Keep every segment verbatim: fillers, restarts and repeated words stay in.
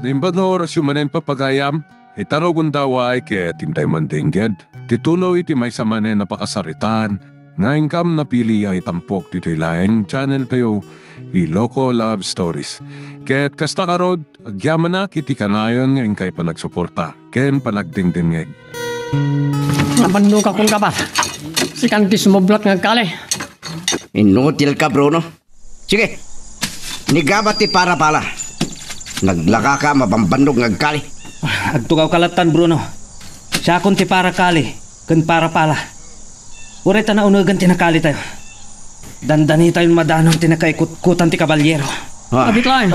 Naimbag nga orasyo manen, pagayam, ita rugonda a waay ket intay mandengngeg ti tuloy ti maysa manen a pakasaritaan nga inkam napili a itampok ditoy laeng channel tayo, Ilocos Love Stories. Ket kasta ngarud, agyamanak iti kanayon nga inkay panagsuporta ken panagdengdengngeg. Nabannogakon, Kabat. Sikan ti sumublat nga agkali. Inutilka, Bruno. Sige. Inigam ti parapala. Naglakaka a mabambannog nga agkali. Agtugawka lattan, Bruno. Siakon ti parakali ken parapala. Uray ta naunegen ti nakalitayo. Dandanitayon madanon ti nakaikutkutan ti kabalyero. Ah. Abit laeng.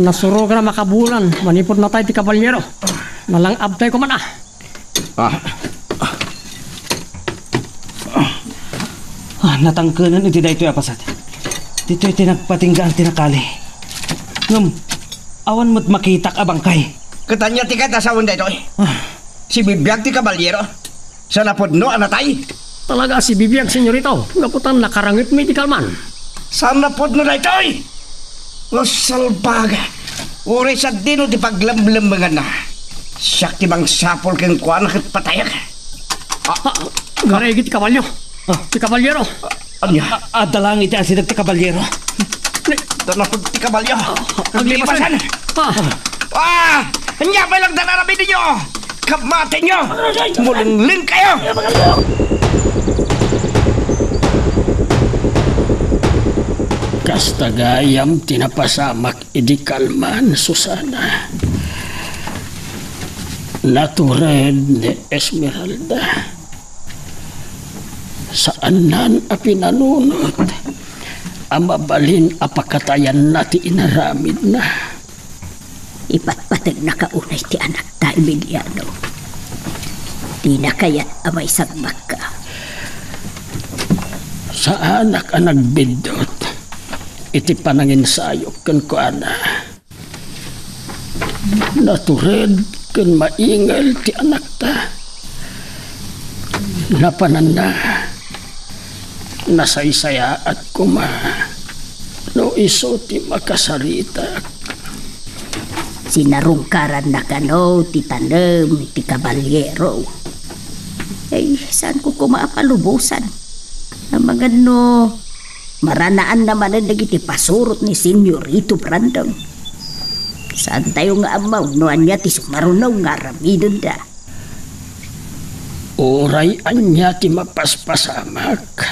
Nasurogan a makabulan manipud natay ti kabalyero. Nalang-abtay koma a. Ah. Ah, natangkenen iti daytoy a paset. Ditoy ti nagpatinggaan ti nakali. Ngem, awan met makitak a bangkay. Ket ania ti kayat a sawen daytoy? Ah. Sibibiag ti kabalyero? Saan a pudno a natay? Talaga a sibibiag, senyorito. Gapu ta nakarangetmi ti kalman. Saan a pudno daytoy? Nga salbaga. Uray sadino ti paglemlemmenganna. Siak ti mangsapul kenkuana ket patayak. Ah, ah, garigi ti kabalyo. Ah. Ti kabalyero. Ania? A-, adda laeng iti asideg ti kabalyero. Ni- Danapod ti kabalyo. Aglipasen. Aglipasen. Ah. Ah! Ania pay lang danarabidenyo? Kamatenyo! Mulengleng kayo! Kasta gayam ti napasamak idi kalman, Susana. Natured ni Esmeralda. Saannan a pinanunot a mabalin a pakatayanna ti inaramidna. Ipatpategnaka unay ti anakta, Emiliano. Dina kayat a maisagmakka. Saanak a nagbiddut iti pananginsayok kenkuana. Natured ken maingel ti anakta. Napananna, nasaysayaat koma no isu ti makasaritak. Sinarungkaranna kano ti tanem ti kabalyero. Ay, saanko koma a palubosan. Amangan no maranaanna manen dagiti pasurot ni Senyorito Brandon. Saantayo nga ammo no ania ti sumaruno nga aramidenda. Uray ania ti mapaspasamak,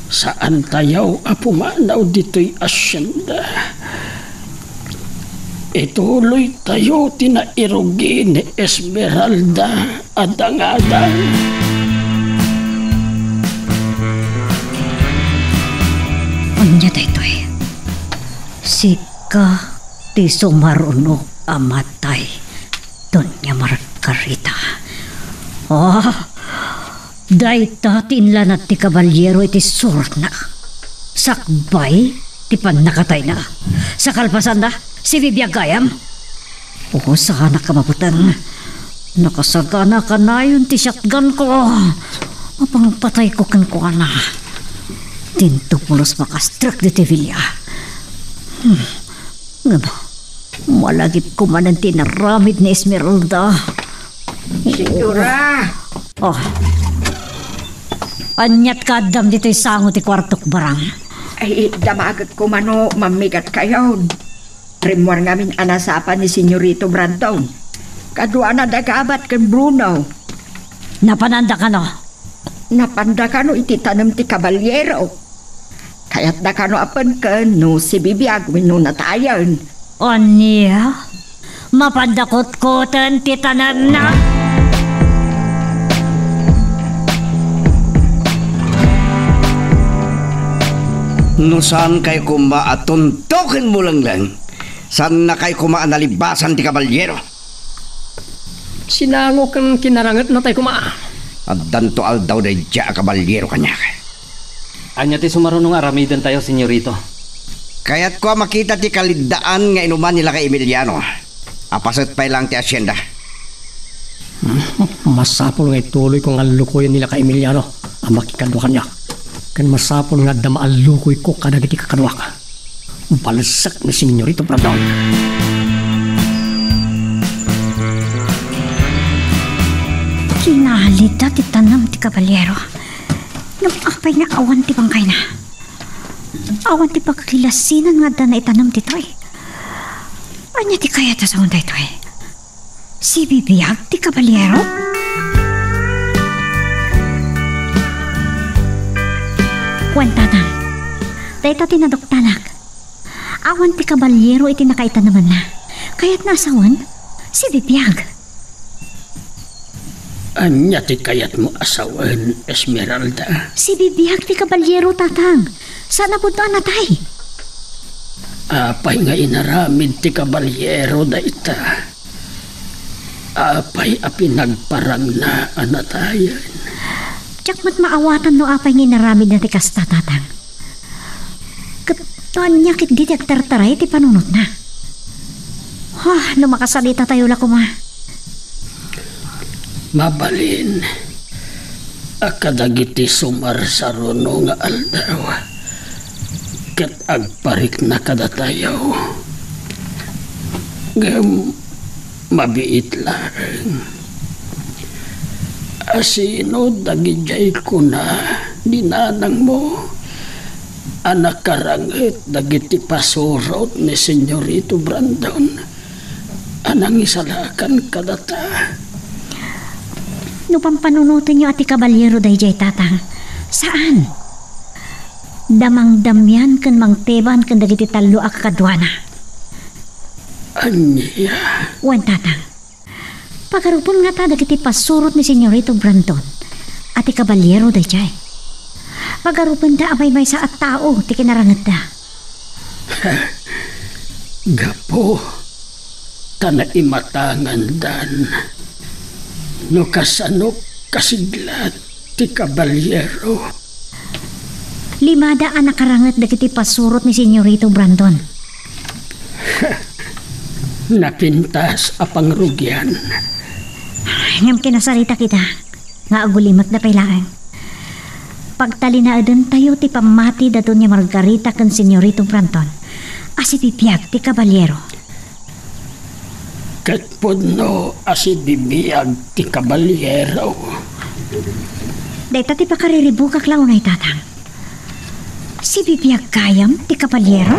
saantayo a pumanaw ditoy asyenda. Ituloytayo ti nairugi ni Esmeralda a dangadang. Ania daytoy? Sika ti sumaruno a matay, Doña Margarita. Ah, dayta ti inlanad ti kabalyero iti surotna. Sakbay ti pannakatayna. Sa kalpasanna, sibibiag gayam. O, saanak a mabuteng. Nakasagana kanayon ti shotgun ko. Mapangpatayko kenkuana. Dinto pulos makastrek ditoy bilia. Hmm. Ngem, malagipko manen ti inaramid ni Esmeralda. Senyora! Oh. Aniat kaaddam ditoy sango ti kuartok, Barang? Ay, damagek koma no mammigatkayon. Rimmuar ngamin a nasapa ni Senyorito Brandon. Kaduana da Gabat ken Bruno. Napananda kano? Napanda kano iti tanem ti kabalyero. Kayatda kano a penken no sibibiag wenno natayen. Ania? Mapanda kutkoten ti tanemna? No saankay koma a tunto ken mulengleng, saannakay koma a nalibasan ti kabalyero. Sinango ken kinarangetnatay koma. Addanto aldaw daydiay a kabalyero kaniak. Ania ti sumaruno nga aramidentayo, Senyorito? Kayatko a makita ti kaliddaan nga inuman ni Lakay Emiliano. Apaset pay laeng ti asyenda. Hmm, masapul nga ituloyko nga allukoyen ni Lakay Emiliano a makikadua kaniak. Ken masapul nga adda maallukoyko kadagiti kakaduak. Balsek ni Senyorito Brandon. Inalida ti tanem ti kabaliero. Ngem apay nga awan ti bangkayna? Awan ti pagkilasinan nga adda naitanem ditoy. Ania ti kayat a sawen daytoy? Sibibiag ti kabaliero? Wen, Tatang, dayta ti naduktanak. Awan ti kabaliero iti nakaitanemenna. Kayatna a sawen? Sibibiag. Ania ti kayatmo a sawen, Esmeralda? Sibibiag ti kabaliero, Tatang. Saan a pudno a natay. Apay nga inaramid ti kabaliero dayta? Apay a pinagparangna a natayen? Diak met maawatan no apay nga inaramidna ti kasta, Tatang. Ket no ania ketdi ti agtartaray iti panunotna? Ha, no makasalitatayo la koma. Mabalin a kadagiti sumarsaruno nga aldaw ket agparikna kadatayo. Ngem mabiit laeng. Asino dagidiay kuna ni nanangmo a nakaranget dagiti pasurot ni Senyorito Brandon a nangisalakan kadata? No pampanunotenyo a ti kabaliero daydiay, Tatang, saan. Damangdamian ken mangteban ken dagiti tallo a kakaduana. Ania? Wen, Tatang. Pagarupen ngata dagiti pasurot ni Senyorito Brandon a ti kabaliero daydiay. Pagarupenda a maymaysa a tao ti kinarangetta. Gapu ta naimatangandan no kasano kasiglat ti kabaliero. Limada a nakaranget dagiti pasurot ni Senyorito Brandon. Napintas a pangrugian. Ngem kinasaritak ita nga agulimek da pay laeng. Pagtalinaedentayo ti pammati da Doña Margarita ken Senyorito Brandon a sibibiag ti kabaliero. Ket pudno a sibibiag ti kabaliero. Dayta ti pakariribukak la unay, Tatang. Sibibiag gayam ti kabaliero?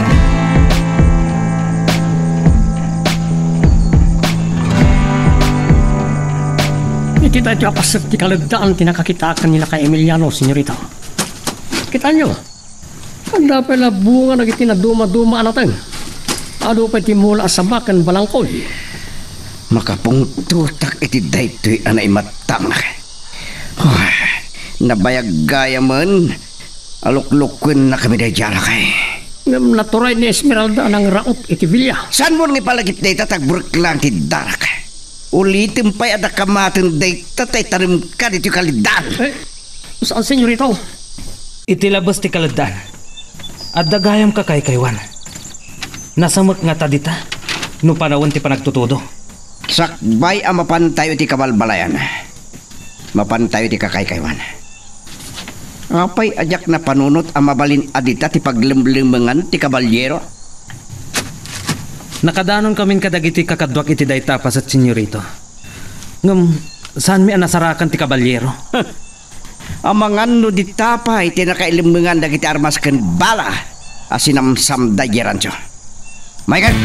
Iti daytoy a paset ti kaleddaan ti nakakitaak ken ni Lakay Emiliano, senyorita. Kitaenyo, adda pay la bunga dagiti nadumaduma a nateng. Adu pay ti mula a saba ken balangkoy. Makapungtotak iti daytoy a naimatang. Nabayag gayamen a luklukennakami daydiay a lakay. Ngem naturay ni Esmeralda a nangraot iti bilia. Saanmon nga ipalagip dayta ta agburek laeng ti darak? Ulitem pay a dakamaten dayta ta itanemka ditoy kaleddaan. Eh, saan, senyorito? Iti labes ti kaleddaan, adda gayam kakaykaywan. Nasamek ngata dita no panawen ti panagtutudo. Sakbay a mapantayo iti kabalbalayan, mapantayo iti kakaykaywan. Apay a diak napanunot a mabalin a dita ti paglemlemengan ti kabaliero? Nakadanonkamin kadagiti kakaduak iti dayta a paset, senyorito. Ngem saanmi a nasarakan ti kabaliero. Amangan no dita pay ti nakailemmengan dagiti armas ken bala a sinamsamda idiay rancho. Michael!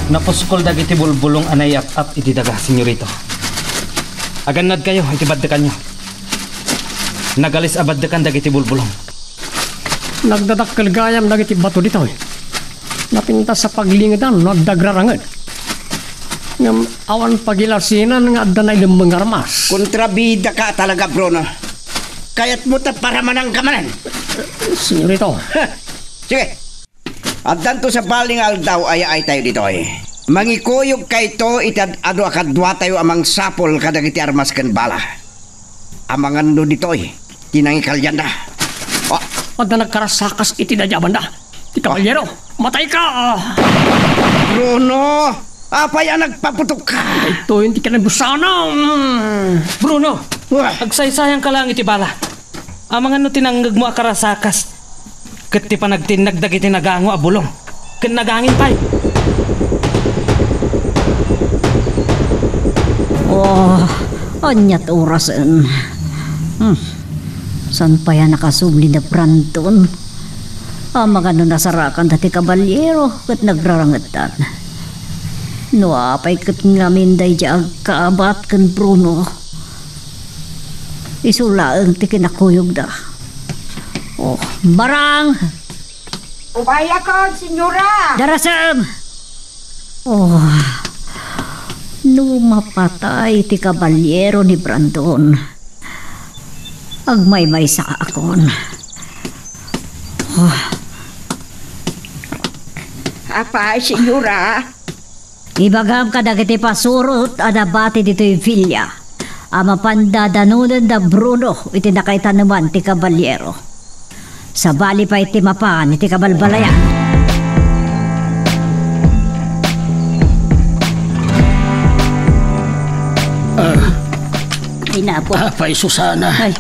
Napuskol dagiti bulbulong a naiyap-ap iti daga, senyorito. Agannadkayo iti baddekanyo. Nagalis a baddekan dagiti bulbulong. Nagdadakkel gayam dagiti bato ditoy. Napintas a paglingedan no adda agraranget. Ngem awan pagilasinan nga adda nailemmeng nga armas. Kontrabidaka talaga, Bruno. Kayatmo ta paramananka manen? Senyorito. Heh, sige. Addanto sabali nga aldaw a yaaytayo ditoy. Mangikuyogkayto iti ad-adu a kaduatayo a mangsapul kadagiti armas ken bala. Amangan no ditoy ti nangikalianda. Ah, adda nagkarasakas iti daydiay a banda. Ti kabaliero, matayka! Bruno, apay a nagpaputokka? Daytoy ti kinabusana. Bruno, wah, agsaysayangka laeng iti bala. Amangan no ti nangngegmo a karasakas ket ti panagtinnag dagiti nagango a bulong ken nagangin pay. Oh, ania't orasen? Hmm. Saan pay a nakasubli ni Brandon? Amangan no nasarakanda ti kabalyero ket nagrarangetan. No apay ket ngamin daydi agkaabat ken Bruno? Isu laeng ti kinakuyogda. Oh, barang! Umayakon, senyora! Darasem! Oh, no mapatay ti kabalyero ni Brandon, agmaymaysaakon. Oh. Apay, senyora? Ibagam kadagiti pasurot a nabati ditoy villa a mapan dadanonenda Bruno iti nakaitaneman ti kabalyero. Sabali pay ti mapan iti kabalbalayan. Ah. Ay, napo. Apay, Susana. Ay.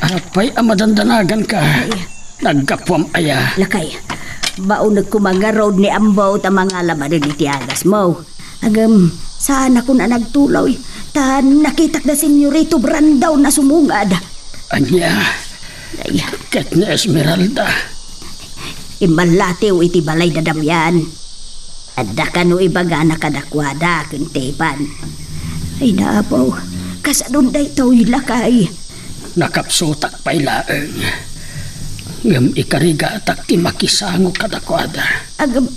Apay a madandanaganka? Ay. Naggapuam aya? Lakay, baonek koma ngarud ni Ambo ta mangala manen iti agasmo. Agem, saanakon a nagtuloy, ta nakitak da Senyorito Brandon a sumungad. Ania? Ay. Ket ni Esmeralda? Immallatiw iti balay da Damian. Adda kano ibagana kadakuada ken Teban. Ay, napo, kasadon daytoy, lakay. Nakapsutak pay laeng. Ngem ikarigatak ti makisango kadakuada. Agem,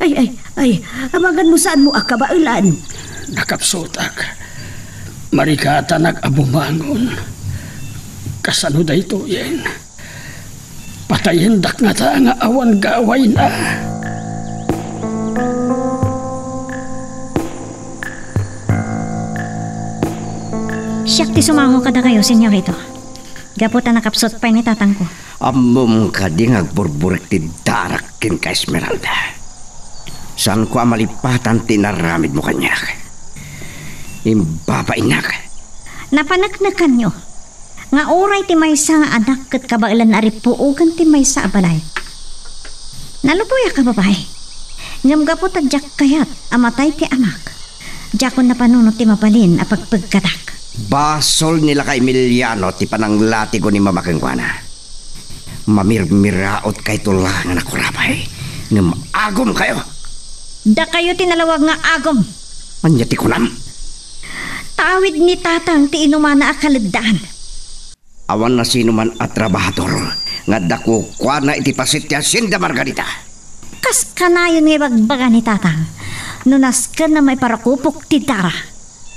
ay, ay, ay, amangan no saanmo a kabaelan. Nakapsutak. Marigatanak a bumangon. Kasano daytoyen? Patayendak ngata nga awan gawayna. Siak ti sumango kadakayo, senyorito. Gapu ta nakapsut pay ni tatangko. Ammom kadi nga agburburek ti darak kenka, Esmeralda? Saanko a malipatan ti inaramidmo kaniak. Imbabainnak. Napaneknekanyo nga uray ti maysa nga anak ket kabaelan a ripuogen ti maysa a balay. Naluboyak a babai. Ngem gapu ta diak kayat a matay ti amak, diakon napanunot ti mabalin a pagpeggatak. Basol ni Lakay Emiliano ti pananglatigo ni Mama kenkuana. Mamirmiraotkayto la nga nakurabay, ngem agumkayo. Dakayo ti nalawag nga agum. Ania ti kunam? Ta awid ni Tatang ti inumana a kaleddaan. Awan nasinoman a trabahador nga adda kukuana iti paset ti Hacienda Margarita. Kas kanayon nga ibagbaga ni Tatang, no nasken a maiparakupok ti dara,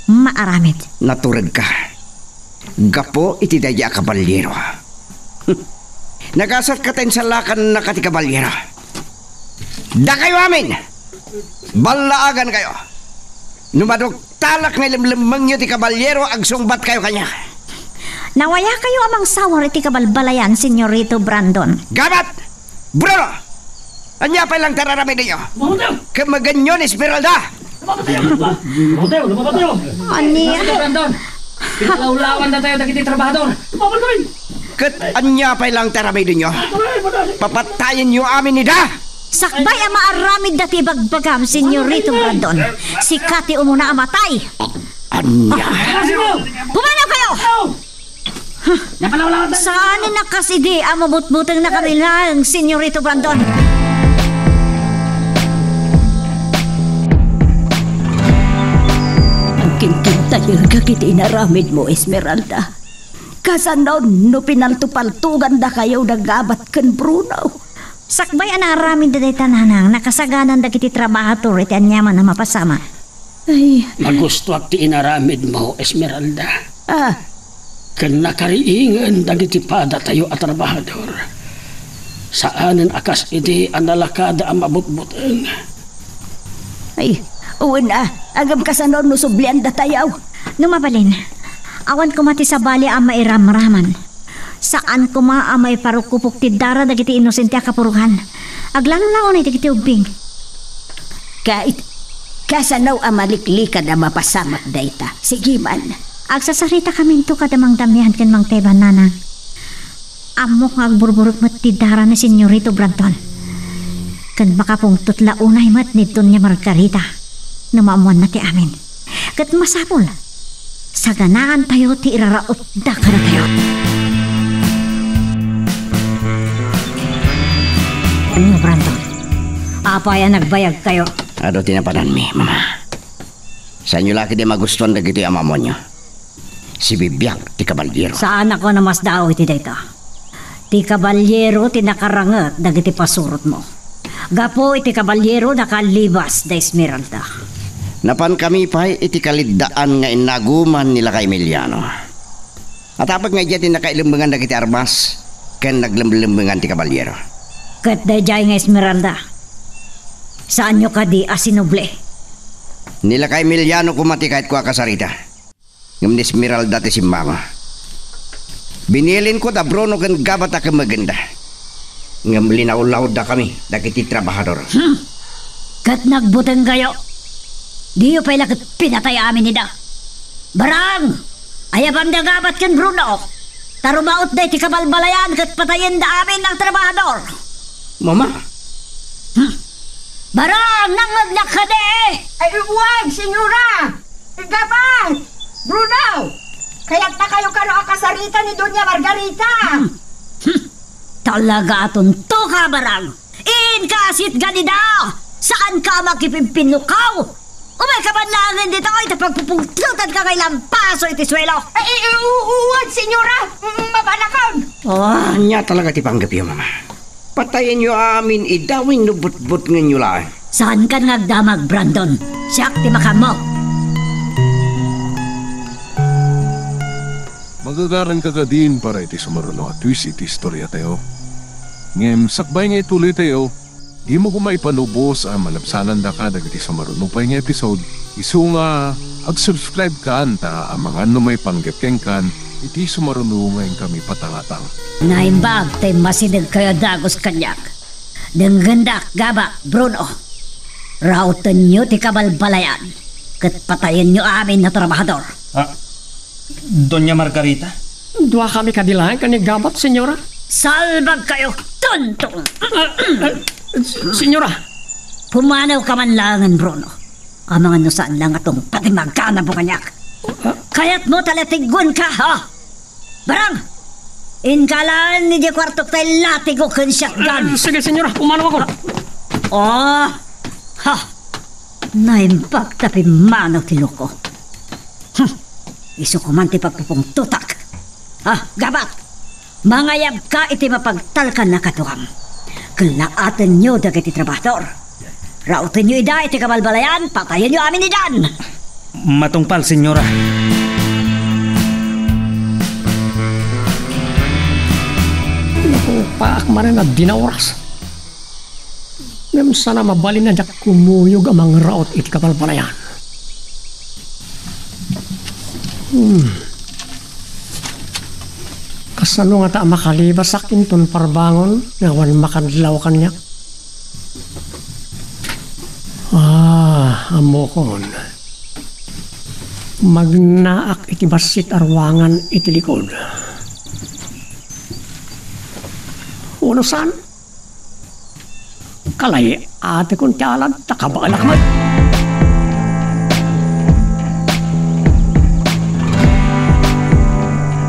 maaramid. Naturedka. Gapu iti daydi a kabalyero. Nagasatka ta insalakannaka ti kabalyero. Dakayo amin! Ballaagankayo! No maduktalak nga ilemlemmengyo ti kabalyero, agsungbatkayo kaniak. Nawayakayo a mangsawar iti kabalbalayan, Senyorito Brandon. Gabat! Bruno! Ania pay lang ti ar-aramidenyo? Mamatay! Kemmegenyo ni Esmeralda! Mamatay! Mamatay! Mamatay! Ania? Brandon! Pinalawlawan na tayo dagiti trabahador! Mamatay! Ket ania pay lang ti aramidenyo? Papatayenyo amin ida! Sakbay a maaramidda ti ibagbagam, Senyorito Brandon. Sika ti umuna a matay. Ania? Pumanaw kayo! Saan a kas idi a mabutbuteng na kami laeng, Senyorito Brandon? Agkintintayek dagiti inaramidmo, Esmeralda. Kasano no pinaltopaltogandakayo da Gabat ken Bruno? Sakbay a naaramidda dayta, nanang, nakasaganan dagiti trabahador iti aniaman a mapasamak. Ay. Magustuak ti inaramidmo, Esmeralda. Ah. Ken nakariingen dagiti padatayo a trabahador. Saanen a kas idi a nalakada a mabutbuteng. Ay, wen a, agem kasano no subliandatayo? No mabalin, awan koma ti sabali a mairamraman. Saan koma a maiparukupok ti dara dagiti inosente a kapurogan. Aglalo la unay dagiti ubbing. Ket kasano a maliklikad a mapasamak dayta? Sige man. Agsasaritakaminto kada Mang Damian ken Mang Teban, nanang. Ammok nga agburburek met ti dara ni Senyorito Brandon. Ken makapungtot la unay met ni Doña Margarita no maammoanna ti amin. Ket masapul Saganaantayo ti irarautda kadatayo. Ania, Brandon? Apay a nagbayagkayo? Adu ti napananmi, Mama. Saanyo la ketdi a magustuan dagitoy a ammoanyo. Sibibiag ti kabalyero. Saanakon a masdaaw iti dayta. Ti kabalyero ti nakaranget dagiti pasurotmo. Gapu iti kabalyero, nakallibas da Esmeralda. Napankami pay iti kaliddaan nga innaguman ni Lakay Emiliano. Atapek nga idiay ti nakailemmengan dagiti armas ken naglemlemmengan ti kabalyero. Ket daydiay nga Esmeralda, saanyo kadi a sinubli? Ni Lakay Emiliano koma ti kayatko a kasarita. Ngem ni Esmeralda ti simmango. Binilinko da Bruno ken Gabat a kemmegenda. Ngem linawlawdakami dagiti trabahador. Hmm. Ket nagbutengkayo. Diyo pay la ket pinatay amin ida. Barang! Ayabanda Gabat ken Bruno. Ta rumautda iti kabalbalayan ket patayenda amin a trabahador. Mama. Hmm. Barang! Nangngegnak kadi? Ay, wen, senyora! Gabat! Bruno! Kayatnakayo kano a kasarita ni Doña Margarita? Hmm. Hmm. Talaga a tunto ka, Barang! Inka a sitgan ida! Saanka a makipinpinnukaw! Umayka man laengen ditoy ta pagpupungtotanka nga ilampaso iti suelo! Ay, ay, u-, uwan, senyora! Mm, mabanakon! Oh. Ania talaga ti panggepyo, Mama? Patayenyo amin ida wenno butbutngenyo laeng? Saankan nga agdamag, Brandon. Siak ti makaammo. Magagaranka kadin para iti sumaruno a twist iti istoriatayo. Ngem sakbay nga ituloytayo, dimo koma ipanubos a malabsanandaka dagiti sumaruno pay nga episode, isu nga ag-subscribe kan ta amangan no maipanggep kenkan iti sumaruno nga inkami patangatang. Naimbag ta immasidegkayo a dagus kaniak. Denggendak, Gabat, Bruno. Raotenyo ti kabalbalayan, ket patayenyo amin a trabahador. Ah, Doña Margarita? Duakami kadi laeng ken ni Gabat, senyora. Salbagkayo, tunto! Ah, ah, senyora! Pumanawka man laengen, Bruno. Amangan no saan la nga tungpatengngagka a nabukaniak. Ah. Kayatmo ta latigguenka, ha? Barang! Inka laeng idiay kuartok ta illatigok ken siakdan. Ah, sige, senyora. Pumanawakon. Oh! Ha! Naimbag ta pimmanaw ti loko. Hmm. Isu koma ti pagpupungtotak. Ha, Gabat! Mangayabka iti mapagtalkan a kaduam. Ken laatenyo dagiti trabahador. Raotenyo ida iti kabalbalayan, patayenyo amin idan! Matungpal, senyora. Matungpaak manen a dinaoras. Ngem saan a mabalin a diak kumuyog a mangraot iti kabalbalayan. Hmm. Kasano ngata a makalibasak inton parbangon nga awan makadlaw kaniak? Ah, ammokon. Magnaak iti bassit a ruangan iti likod. Uno saan? Kalay-atekon ti alad, ta kabaelak met.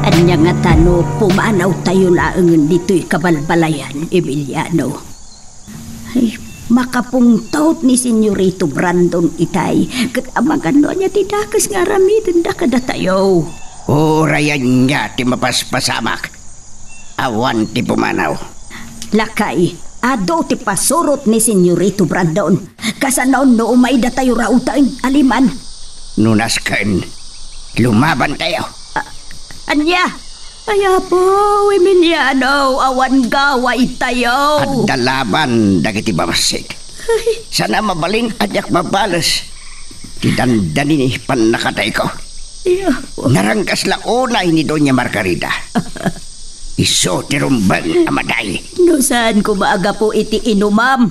Ania ngata no pumanawtayo laengen ditoy kabalbalayan, Emiliano? Ay, makapungtot ni Senyorito Brandon itay, ket amangan no ania ti dakes nga aramidenda kadatayo. Uray ania ti mapaspasamak. Awan ti pumanaw. Lakay, adu ti pasurot ni Senyorito Brandon. Kasano no umay datayo rauten, aliman? No nasken, lumabantayo. A-, ania? Ay, Apo, Emiliano, awan gawaytayo. Adda laban dagiti babassit. Ay. Saan a mabalin a diak mabales ti dandani pannakatayko. Iya. Naranggas la unay ni Doña Margarita. Isu ti rumbeng a matay. No saan koma a gapu iti inumam,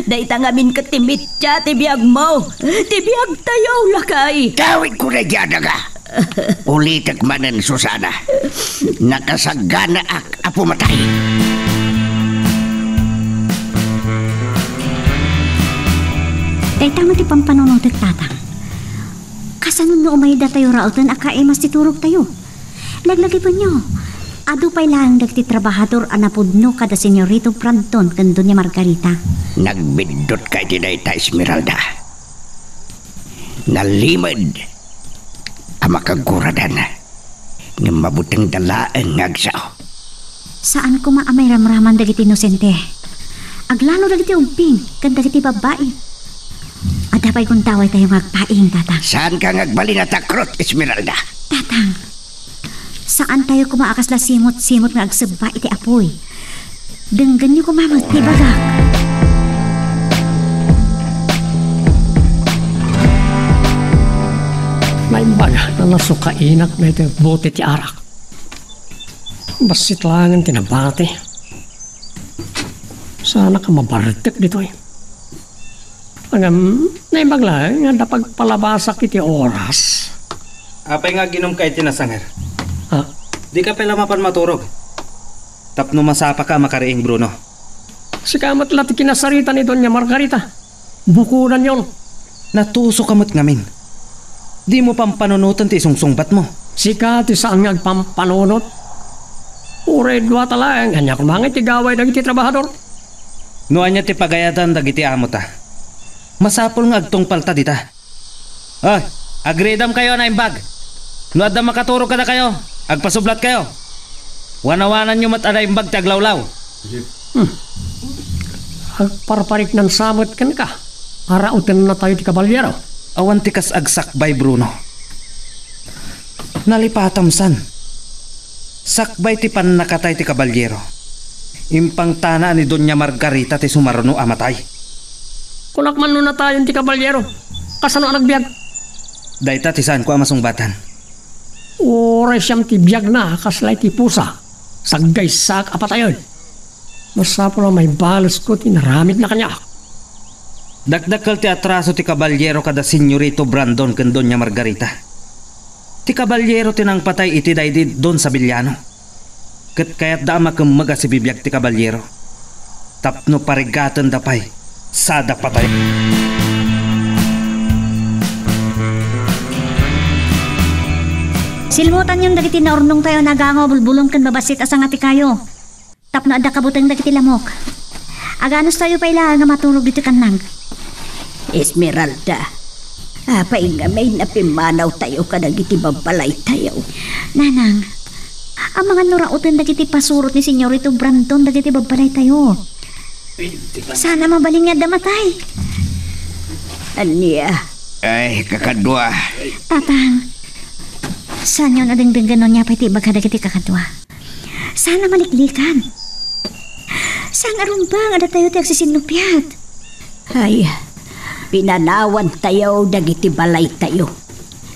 dayta ngamin ket ti mitsa ti biagmo. Ti biagtayo, lakay. Tawidko daydiay a daga. Ulitek manen, Susana. Nakasaganaak a pumatay. Dayta met ti pampanunotek, Tatang. Kas Saan no umay datayo rauten a kaimas ti turogtayo? Laglagipenyo, adu pay laeng dagiti trabahador a napudno kada Senyorito Brandon ken Doña Margarita. Nagbiddutka iti dayta, Esmeralda. Nalimed a makaguradan, ngem mabutengda laeng nga agsao. Saan koma a mairamraman dagiti inosente. Aglalo dagiti ubbing ken dagiti babbai. Adda pay gundawaytayo nga agpaing, Tatang. Saanka nga agbalin a takrot, Esmeralda? Tatang, saantayo koma a kasla simot-simot nga agsebba iti apuy. Denggenyo koma met ti ibagak. Naimbag a nasukainak daytoy bote ti arak. Bassit laengen ti nabati. Saanak a mabartek ditoy. Ngem, naimbag laeng nga adda pagpalabasak iti oras. Apay nga aginumka iti nasanger? Ha? Dika pay la mapan maturog tapno masapaka a makariing, Bruno? Sika met la ti kinasarita ni Doña Margarita. Bukodanyon. Natusoka met ngamin. Dimo pampanunoten ti isungsungbatmo. Sika ti saan nga agpampanunot. Uray dua ta laeng, ania koma nga iti gaway dagiti trabahador? No ania ti pagayadan dagiti amota, masapul nga agtungpalta dita. Ay, agriidamkayo a naimbag. No adda makaturog kadakayo, agpasublatkayo. Wanawananyo met a naimbag ti aglawlaw. Hmm. Agparpariknam sa met kenka. Arautennatayo ti kabalyero. Awan ti kas agsakbay, Bruno. Nalipatam san. Sakbay ti pannakatay ti kabalyero, impangtana a ni Doña Margarita ti sumaruno a matay. Kunak man no natayon ti kabalyero, kasano a nagbiag? Dayta ti saanko a masungbatan. Uray siam ti biagna, kasla iti pusa, saggaysaak a patayen. Masapul a maibalesko ti inaramidna kaniak. Dakdakkel ti atraso ti kabalyero kada Senyorito Brandon ken Doña Margarita. Ti kabalyero ti nangpatay iti daydi Don Sabeliano. Ket kayatda a makemmeg a sibibiag ti kabalyero tapno parigatenda pay sada patay. Silmutanyon dagiti naurnongtayo a nagango a bulbulong ken babassit a sangatikayo. Tapno adda kabuteng dagiti lamok. Aganustayo pay laeng a maturog ditoy kannag. Esmeralda, apay nga may napimmanawtayo kadagiti babbalaytayo? Nanang, amangan no rauten dagiti pasurot ni Senyorito Brandon dagiti babbalaytayo. Saan a mabalin nga adda matay. Ania? Ay, kakadua. Tatang, saanyo a dengdenggen no ania pay ti ibaga dagiti kakadua. Saan a maliklikan. Saan a rumbeng a datayo ti agsisinnupiat. Ay, pinanawantayo dagiti balaytayo.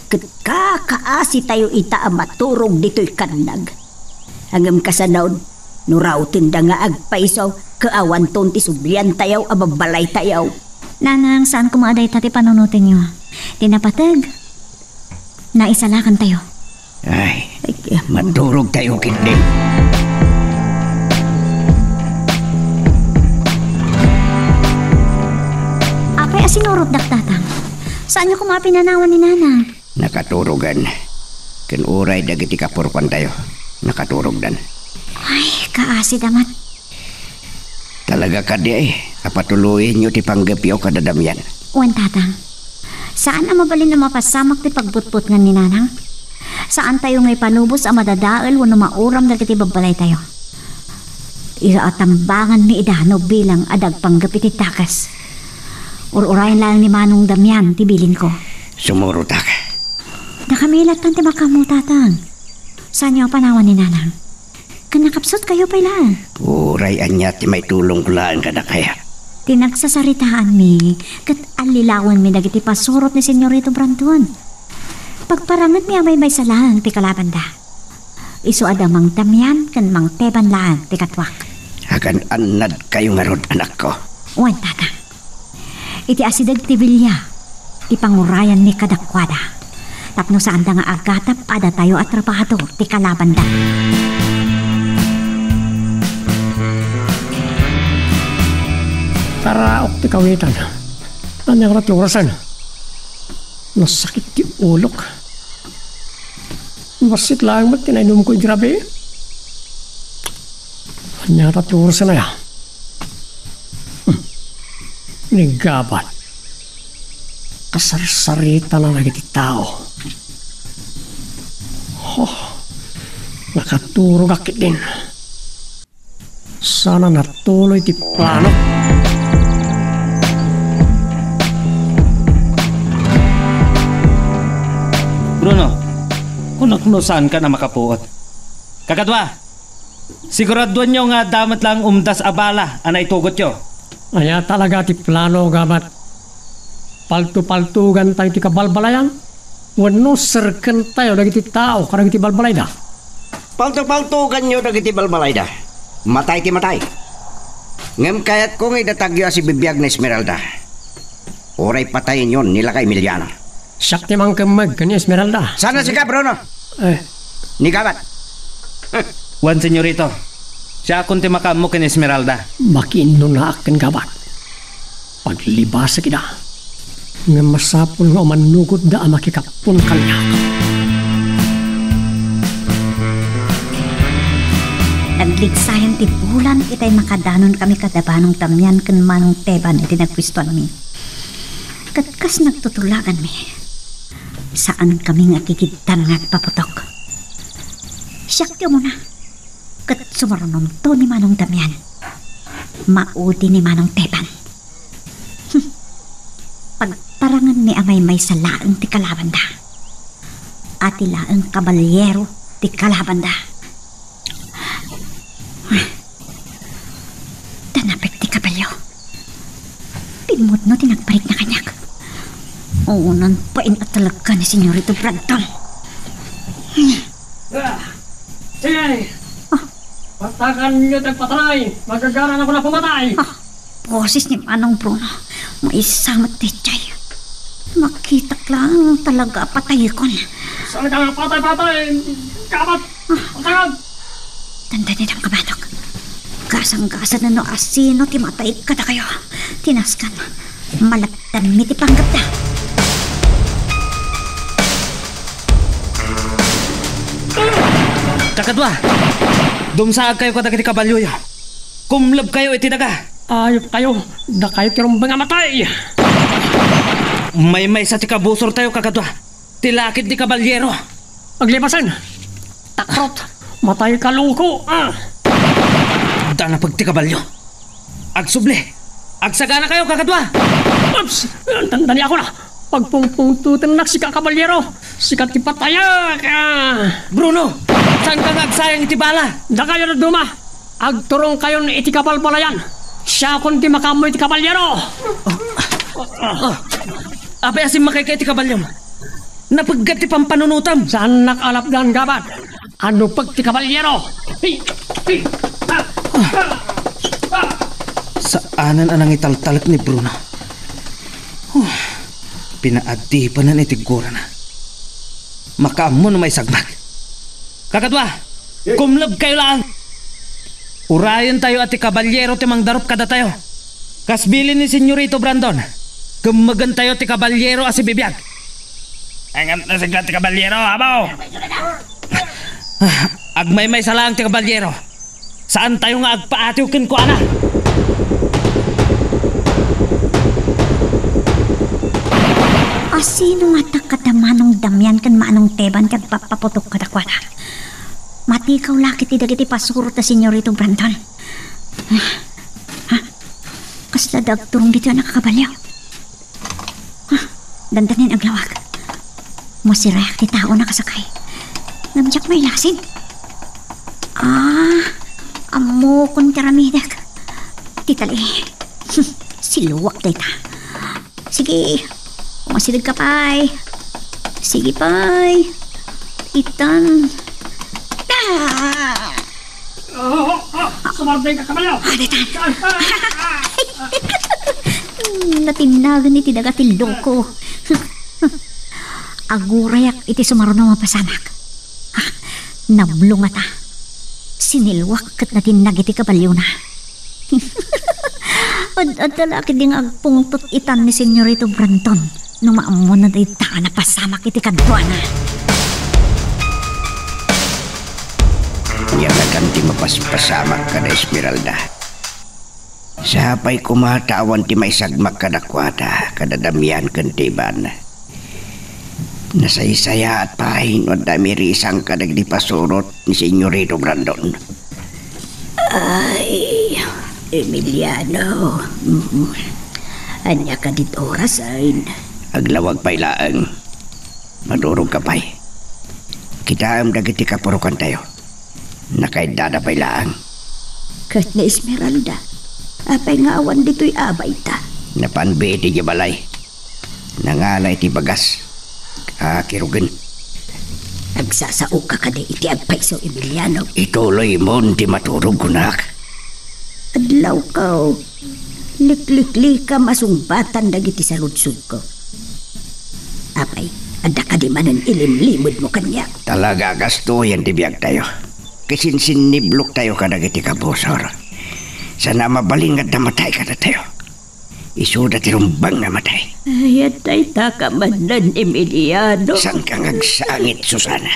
Ket kakaasitayo ita a maturog ditoy kannag. Ngem kasano, no rautenda nga agpayso, ket awanton ti subliantayo a babbalaytayo. Nanang, saan koma a dayta ti panunotenyo. Ti napateg, naisalakantayo. Ay, maturogtayo ketdi. Apay a sinurotdak, Tatang? Saanyo koma a pinanawan ni Nanang? Nakaturogan. Ken uray dagiti kapurkuantayo, nakaturogdan. Ay, kaasida met. Talaga kadi a patuloyenyo ti panggepyo kada Damian? Wen, Tatang. Saan a mabalin a mapasamak ti pagbutbutngen ni Nanang. Saantayo nga ipalubos a madadael wenno mauram dagiti babbalaytayo. Isu a tambanganmi ida no bilang a dagpanggep iti dakes. Ur-urayen laeng ni Manong Damian ti bilinko. Sumurotak. Dakami lattan ti makaammo, Tatang. Saanyo a panawan ni Nanang? Ken nakapsutkayo pay laeng. Uray ania ti maitulongko laeng kadakayo. Ti nagsasaritaanmi ket allilawenmi dagiti pasurot ni Senyorito Brandon. Pagparangetmi a maymaysa laeng ti kalabanda. Isu a da Mang Damian ken Mang Teban laeng ti katuak. Agan-annadkayo ngarud, anakko. Wen, Tatang. Iti asideg ti bilia, ipangurayanmi kadakuada. Tapno saanda nga agatap a datayo a trabahador ti kalabanda. Taraok ti kawitan. Ania ngarud ti orasen? Nasakit ti ulok. Bassit laeng met ti nainumko idi rabii. Ania ta ti oras a naya? Hmm. Ni Gabat. Kasarsaritana dagiti tao. Oh, nakaturogak ketdin. Saan a natuloy ti plano. Bruno, kunak no saanka a makapuot. Kakadua, siguraduanyo nga adda met laeng umdas a bala a naitugotyo. Ania talaga ti plano, Gabat? Paltopaltogantayo ti kabalbalayan? Wenno serkentayo dagiti tao kadagiti balbalayda? Paltopaltoganyo dagiti balbalayda. Matay ti matay. Ngem kayatko nga idatagyo a sibibiag ni Esmeralda. Uray patayenyon ni Lakay Emiliano. Siak ti mangkemmeg ken ni Esmeralda. Saan a sika, Bruno? Eh. Ni Gabat. Wen, senyorito. Siakon ti makaammo ken Esmeralda. Makiinnunaak ken Gabat. Paglibasek ida. Ngem masapul nga umannugotda a makikappon kaniak. Nagligsayan ti bulan itay makadanon kami kada Manong Damian ken Manong Teban iti nagpuestoanmi. Ket kas nagtutulaganmi, saan kami nga kikidtan nga agpaputok. Siak ti umuna, ket sumarunonto ni Manong Damian. Maudi ni Manong Teban. Pagtaranganmi a maymaysa laeng ti kalabanda. A ti laeng kabalyero ti kalabanda. Danapek ti kabalio. Pimmudno ti nagparikna kaniak. Unan pay a talaga ni Senyorito Brandon. Ah, sige. Ah. Patakanyo ti agpatay. Magagaran ako na pumatay. Ah. Boses ni Manong Bruno. Maysa met daydiay. Makitak laeng talaga a patayekon. Saan ka nga patay-patay? Kapat! Ah. Patay! Dandanem, kabatok. Gasang-gasa no asino ti matay kadakayo. Tinaskan. Malattanmi ti panggepda. Kakadua, dumsaagkayo kadagiti kabalioyo. Kumlebkayo iti daga. Ayupkayo, dakayo ti rumbeng a matay. Maymaysa ti kabusortayo, kakadua. Ti lakid ti kabalyero. Aglipasen. Takrot. Matay ka, loko. Ah. Danapek ti kabalio. Agsubli. Agsaganakayo, kakadua. Oops! Dandaniakon a. Pagpungpungtotennak sika, kabalyero. Sika ti patayak. Ah. Bruno, saanka nga agsayang iti bala? Dakayo dadduma. Agturongkayon iti kabalbalayan. Siakon ti makaammo iti kabalyero. Ah, apay a simmakayka iti kabalyom? Napeggat ti pampanunotam. Saannak a lapdan, Gabat. Anupek ti kabalyero. Hey, hey, ah, ah, ah. Saanen a nangitaltalek ni Bruno. Huh. Pinaadipanan iti gurana. Makaammo no maisagmak. Kakadua, kumlebkayo laeng. Urayentayo a ti kabalyero ti mangdarup kadatayo. Kas bilin ni Senyorito Brandon, kemmegentayo ti kabalyero a sibibiag. Ngem no sika ti kabalyero, abaw. Ah, agmaymaysa laeng ti kabalyero. Saantayo nga agpaatiw kenkuana. Asino ngata kada Manong Damian ken Manong Teban ti agpappaputok kadakuada? Matikaw la ketdi dagiti pasurot da Senyorito Brandon. Ah, ah, kasla da agturong ditoy a nakakabalio. Ah, dandanin aglawag. Masirayak ti tao a nakasakay. Ngem diak mailasin. Ah, ammokon ti aramidek. Ti tali. Siluak dayta. Sige, umasidegka pay. Sige pay. Itan. Ah! Ah, ah, ah, sumardeng ka, kabalyo! Ah, daytan. Ah, ah, ah, ah. Natinnagan iti daga ti loko. Agurayak iti sumaruno a pasamak. Ah, nablungata. Siniluak ket natinnag iti kabalyona. Ad-adda la ketdi nga agpungtot itan ni Senyorito Brandon. no maammona dayta a napasamak iti kaduana. Ania ngatan ti mapaspasamak kada Esmeralda? Sapay koma ta awan ti maisagmak kadakuada, kada Damian ken Teban. Nasaysayaat pay no adda mirisangka dagiti pasurot ni Senyorito Brandon. Ay, Emiliano. Mm. Ania kadit orasen? Aglawag pay laeng. Madurogka pay. Kitaem dagiti kapurokantayo. Nakaiddada pay laeng. Ket ni Esmeralda, apay nga awan ditoy abayta? Napanbi iti balay. Nangala iti bagas a kirugen. Agsasaoka kadi iti agpayso, Emiliano? Ituloymon ti maturog, kunak. Adlawko, likliklikam a sungbatan dagiti saludsodko. Apay, adda kadi manen ilimlimedmo kaniak? Talaga a kastoyen ti biagtayo. Kisinsinnibloktayo kadagiti kabusor. Sana mabalin nga adda matay kadatayo. Isuda ti rumbeng nga matay. Ay, adda dayta ka manen, Emiliano. Saanka nga agsangit, Susana?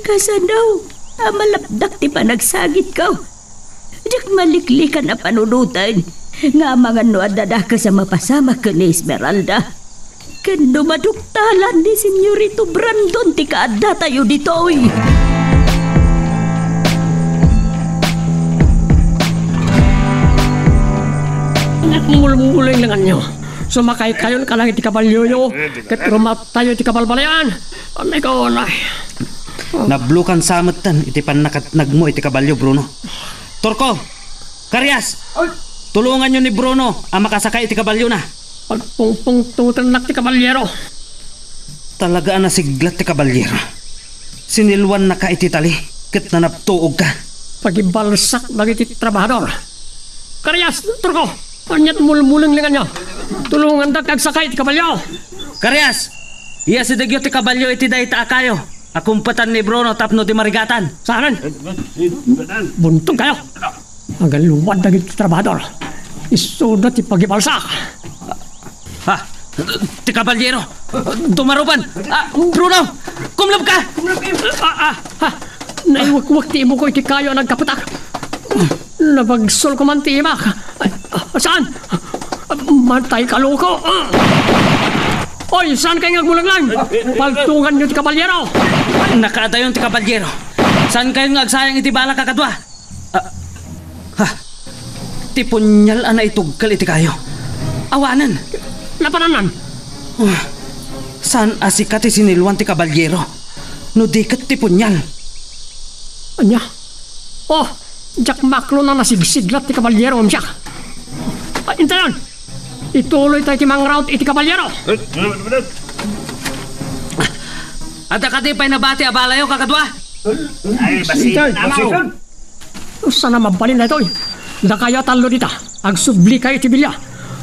Kasano a malapdak ti panagsangitko? Diak maliklikan a panunoten nga amangan no adda dakes a mapasamak ken ni Esmeralda. Ken no maduktalan ni Senyorito Brandon ti kaaddatayo ditoy. Nagmulmuling nga nganyo. Sumakaykayon ka lang iti kabalyoyo, ket rumattayo iti kabalbalian. Amigona. Nablokansa metten iti pannakatnagmo iti kabalyo, Bruno. Turco! Karias! Ay! Tulonganyo ni Bruno a makasakay iti kabalyona. Pagpungpungtotennak ti kabalyero. Talaga a nasiglat ti kabalyero. Siniluannaka iti tali ket nanabtuogka. Pagibalsak dagiti trabahador. Karias, Turco! Aniat mulmulenglenganyo? Tulongandak agsakay iti kabalyo. Karias! Iyasidegyo ti kabalyo iti dayta a kayo a kumpetan ni Bruno tapno di marigatan. Saan? Buntogkayo. Agaluad dagiti trabahador. Isuda ti pagibalsak. Ha? Ti kabalyero! Dumarupan! Ah, Bruno! Kumlebka! Ah, ah, ah. Naiwekwek ti imoko iti kayo a nagkapetak. Nabagsolko man ti imak. Ay, ah, saan? Matay ka, loko! Oy, saan kayo nga agmulenglang? Paltunganyo ti kabalyero! Nakaadayon ti kabalyero. Saan kayo nga agsayang iti bala, kakadua? Ah, ha? Ti punyal a naitugkal iti kayo. Awanen. Napanannan. Ah, saan a sika ti siniluan ti kabalyero? No di ket ti punyal. Ania? Oh, diak maklon a nasigsiglat ti kabalyero ngem siak. Ah, intayon. Ituloy tayo ti mangraut iti kabalyero. Adda kadi pay nabati a balayo, kakadua? Ay, basiton, amaw. Sana mabalin daytoy. Dakayo a tallo dita. Agsubli kayo iti bilia.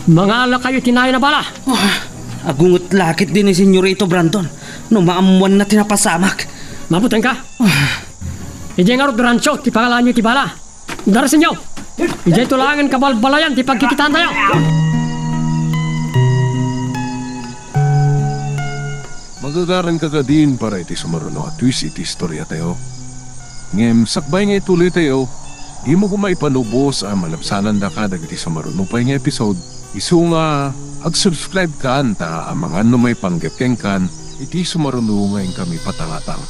Mangala kayo iti nayon a bala. Ah, agunget la ketdi ni Senyorito Brandon no maammoanna ti napasamak. Mabuting ka. Ah. Idiay ngarud rancho ti pangalanyo iti bala. Darasenyo. Idiay tulangen kabalbalayan ti pagkikitaantayo. Magagaranka kadin para iti sumaruno a twist iti istoriatayo. Ngem sakbay nga ituloytayo, dimo koma ipanubos a malabsanandaka dagiti sumaruno pay nga episode. Isu nga ag-subscribe kan ta amangan no maipanggep kenkan iti sumaruno nga inkami patangatang.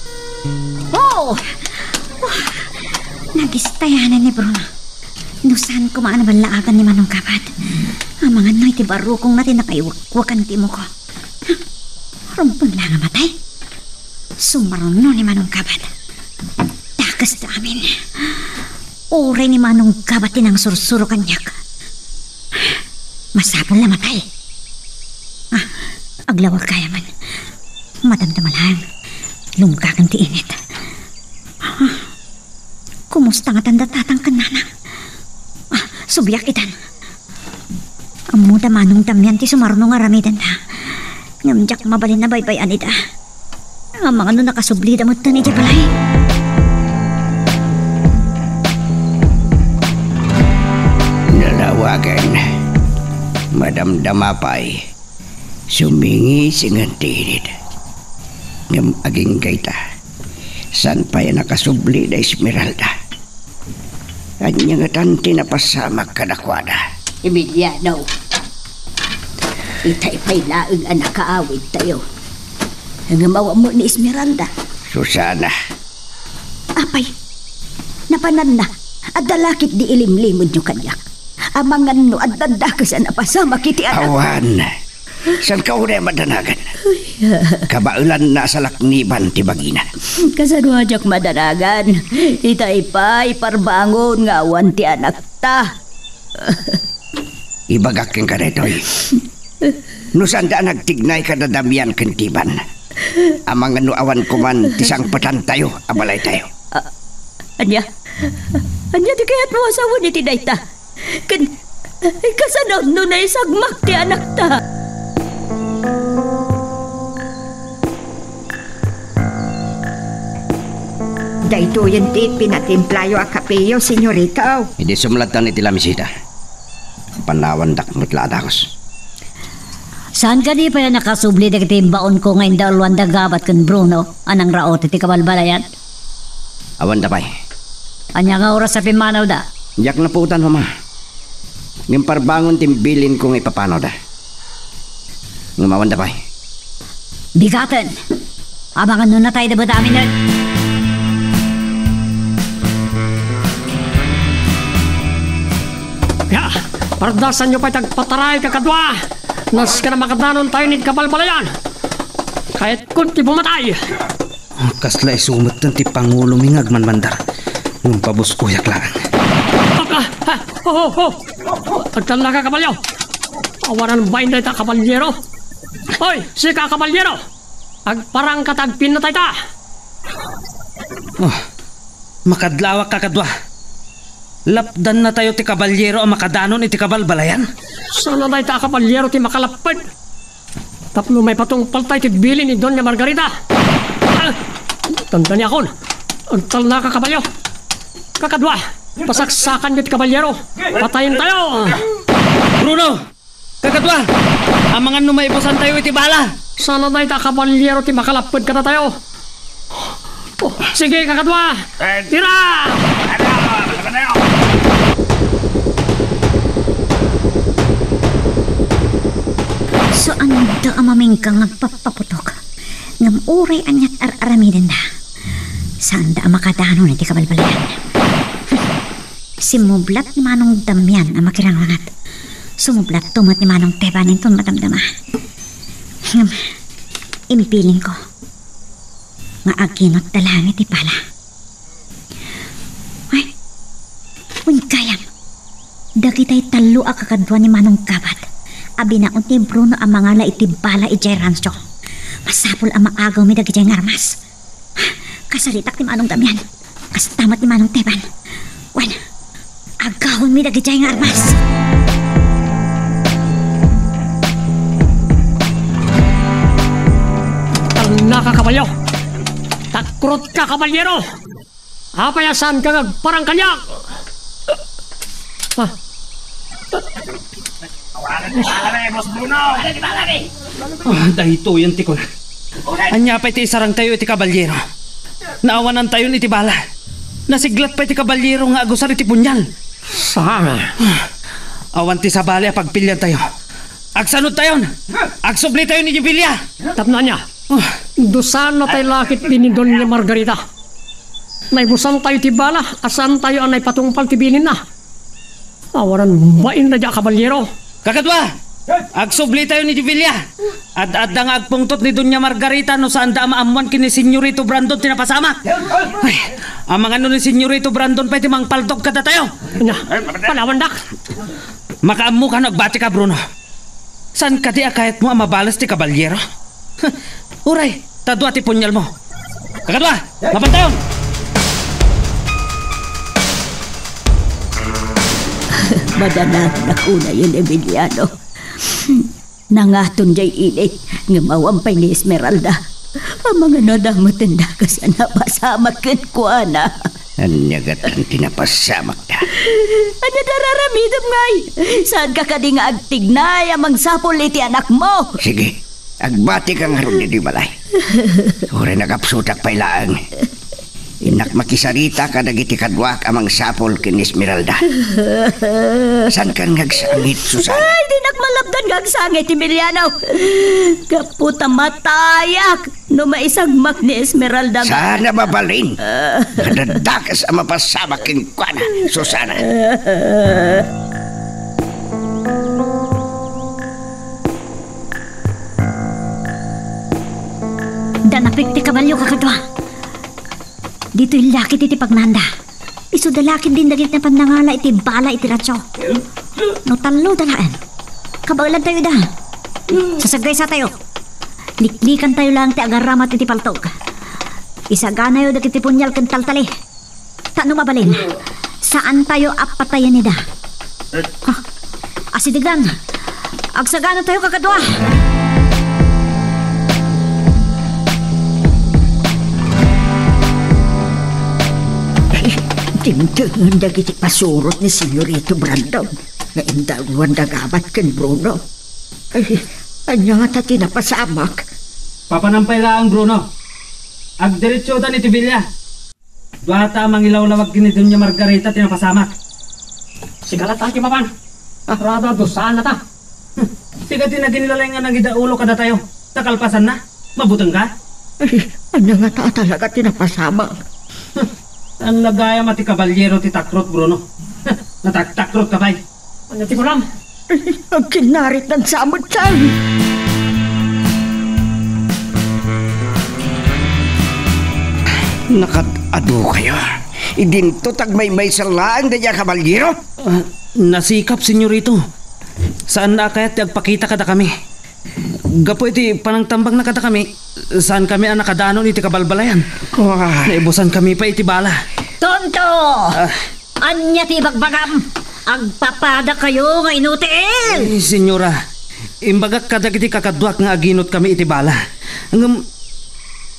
Oh! Nagistayanan ni Bruno. No saan koma a naballaagan ni Manong Kabat? Amangan no iti barukongna ti nakaiwekwekan ti imoko. Rumbeng la nga matay. Sumaruno ni Manong Kabat. Dakes ta amin. Uray ni Manong Kabat ti nangsursuro kaniak. Masapul a matay. Ah, aglawag kaya man. Madamdama laeng. Lumkaken ti init. Ah, kumusta ngatan da tatang ken nanang? Ah, subiak itan. Ammo da Manong Damian ti sumaruno nga aramidenda. Ngem diak mabalin a baybay-an ida. Amangan no nakasublida metten idiay balay. Nalawagen. Madamdama pay. Sumingisingen ti init. Ngem agingga ita, saan pay a nakasubli da Esmeralda. Ania ngatan ti napasamak kadakuada? Emiliano, itay pay laeng a nakaawidtayo. Ngem awan met ni Esmeralda. Susana. Apay, napananna, adda la ketdi ilimlimedyo kaniak. Amangan no adda dakes a napasamak iti anak. Awan. Saanka unay a madanagan? Ay, ah. Kabaelanna a salakniban ti bagina. Kasano a diak madanagan? Itay pay parbangon nga awan ti anakta. Ibagak kenka daytoy. No saanda a nagtignay kada Damian ken Tiban, amangan no awan koman ti sangpetantayo a balaytayo. Ah, ania? Ania ti kayatmo a sawen iti dayta? Ken, kasano no naisagmak ti anakta? Daytoyen ti pinatimplayo a kapeyo, senyorito. Idi sumlatan iti lamisita, panawandak met la a dakes. Saan kadi pay a nakasubli dagiti imbaonko nga indauluan da Gabat ken Bruno a nangraot iti kabalbalayan? Awanda pay. Ania nga oras a pimmanawda? Diak napuotan, Mama. Ngem parbangon ti imbilinko nga ipapanawda. Ngem awanda pay. Bigaten! Amangan no natayda met amin. Ya, pardasanyo pay ti agpataray, kakadua. Nasken a makadanontayon iti kabalbalayan. Kayatkon ti pumatay. Kasla isu metten ti pangulomi nga agmanmandar. Ngem pabus-oyak laeng. Ah, ah, ah, oh, oh, oh. Agtalnaka, kabalyo. Awanan bain dayta a kabalyero. Oy, sika a kabalyero. Agparangka ta agpinnatayta. Oh, makadlawak, kakadua. Lapdannatayo ti kabalyero a makadanon iti kabalbalayan. Saan a dayta a kabalyero ti makalapped? Tapno maipatungpaltayo ti bilin ni Doña Margarita. Ah! Dandaniakon. Agtalnaka, kabalyo. Kakadua, pasaksakanyo ti kabalyero. Patayentayo. Bruno! Kakadua! Amangan no maibusantayo iti bala! Saan a dayta a kabalyero ti makalapped kadatayo. Oh, sige, kakadua! Eh, tira! Ano? Ano ba na yun? Saanda a mamingka nga agpappaputok. Ngem uray aniat ar-aramidenda, saanda a makadanon iti kabalbalian. Simmublat ni Manong Damian a makirangrangat. Sumublatto met ni Manong Teban inton madamdama. Ngem, impilinko nga aginotda laeng iti bala. Ay, wen gayam, dagitay tallo a kakadua ni Manong Gabat a binaon ni Bruno a mangala iti bala idiay rancho. Masapul a maagawmi dagidiay nga armas. Kasaritak ni Manong Damian. Kasta met ni Manong Teban. Wen, agawonmi dagidiay nga armas. Talnaka, kabalyo! Takrotka, kabalyero! Apay a saanka nga agparang kaniak? Ah. Ah, daytoyen ti kuna. Ania pay ti isarangtayo iti kabalyero? Naawanantayon iti bala. Nasiglat pay ti kabalyero nga agusar iti punyal. Saan? Awan ti sabali a pagpiliantayo. Agsanodtayon! Agsublitayon idiay bilia! Tapno ania? Ah. Dusanatay lakit ni Doña Margarita. Naibusantayo ti bala, a saantayo a naipatungpal ti bilinna. Awanan bain dayta a kabalyero. Kakadua! Agsublitayon idiay bilia! Ad-adda nga agpungtot ni Doña Margarita no saanda a maammuan ken ni Senyorito Brandon ti napasamak. Ay, amangan no ni Senyorito Brandon pay ti mangpaltok kadatayo. Ania, panawandak. Makaammoka no agbatika, Bruno. Saan kadi a kayatmo a mabales ti kabalyero? Uray, ta dua ti punyalmo. Kakadua, mapantayon! Madanagan a kunayon, Emiliano. Nangaton diay init, ngem awan pay ni Esmeralda. Amangan no adda met ti dakes a napasamak kenkuana. Ania ngatan ti napasamakda? Ania ti ar-aramidem, ngay? Saanka kadi nga agtignay a mangsapul iti anakmo? Sige, agbatika ngarud idiay balay. Uray nagapsutak pay laeng. Innak makisarita kadagiti kaduak a mangsapul ken ni Esmeralda. Saankan nga agsangit, Susana? Ay, dinak malapdan nga agsangit, Emiliano. Gapu ta matayak no maisagmak ni Esmeralda. Saan a mabalin? Madadakes a mapasamak kenkuana, Susana. Danapik ti kabalio, kakadua. Ditoy lakit iti pagnaanda. Isuda lakit din dagiti napan nangala iti bala iti radio. No tallo da laeng, kabaelantayo ida. Sasaggaysa tayo. Liklikan tayo lang ti agaramat iti paltog. Isaganayo dagiti punyal ken taltali. Ta no mabalin, saan tayo a patayen ida. Ha? Asidegdan, agsagana tayo, kakadua. Dimtengen dagiti pasurot ni Senyorito Brandon nga indaguan da Gabat ken Bruno. Ay, ania ngata ti napasamak? Papanam pay laeng, Bruno. Agdiretsodan iti bilia. Duata a mangilawlawag ken ni Doña Margarita ti napasamak. Sika latta ti mapan. Rada, dusaannata. Sika ti naginlalay nga nangidaulo kadatayo. Ta kalpasanna, mabutengka? Ay, ania ngata a talaga ti napasamak? Ania gayam a ti kabalyero ti takrot, Bruno? Nataktakrot ka pay. Ania ti kunam? Agkinnaritnan sa ametsan. Nakad-adu kayo. Idinto tagmaymaysa laeng daydiay a kabalyero? Ah, nasikap, senyorito. Saanna a kayat ti agpakita kadakami. Gapu iti panangtambangna kadakami, saankami a nakadanon iti kabalbalayan. Wah. Naibusankami pay iti bala. Tonto! Ah. Ania ti ibagbagam? Agpapada kayo nga inutil! Eh, senyora, imbagak kadagiti kakaduak nga aginutkami iti bala. Ngem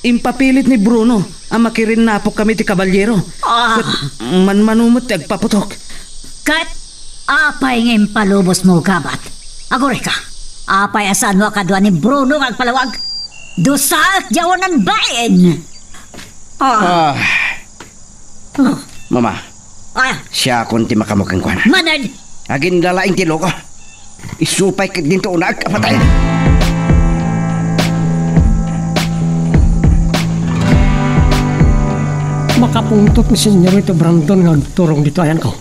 impapilit ni Bruno a makirinnapok kami iti kabalyero. Ah. Ket manmano met ti agpaputok. Ket apay nga impalubosmo, Gabat? Agurayka, apay a saanmo a kadua ni Bruno nga agpalawag? Dusaek diay awanan bain! Ah. Ah. Oh. Mama, ah, siakon ti makaammo kenkuana. Maned! Aginlalaing ti loko. Isu pay ketdinto unaek a patay. Makapungtot ni Senyorito Brandon nga agturong ditoy ayanko.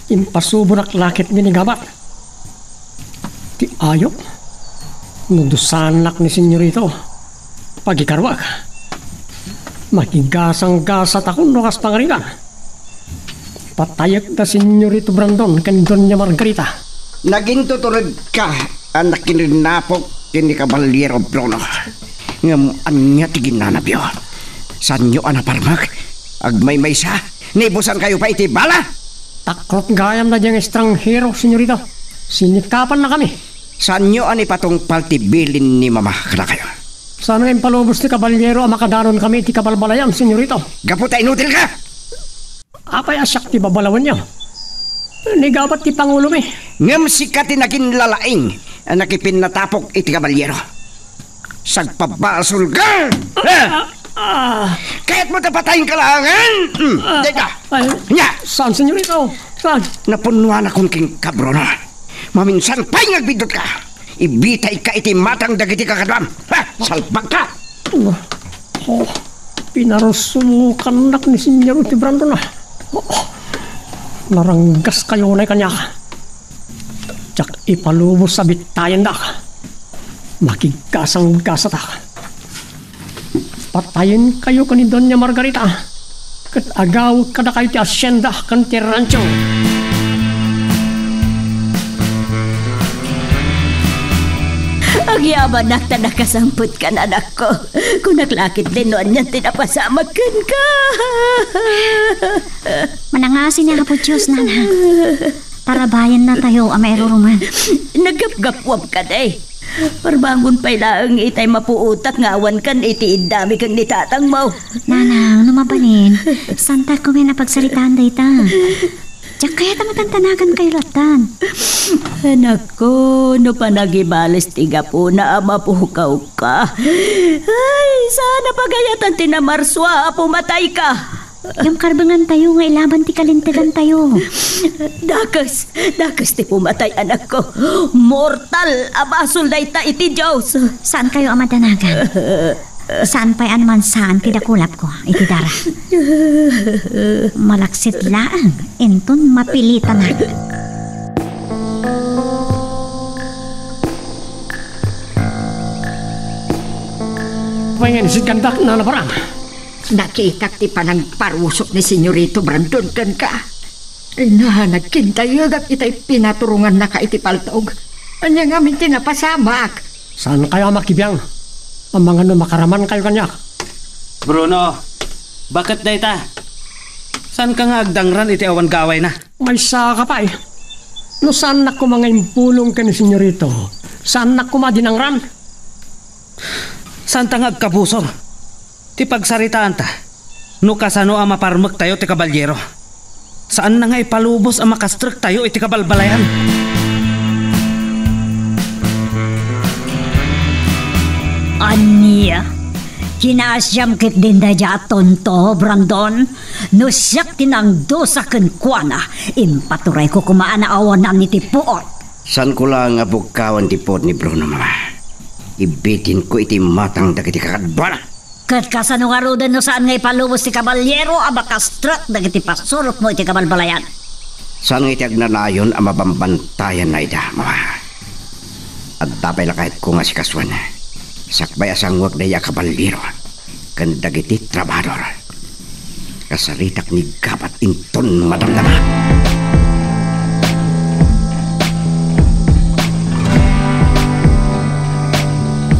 Impasubonak la ketdi ni Gabat. Ti ayup, no dusaannak ni Senyorito, pagikaruak. Makigasanggasatakon no kas pangarigan. Patayek da Senyorito Brandon ken Doña Margarita. Nagintuturedka a nakirinnapok ken ni Kabalyero Bruno. Ngem ania ti ginnanabyo? Saanyo a naparmek? Agmaymaysa? Naibusankayo pay iti bala? Takrot gayam daydiay nga estranghero, Senyorito. Sinikapannakami. Saanyo a naipatungpal ti bilin ni Mama kadakayo? Saan nga impalubos ti kabalyero a makadanonkami iti kabalbalayan, Senyorito? Gapu ta inutilka! Apay a siak ti babalawenyo? Ni Gabat ti pangulomi. Ngem sika ti naginlalaing a nakipinnatapok iti kabalyero. Sagpabasolka! Ah! Ah! Kayatmo ta patayenka laengen? Hmm, ah, dayta. Ay, nya! Saan, Senyorito? Saan? Napunnoanakon kenka, Bruno. Maminsan pay nga agbiddutka. Ibitayka iti matang dagiti kakaduam. Ha? Salbagka! Oh, oh, pinarusukannak ni Senyorito Brandon, ah. Oh, naranggaskayo unay kaniak. Diak ipalubos a bitayendak. Makigasanggasatak. Patayenkayo ken ni Doña Margarita, ket agawek kadakayo ti asienda ken ti rancho. Agyamanak ta nakasamputkan, anakko. Kunak la ketdin no anian ti napasamak kenka. Manangasina, Apo Dios, nana. Tarabayannatayo a mairuruman. Naggapgapuam kadi. Parbangon pay laeng itay mapuotak nga awankan iti iddami ken ni tatangmo. Nanang, no mabalin, santa koma a pagsaritaan dayta. Diak kayat a matantanagan kayo lattan. Anakko, no panagibales ti gapuna a mapukawka. Ay, saan a pagayatan ti namarsua a pumatayka. Ngem karbengantayo nga ilaban ti kalintegantayo. Dakes, dakes ti pumatay, anakko. Mortal a basol dayta iti Dios. Saan kayo a madanagan? Saan pay a naman saan ti dakulapko iti dara. Malaksid laeng, inton mapilitanak. Wen, sika kandak na naparang. Nakitak ti panangparusok ni Senyorito Brandon kenka. Ina, nagkindayegak itay pinaturongannaka iti paltog. Ania ngamin ti napasamak? Saan kayo a makibiang? Amangan no makaraman kayo kaniak. Bruno, baket dayta? Saan ka nga agdangran iti awan gawayna? Maysa ka pay. No saannak koma nga impulong ken ni Senyorito, saannak koma dinangran. Saanta nga agkabusor ti pagsaritaanta no kasano a maparmektayo ti kabalyero. Saanna nga ipalubos a makastrektayo iti kabalbalayan. Ania? Kinaasiam ketdin daydiay a tonto, Brandon? No siak ti nangdusa kenkuana, impaturayko koma a naawanan iti puot. Saanko laeng a bukkawan ti puot ni Bruno, Mama. Ibitinko iti imatang dagiti kakaduana. Ket kasano ngaruden no saan nga ipalubos ti kabalyero a makastrek dagiti pasurotmo iti kabalbalayan? Saan nga iti agnanayon a mabambantayanna ida, Mama. Adda pay la kayatko nga sikasoen. Sakbay a sangoek daydiay a kabalyero ken dagiti trabahador. Kasaritak ni Gabat inton madamdama.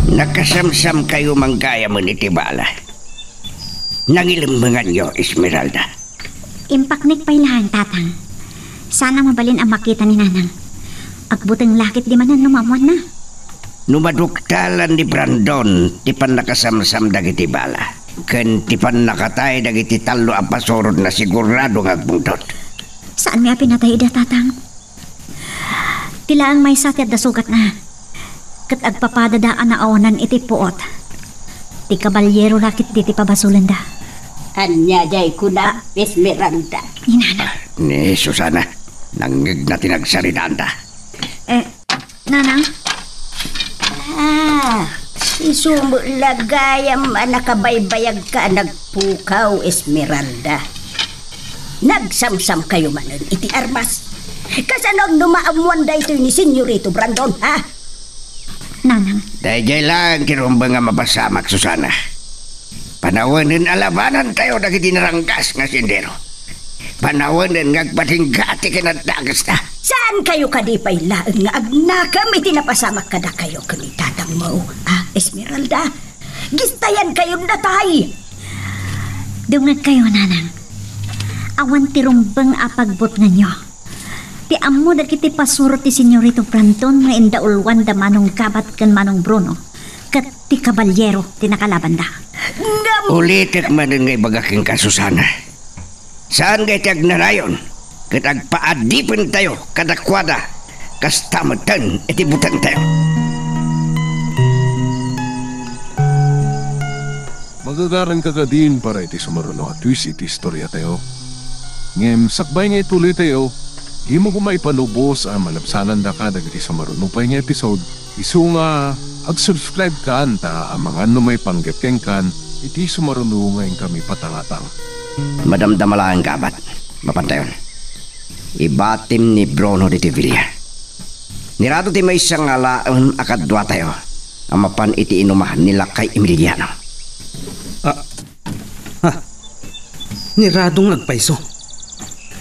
Nakasamsamkayo man gayamen iti bala. Nangilemmenganyo, Esmeralda. Impaknek pay laeng, Tatang. Saan a mabalin a makita ni Nanang. Agbuteng la ketdi manen no maammoanna. No maduktalan ni Brandon ti pannakasamsam dagiti bala ken ti pannakatay dagiti tallo a pasurotna, sigurado nga agpungtot. Saanmi a pinatay ida, Tatang? Ti laeng maysa ti adda sugatna. Ket agpapadada a naawanan iti puot. Ti kabalyero la ketdi ti pabasolenda. Ania diay kuna, Esmeralda? Ni Nanang. Ni Susana, nangngegna ti nagsaritaanta. Eh, Nanang? Ah, isu met la gayam a nakabaybayagka a nagpukaw, Esmeralda. Nagsamsamkayo manen iti armas. Kasano no maammoan daytoy ni Senyorito Brandon, ha? Nanang. Daydiay laeng ti rumbeng a mapasamak, Susana. Panawenen a labanantayo dagiti naranggas nga sendero. Panawenen nga agpatingga ti kinadakesta. Saankayo kadi pay laeng nga agnakem iti napasamak kadakayo ken ni tatangmo, a, Esmeralda? Gistayankayon natay! Dumngegkayo, Nanang. Awan ti rumbeng a pagbutnganyo. Ti ammo dagiti pasurot ti Senyorito Brandon nga indauluan da Manong Gabat ken Manong Bruno, ket ti kabalyero ti nakalabanda. Ngem ulitek manen nga ibaga kenka, Susana. Saan nga iti agnanayon ket agpaadipentayo kadakuada, kasta metten iti butengtayo. Magagaranka kadin para iti sumaruno a twist iti istoriatayo. Ngem sakbay nga ituloytayo, dimo koma ipalubos a malabsanandaka dagiti sumaruno pay nga episode, isu nga ag-subscribe kan ta amangan no maipanggep kenkan iti sumaruno nga inkami patangatang. Madamdama laeng, Gabat. Mapantayon. Ibatim ni Bruno ditoy villa. Nirado ti maysa nga alaem a kaduatayo a mapan iti inuma ni Lakay Emiliano. Ah, ah, nirado nga agpayso.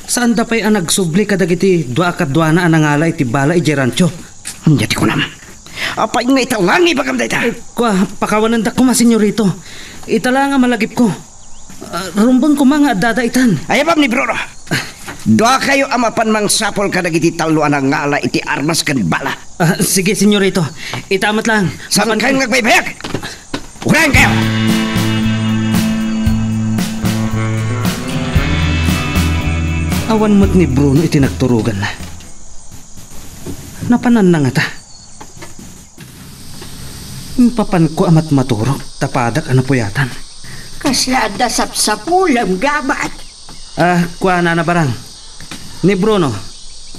Saanda pay a nagsubli kadagiti dua a kaduana a nangala iti bala idiay rancho. Ania ti kunam? Apay nga ita la nga ibagam dayta? Eh, kua, pakawanendak koma, senyorito. Ita la nga malagipko. Ah, rumbeng koma nga addada itan. Ayabam ni Bruno. Duakayo a mapan mangsapul kadagiti tallo a nangala iti armas ken bala. Ah, sige, senyorito. Ita met lang. Saan kayong nagbaybayag? Ugrayan kayo! Awan met ni Bruno iti nagturoganna. Napananna ngata. Impapanko a matmaturog, tapadak a napuyatan. Kasla adda sapsapulem, gabat. Ah, kuana na barang. Ni Bruno,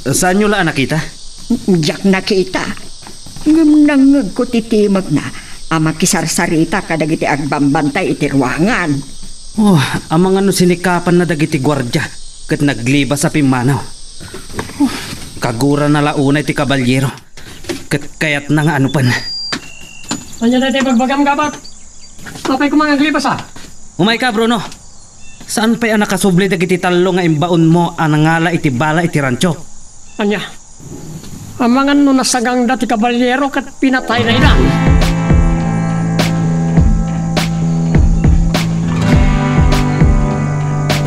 saanyo la a nakita? Diak nakita. Ngem nangngegko ti timekna a makisarsarita kadagiti agbambantay iti ruangan. Oh, amangan no sinikapanna dagiti guardia ket naglibas a pimmanaw. Oh, kagurana la unay ti kabalyero. Ket kayatna nga anupen. Ania daytoy bagbagam, gabat? Apay koma nga aglibas, a? Umayka, Bruno. Saan pay a nakasubli dagiti tallo nga imbaonmo a nangala iti bala iti rancho? Ania? Amangan no nasagangda ti kabalyero ket pinatayna ida.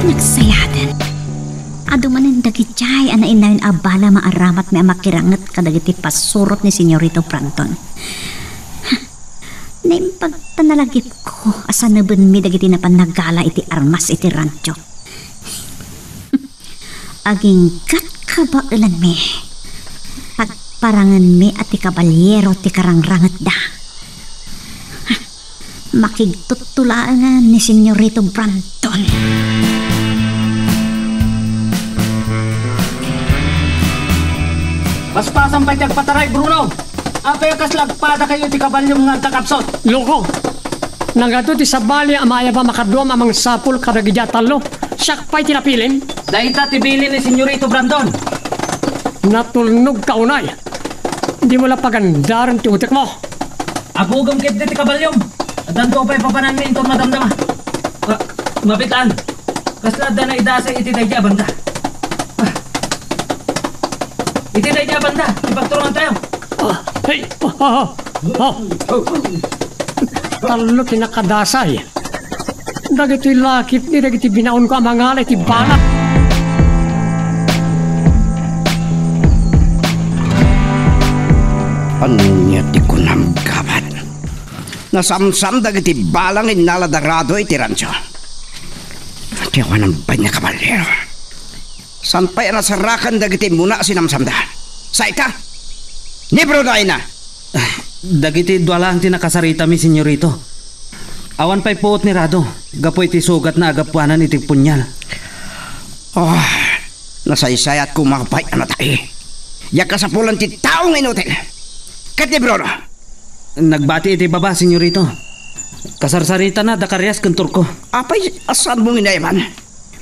Nagsayaten. Adu manen dagidiay a nainayon a bala maaramatmi a makiranget kadagiti pasurot ni Senyorito Brandon. Naimbag ta nalagipko a sanebenmi dagiti napan nagala iti armas iti rancho. Aginggat kabaelanmi. Pagparangenmi a ti kabalyero ti karangrangetda. Makigtutto laengen ni Senyorito Brandon. Paspasan pay ti agpataray, Bruno! Apay a kasla agpadakayo iti kabalyom nga adda kapsut? Loko! Nagadu ti sabali a maayab a makaduam a mangsapul kadagidi a tallo. Siak pay ti napilim. Dayta ti bilin ni Senyorito Brandon. Natulnog ka unay. Dimo la pagandaren ti utekmo. Abugem ketdi ti kabalyom. Addanto pay papananmi inton madamdama. Ah, mabitaan. Kasla adda naidasay iti daydi a banda. Ah. Iti daydi a banda, ipagturongan tayo. Ah, hey, ah, ah, ah. Tallo ti nakadasay. Dagitoy lakip ni dagiti binaonko a mangala iti bala. Ania ti kunam, gabat? Nasamsam dagiti bala nga innala da Rado iti rancho. Ti awanan bay nga kabalyero. Saan pay a nasarakan dagiti muna a sinamsamda? Saita? Ni Bruno, ay na! Ah, dagiti dua laeng ti nakasaritami, senyorito. Awan pay puot ni Rado, gapu iti sugatna a gapuanan iti punyal. Oh, nasaysayat koma pay a natay. Diak kasapulan ti tao nga inutil. Ket ni Bruno? Nagbati iti baba, senyorito. Kasarsaritana da Karias ken Turco. Apay a saanmo nga inayaban?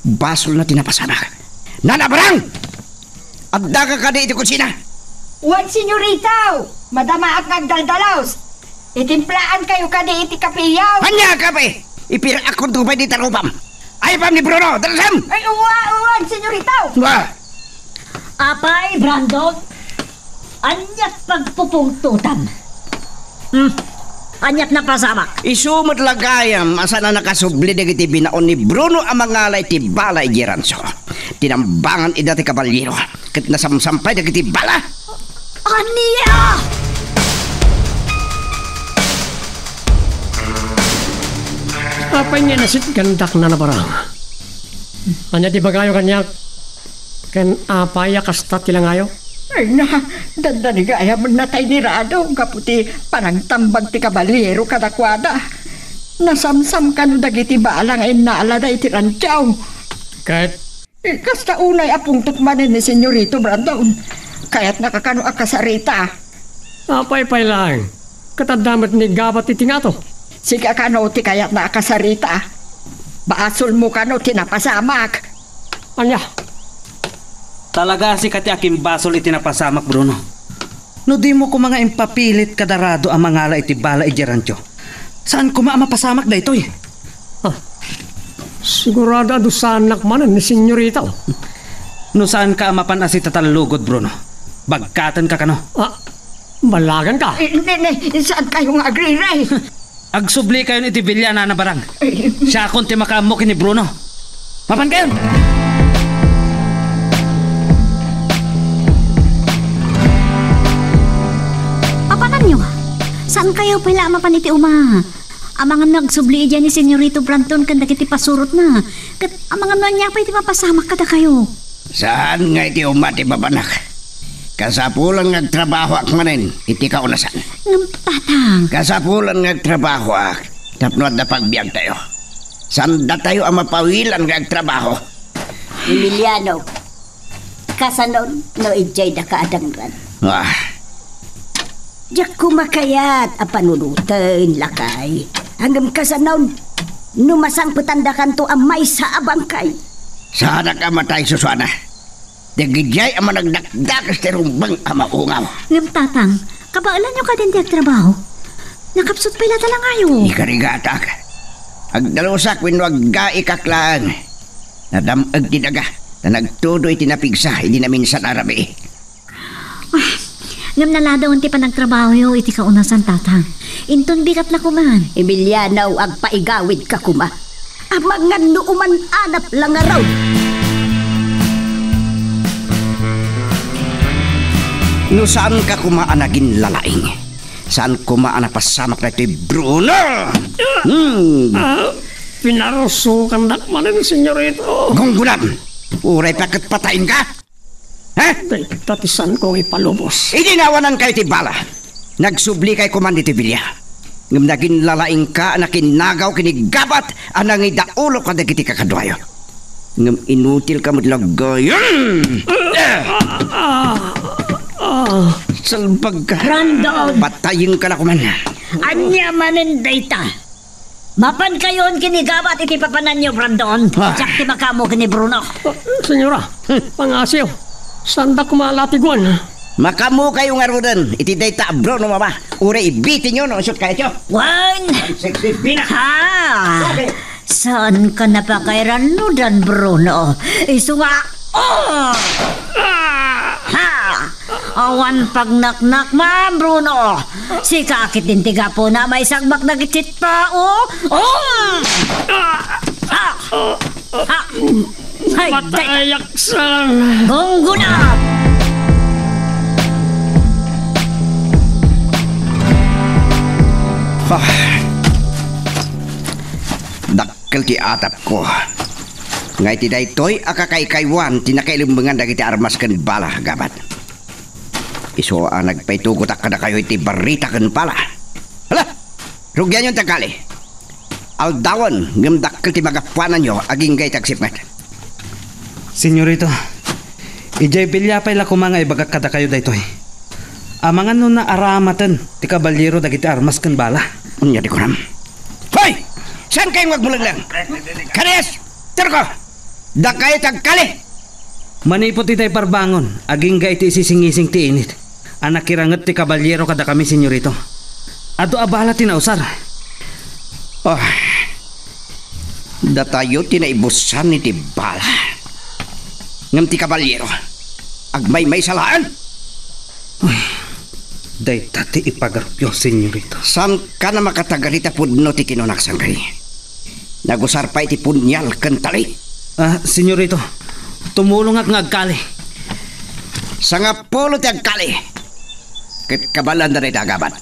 Basolna ti napasamak. Nana Barang! Addaka kadi iti kusina? Wen, senyorito! Madamaak nga agdaldalos. Itimplaankayo kadi iti kapeyo? Ania a kape? Ipiraakon to pay dita rupam. Ay, pam ni Bruno, dalasam! Ay, uwa, uwan, senyorito! Wa! Apay, Brandon? Aniat pagpupungtotam? Hmm? Aniat napasamak? Isu met la gayam a saan a nakasubli dagiti binaon ni Bruno a mangala iti bala idiay rancho. Tinambangan ida ti kabalyero, ket nasamsam pay dagiti bala. Ania? Apay nga nasitgandak, Nana Barang? Ania ti ibagayo kaniak? Ken apay a kasta ti langayo? Ay na, dandani gayam natay ni Rado gapu ti panangtambag ti kabalyero kadakuada. Nasamsam kano dagiti bala nga innalada iti rancho. Ket? Eh, kasta unay a pungtot manen ni Senyorito Brandon. Kayatnaka kano a kasarita? Apay pay laeng? Ket adda met ni gabat iti ngato. Sika kano ti kayatna a kasarita. Basolmo kano ti napasamak. Ania? Talaga a sika ti akimbasol iti napasamak, Bruno. No dimo koma nga impapilit kada Rado a mangala iti bala idiay rancho, saan koma a mapasamak daytoy. Ah, sigurado a dusaennak manen ni senyorita. No saanka a mapan a sitatallugod, Bruno, bagkatenka kano. Ah, balaganka. Eh, ne, ne, saankayo nga agriray? Agsubli kayon iti villa, Nana Barang. Ay. Siakon ti makaammo ken ni Bruno. Mapan kayon! Kayo pay la a mapan iti uma. Amangan no agsubli idiay ni Senyorito Brandon ken dagiti pasurotna. Ket amangan no ania pay ti mapasamak kadakayo. Saan nga iti uma ti mapanak. Kasapulan nga agtrabahoak manen iti kaunasan. Ngem, Tatang. Kasapulan nga agtrabahoak tapno adda pagbiagtayo. Saan datayo a mapawilan nga agtrabaho. Emiliano, kasanon no idiay daka adangran? Ah. Diak koma kayat a panunoten, lakay. Ngem kasanon no masangpetandakanto a maysa a bangkay? Saanak a matay, Susana. Dagidiay a managdakdakes ti rumbeng a maungaw. Ngem, Tatang, kabaelanyo kadin ti agtrabaho? Nakapsut pay la ta langayo. Ikarigatak. Agdalusak wenno aggaikak laeng. Nadam-eg ti daga, ta nagtudo iti napigsa idi naminsan a rabii. Ah, ngem naladawen ti panagtrabahoyo iti kaunasan, Tatang. Inton bigat la koman. Emiliano, agpaigawidka koma. Amangan no uman-anap la ngarud. No saanka koma a naginlalaing, saan koma a napasamak daytoy Bruno? Hmm. Ah, pinarsukandak manen, Senyorito. Gunggunam! Uray pa ket patayenka? Ha? Dayta ti saanko nga ipalubos. Idi naawanankayo ti bala, nagsublikayo koman ditoy bilia. Ngem naginlalaingka a nakinnagaw ken ni Gabat a nangidaulo kadagiti kakaduayo. Ngem inutilka met la gayon. Ah, ah, ah, salbagka. Brandon! Patayenka la koman. Ania manen dayta? Mapankayon ken ni Gabat iti papananyo, Brandon. Ah. Diak ti makaammo ken ni Bruno. Ah, Senyora, pangngaasim, saanda koma a latigoan. Makaammokayo ngaruden iti dayta a Bruno, Mama. Uray ibitenyo no isu ti kayatyo. Wen! Sexy Pina. Ha? Saanka a pakairanudan, Bruno. Isu nga, oh! Ah! Ha! Awan pagnaknakam, Bruno. Sika ketdin ti gapuna a maisagmak dagiti tao. Oh! Ah! Ah! Ah! Ay, day- Patayak sa Gungguna! Ah. Dakkel ti atapko. Nga iti daytoy a kakaykaywan ti nakailemmengan dagiti armas ken bala, Gabat. Isu a nagpaitugotak kadakayo iti barrita ken bala. Hala! Rugianyon ti agkali. Aldawen, ngem dakkel ti magapuananyo agingga iti agsipnget. Senyorito, idiay bilia pay la koma nga ibagak kadakayo daytoy. Amangan no naaramaten ti kaballiero dagiti armas ken bala. Ania ti kunam? Hoy! Saankayo nga agmulengleng? Karias! Turko! Dakayo ti agkali! Manipud itay parbangon, agingga iti isisingising ti init a nakiranget ti kaballiero kadakami, Senyorito. Adu a bala ti nausar. Ah, datayo ti naibusan iti bala. Ngem ti kaballiero, agmaymaysa laeng. Uy, dayta ti ipagarupyo, Senyorito. Saankan a makatagari ta pudno ti kinunak, sangkay. Nagusar pay ti punial ken tali. Ah, Senyorito, tumulongak nga agkali. Sangapulo ti agkali. Ket kabaelanna dayta a Gabat.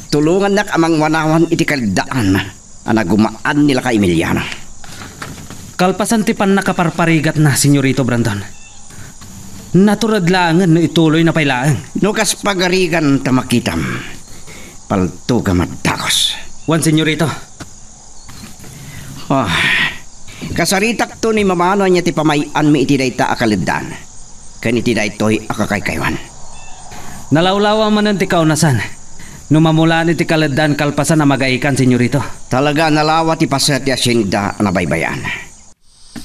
Tulongannak a mangwanawan iti kaleddaan a nagumaan ni Lakay Emiliano. Kalpasan ti pannakaparparigatna, Senyorito Brandon, natured laengen no ituloyna pay laeng. No kas pagarigan ta makitam, paltogam a dagus. Wen, Senyorito. Ah, kasaritakto ni mamano ania ti pamay-anmi iti dayta a kaleddaan ken iti daytoy a kakaykaywan. Nalawlawa manen ti kaunasan no mamulaan iti kaleddaan kalpasan a magaikan, Senyorito. Talaga a nalawa ti paset ti asienda a nabaybay-an.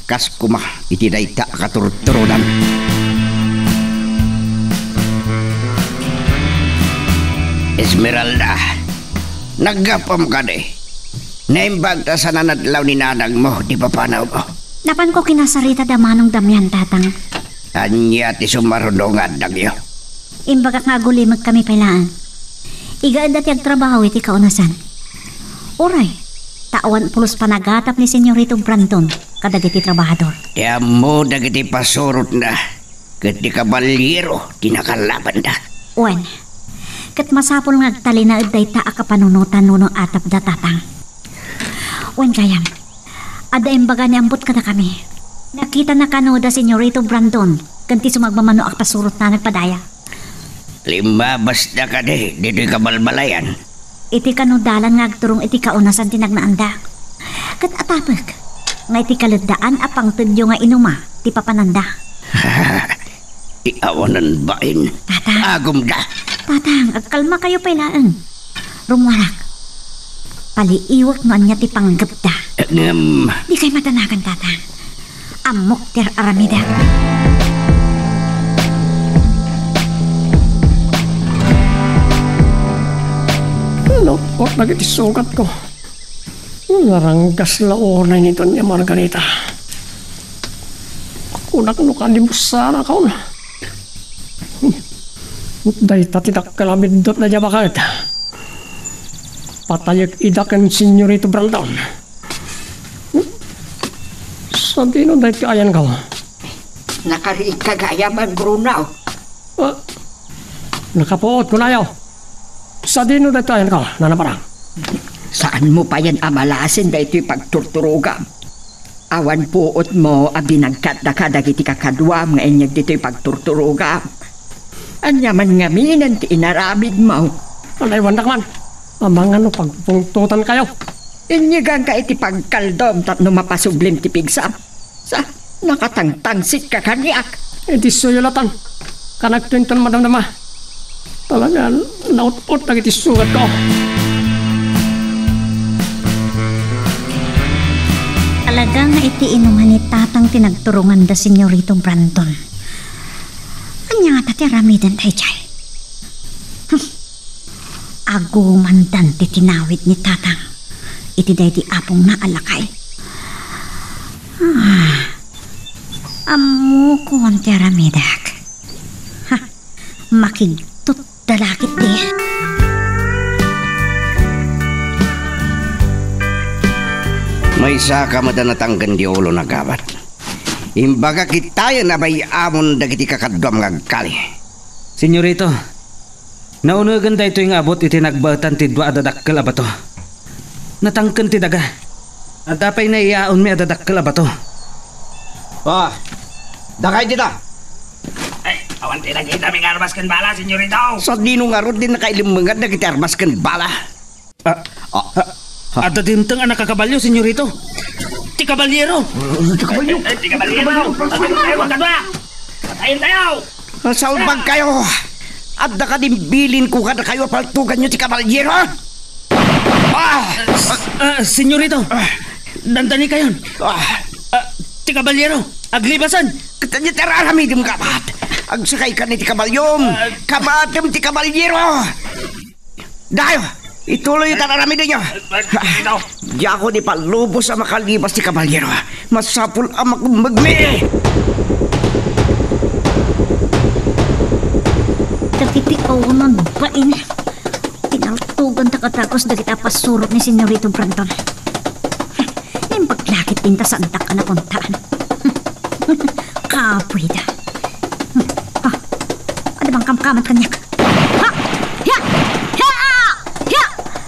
Kas koma iti dayta a katurturodan. Esmeralda, naggapom kadi? Naimbag ta saan a nadlaw ni nanangmo ti papanawmo. Napanko kinasarita da Manong Damian, Tatang. Ania ti sumaruno nga addagyo? Imbagak nga agulimekami pay laeng. Igaedda ti agtrabaho iti kaunasan. Uray, ta awan pulos panagatap ni Senyorito Brandon kadagiti trabahador. Ti ammo dagiti pasurotna ket ti kaballiero ti nakalabanda. Wen, Ket masapul nga agtalinaed dayta a kapanunotan no atapda, Tatang. Wen gayam, adda imbaga ni Ambot kadakami. Nakitana kano da Senyorito Brandon ken ti sumagmamano a pasurotna nagpadaya. Limmabasda kadi ditoy kabalbalayan? Iti kano dalan nga agturong iti kaunasan ti nagnaanda. Ket atapek nga iti kaledaan a pangtedyo nga inuma ti papananda. Ti awanan bain. Tatang. Agumda. Tatang, agkalmakayo pay laeng. Rumuarak. Paliiwek no ania ti panggepda. Ngem. Dikay madanagan, Tatang. Ammok ti ar-aramidek. Naut-ot dagiti sugatko. Naranggas la unay ni Doña Margarita. Kunak no kadi busarakon. Dayta ti dakkel a biddutna diay baket. Patayek ida ken Senyorito Brandon. Sadino daytoy ayanko? Nakariikka gayam, Bruno. Ah, nakapuot kunayo. Sadino daytoy ayanko, Nana Parang? Saanmo payen a malasin daytoy pagturturogam? Awan puotmo a binagkatdaka dagiti kakaduam nga inyeg ditoy pagturturogam. Ania man ngamin ti inaramidmo? Naiwandak man. Amangan no pagpungtotankayo. Inyeganka iti pagkaldom tapno mapasublim ti pigsam. Sa, nakatangtangsitka kaniak. Iti suyulatan. Kanagto inton madamdama. Talaga, naut-ot dagiti sugatko. Talaga nga iti inuman ni Tatang ti nagturonganda, Senyorito Brandon. Ania ngata ti aramiden daydiay? Hmm. Agumandan ti tinawid ni Tatang iti daydi apongna a lakay. Ah, ammokon ti aramidek. Ha, makigtutda la ketdi. Maysaka met a natangken ti ulona, gabat. Imbaga kitayen a bay-amon dagiti kakaduam nga agkali. Senyorito, naunegen daytoy nga abut iti nagbaetan ti dua a dadakkel a bato. Natangken ti daga. Adda pay naiyaonmi a dadakkel a bato. Ah, dakay dita. Ay, awan ti nakitami nga armas ken bala, Senyorito. Sadino ngarud ti nakailemmengad dagiti armas ken bala? Ah, ah, ah. Adda dimteng a nakakabalio, Senyorito. Ti kabalyero. Ah, ti kabalyo. Eh, eh, ti kabalyero. Ay, wag ka ba? Patayin tayo. Nasalbagkayo. Adda kadi bilinko kadakayo a paltuganyo ti kabalyero? Ah! Ah, Senyorito. Ah. Dandanikayon. Ah. Ah, ti kabalyero. Aglibasan. Ket ania ti ar-aramidem, gabat? Agsakaykan iti kabalyom. Ah. Kabaatem ti kabalyero. Dayo, ituloy ta ar-aramidenyo. Ito. Diakon ipalubos a makalibas ti kabalyero. Masapul a makemmegmi. Dagiti awanan bain. Tinaltugan ta kadakus dagiti a pasurot ni Senyorito Brandon. Naimbag la ketdin ta saandak a napuntaan. Kapuy da. Ah, adda bang kamkamad kaniak? Ha! Hia! Hia! Hia!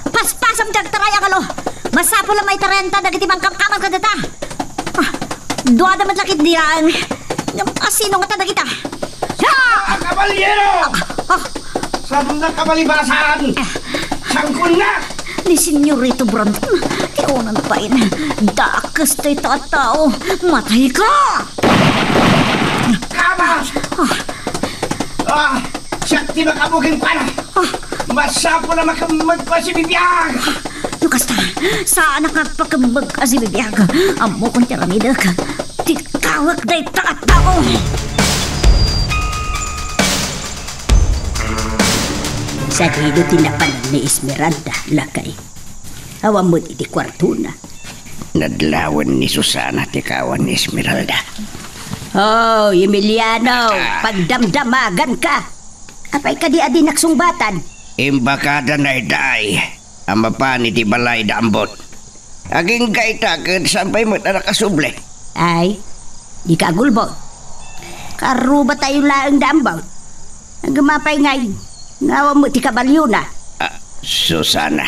Paspasam ti agtaray a kalo! Masapul a maitarayan ta dagiti mangkamkamad kadata. Ah, duada met la ketdi laeng. Ngem asino ngata dagita? Hia! Ah, kabalyero! Ah, ah. Saan na kabalibasan? Ah. Sangkon na! Ni Senyorito Brandon, ti unang pain. Dakes dayta a tao. Matayka! Kabas! Ah. Ah, siak ti makabuking para. Ah. Masapul a makemmegko a sibibiag. No kasta, saanak nga agpakemmeg a sibibiag. Ammokon ti aramidek. Ti kawek dayta a tao. Sadino ti napanan ni Esmeralda, lakay? Awan met iti kuartona. Nadlawen ni Susana ti kawan ni Esmeralda. Oh, Emiliano, ah, pagdamdamaganka. Apay kadi a dinak sungbatan? Imbakada daydiay a mapan iti balay da Ambot. Agingga ita ket saan pay met a nakasubli. Ay, dika agulbod. Karubatayo laeng da Ambot. Ngem apay ngay, Ngawam met ti kabalyona. Ah, Susana.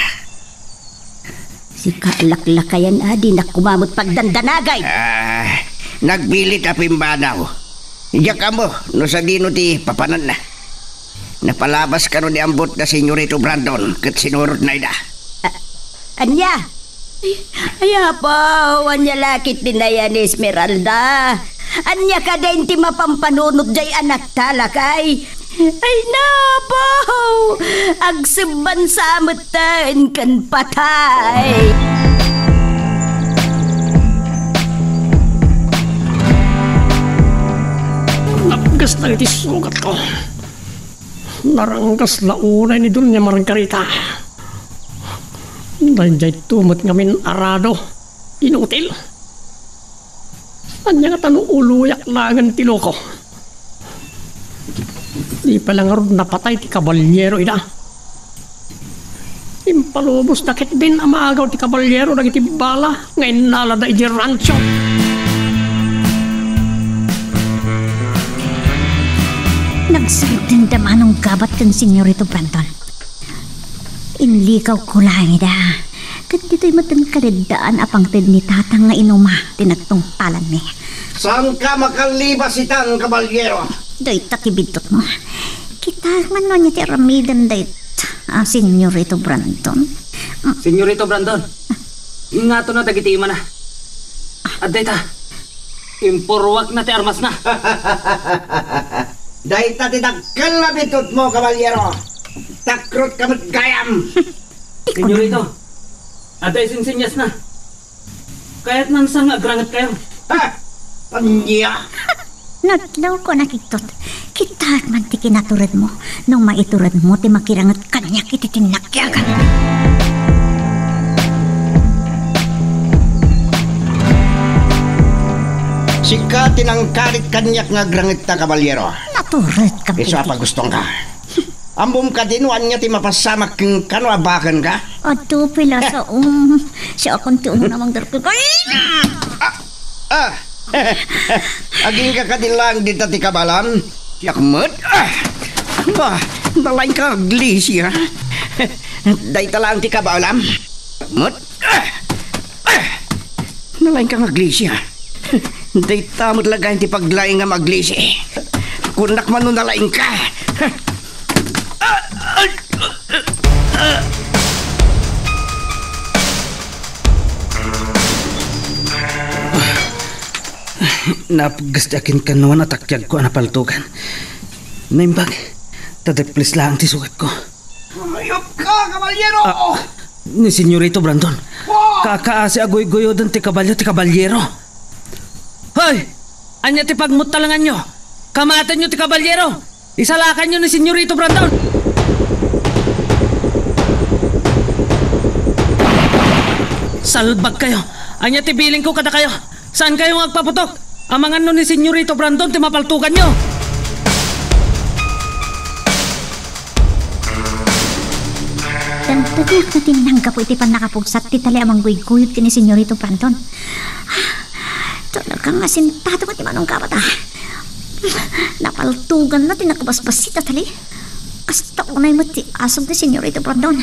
Sika a laklakayan a, dinak koma met pagdandanagay. Ah, nagbilit a pimmanaw. Diak ammo no sadino ti papananna. Napalabas kano ni ambot da Senyorito Brandon ket sinurotna ida. Ah, ania? Ay, ay, apo, ania la ket ti nayan ni Esmeralda? Ania kadin ti mapampanunot jay anakta, lakay? Ay, napaw! Agsebban sa metten ken patay! Napgas dagiti sugatko. Naranggas la unay ni Doña Margarita. Daydiay met ngamin arado. Inutil. Ania ngata no uloyak laengen ti loko? Di pay la ngarud napatay ti kabalyero ida. Impalubosda ketdin a maagaw ti kabalyero dagiti bala nga innalada idiay rancho. Nagsardengda manong gabat ken Senyorito Brandon. Inlikawko laeng ida. Ket ditoy met kaleddaan a pangted ni Tatang nga inuma ti nagtungpalanmi. Saanka makalibas itan, kabalyero? Dayta ti biddutmo. Kitaek man no ania ti aramiden dayta, a, Senyorito Brandon. Mm. Senyorito Brandon, ingatona dagiti imana. Adda ita. Impurruakna ti armasna. Dayta ti dakkel a biddutmo, kabalyero. Takrotka met gayam. Senyorito, adda isinsinniasna. Kayatna sa nga agrangetkayo. Ha? Ania? Nadlaw ko nakigtot. Kitaek man ti kinaturedmo. No maituredmo ti makiranget kaniak iti tinnakiagan. Sika ti nangkarit kaniak nga agrangetta, kabalyero. Natured kam. Isu a pagustonka. Ammom kadi no ania ti mapasamak kenka no abakenka? Adu, pay la sao. Siakon ti umuna mangdarkek. Ay! Ah! Ah! Agingga kadi laeng dita ti kabaelam? Siak met? Ah! Ba, nalaingka nga aglisi, ha? Dayta laeng ti kabaelam? Met? Ah! Ah! Nalaingka nga aglisi, ha? Dayta met la gayen ti paglaingam aglisi. Kunak man no nalaingka. Napgas ti akinkannuan a takiagko a napaltugan. Naimbag, ta deples laeng ti sugatko. Hayop ka, kabalyero! Ah, ni Senyorito Brandon. Wow! Kakaasi a guyguyoden ti kabalio ti kabalyero. Hoy! Ania ti pagmuttalenganyo? Kamatenyo ti kabalyero! Isalakanyo ni Senyorito Brandon! Salbagkayo! Ania ti bilingko kadakayo? Saankayo nga agpaputok? Amangan no ni Senyorito Brandon ti mapaltuganyo! Dantagna ti nanggapu iti pannakapugsat ti tali a mangguygoyot ken ni Senyorito Brandon. Talaga nga sintado nga ti manunggabat, a. Napaltuganna ti nakabasbassit a tali. Kasta unay met ti asug ni Senyorito Brandon.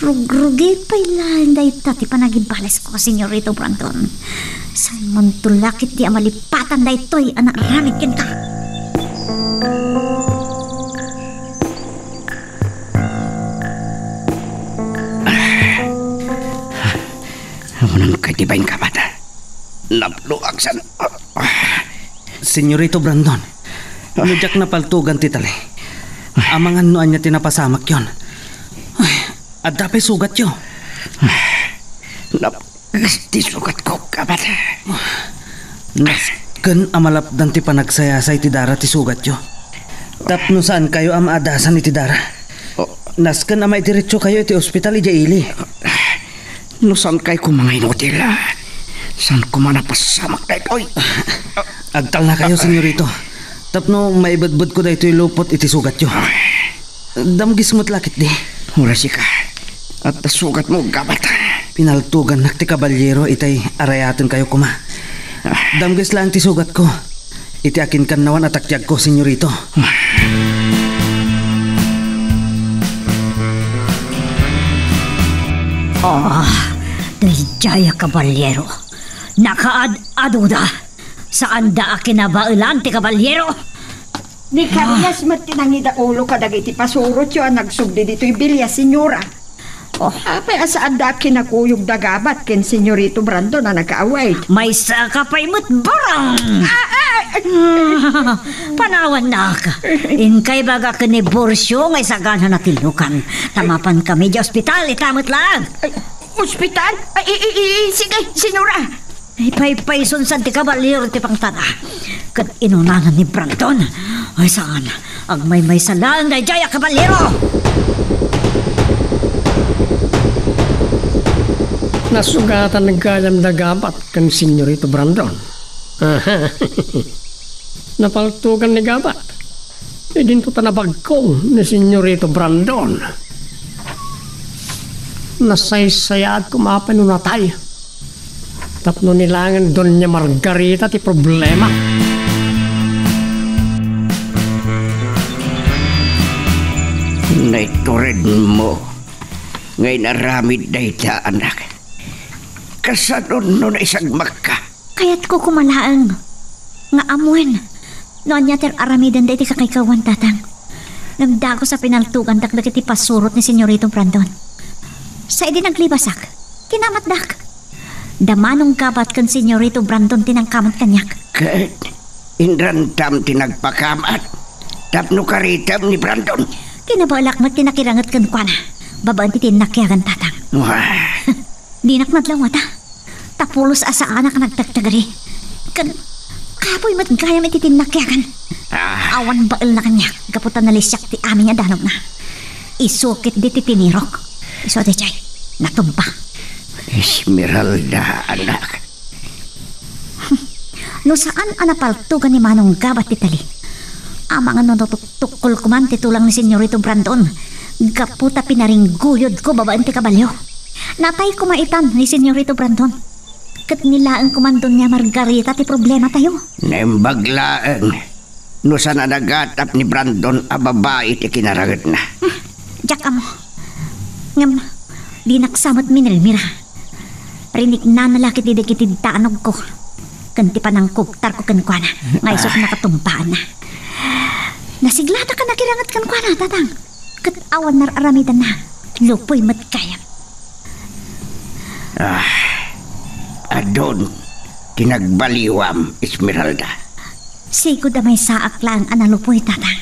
Rugrugi pay laeng dayta ti panagibalesko, Senyorito Brandon. Saanmonto la ketdi a malipatan daytoy a naaramid kenka. Amangan kay ti bain kabat. Napluak san. Senyorito Brandon, no diak napaltugan ti tali, amangan no ania ti napasamakyon. Ay, adda pay sugatyo. Nap-, ti sugatko, kabat. Nasken a malapdan ti panagsayasay ti dara ti sugatyo. Tapno saankayo a maadasan iti dara. Oh. Nasken a maidiretsokayo iti ospital idiay ili. No saankay koma nga inutil, saan koma napasamak daytoy? Agtalnakayo, senyorito, tapno maibedbedko daytoy lupot iti sugatyo. Damagis met la ketdi. Uray sika, adda sugatmo, gabat. Pinaltugannak ti kabalyero itay arayatenkayo koma. Damagis laeng ti sugatko. iti akinkannawan a takiagko, senyorito. Oh, daydiay a kabalyero. Nakaad-aduda. Saanda a kinabaelan ti kabalyero. Ni Karias met ti nangidaulo kadagiti pasurotyo a nagsubli ditoy bilia, senyora. Oh. Apay a saanda a kinakuyog da Gabat ken Senyorito Brandon a nagaawid? Maysa ka pay met barang! Ah, ah, ah. Ah, panawannak. Inkay baga ken ni Borcio nga isagana na ti lukan. Ta mapan kami di ospital, ita met laeng. Ay, ospital? Ay, i-, i-, i-, sige, senyora. Ay, paypayson sa ti kabalyero ti pangtada. Ket inunana ni Brandon. Ay, saan? Agmaymaysa laeng daydiay a kabalyero! Nasugatan gayam da Gabat ken Senyorito Brandon. Napaltugan ni Gabat. Idinto ta nabagkong ni Senyorito Brandon. Nasaysayaat koma pay no natay. Tapno ni laeng Doña Margarita ti problema. Naituredmo nga inaramid dayta, anak. Kasano no naisagmakka? Kayatko koma laeng nga ammoen no ania ti ar-aramiden daydi kakaykawan, tatang. Ngem dagus a pinaltugandak dagiti pasurot ni Senyorito Brandon. Sa idi naglibasak, kinamatdak. Da Manong Gabat ken Senyorito Brandon ti nangkamat kaniak. Ket inrandam ti nagpakamat tapno karitem ni Brandon. Kinabaelak met ti nakiranget kenkuana babaen ti tinnakiagan, tatang. Wah. Dinak nadlawata. Ta pulos a saanak a nagtagtagari. Ken kapuy met gayam iti tinnakiagan. Ah. Awan baelna kaniak gapu ta nalisiak ti amin nga danogna. Isu ketdi ti tinirok. Isu daydiay, natumba. Esmeralda, anak. No saan a napaltugan ni Manong Gabat ti tali, amangan no natuktukkol koman ti tulang ni Senyorito Brandon gapu ta pinaringguyodko babaen ti kabalio. Natay koma itan ni Senyorito Brandon. Ket ni laeng koman Doña Margarita ti problematayo. Naimbag laeng no saan a nagatap ni Brandon a babai ti kinarangetna. Hmm, diak ammo. Ngem, dinak sa met minilmira. Riniknana la ketdi dagiti danogko ken ti panangkugtarko kenkuana nga isu ti nakatumbaanna. Nasiglatak a nakiranget kenkuana, tatang. Ket awan ar-aramidenna, lupoy met gayam. Ah, adun ti nagbaliwam, Esmeralda. Sigud a maysaak laeng a nalupoy, tatang.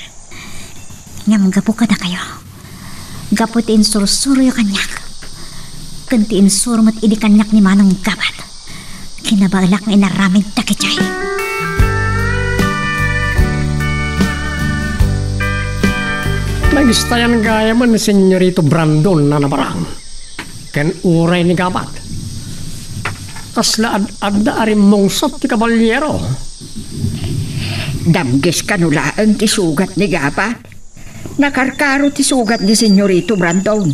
Ngem gapu kadakayo, gapu ti insursuroyo kaniak, ken ti insuro met idi kaniak ni Manong Gabat, kinabaelak nga inaramid dagitoy. Nagistayan gayamen ni Senyorito Brandon a nabarang ken uray ni Gabat. Kasla ad-adda a rimmungsot ti kabalyero. Damges kano laeng ti sugat ni Gabat. Nakarkaro ti sugat ni Senyorito Brandon,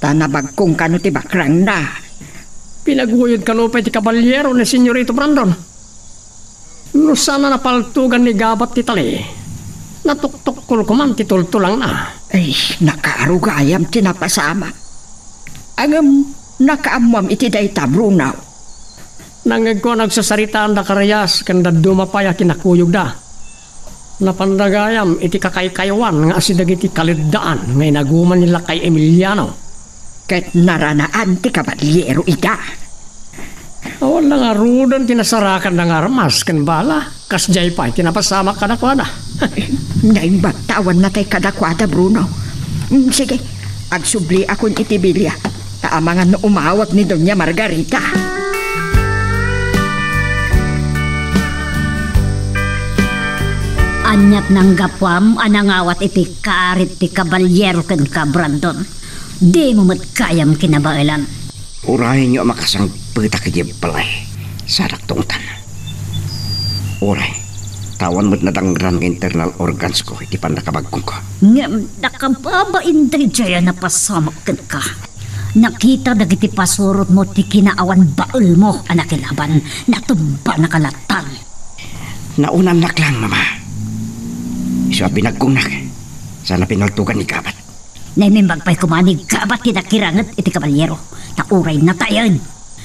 ta nabagkong kano ti bakrangna. Pinaguyod kano pay ti kabalyero ni Senyorito Brandon. No saan a napaltugan ni Gabat ti tali, natuktukkol koman ti tultulangna. Ay, nakaaro gayam ti napasamak. Ngem, nakaammoam iti dayta, Bruno. Nangngegko a nagsasaritaan da Karias ken dadduma pay a kinakuyogda. Napanda gayam iti kakaykaywan nga asi dagiti kaleddaan nga inaguma ni Lakay Emiliano. Ket naranaan ti kabalyero ida. Awan la ngaruden ti nasarakanda nga armas ken bala. Kasdiay pay ti napasamak kadakuada. Naimbag ta awan natay kadakuada, Bruno. Mm, sige, agsubliakon iti bilia, ta amangan no umawag ni Doña Margarita. Aniat nanggapuam a nangawat iti kaarit ti kabalyero kenka, Brandon? Dimo met gayam kinabaelan. Urayenyo a makasangpetak idiay balay. Sadak tungtan. Uray, ta awan met nadangran nga internal organsko iti pannakabagkongko. Ngem nakababain daydiay a napasamak kenka. Nakita dagiti pasurotmo ti kinaawan baelmo a nakilaban, natumbanaka latta. Naunannak lang, Mama. Isu a binagkongnak, saan a pinaltogan ni Gabat. Naimbag pay koma ni Gabat ti nakiranget iti kabalyero, ta uray natayen.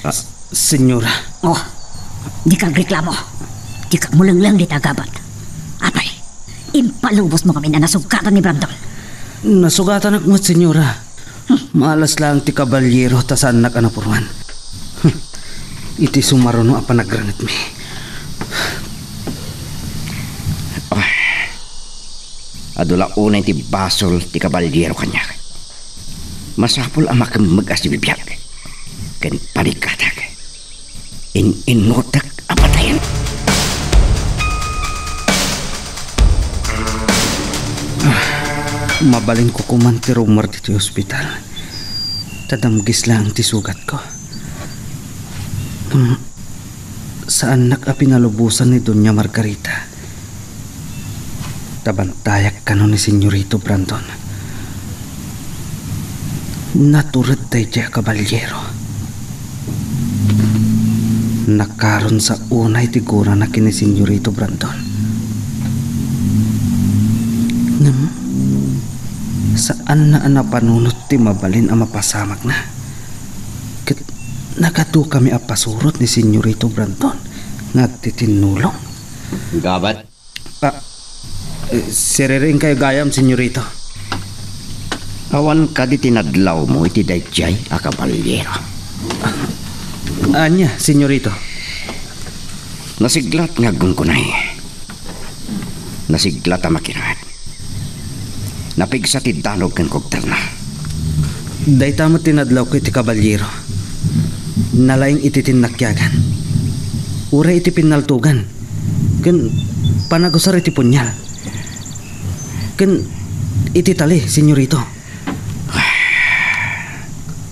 Ah, Senyora. Oh, dika agreklamo. Dika agmulengleng dita, Gabat. Apay, impalubosmo ngamin a nasugatan ni Brandon? Nasugatanak met, Senyora. Maalas laeng ti kabalyero ta saannak a napuruan. Iti sumaruno a panagrangetmi. Ah, adu la unay ti basol ti kabalyero kaniak. Masapul a makemmeg a sibibiag ken panigatak. In-innutek a patayen. Ah, mabalinko koman ti rummuar ditoy ospital. Ta damgis laeng ti sugatko. Hmm, saannak a pinalubosan ni Doña Margarita. Ta bantayak kano ni Senyorito Brandon. Natured daydiay a kabalyero. Nakaron sa unay ti gurana ken ni Senyorito Brandon. Ngem, saanna a napanunot ti mabalin a mapasamakna. Ket nagadukami a pasurot ni Senyorito Brandon nga agtitinnulong. Gabat, Ah, eh, siriring kayo gayam, Senyorito. Awan kadi tinadlawmo iti daydiay a kabalyero? Ania, Senyorito? Nasiglat nga aggunkunay. Nasiglat a makirat. Napigsa ti danog ken kugterna. Dayta met tinadlawko iti kabalyero. Nalaing iti tinnakiagan. Uray iti pinnaltogan. Ken panagusar iti punyal. Ken iti tali, Senyorito.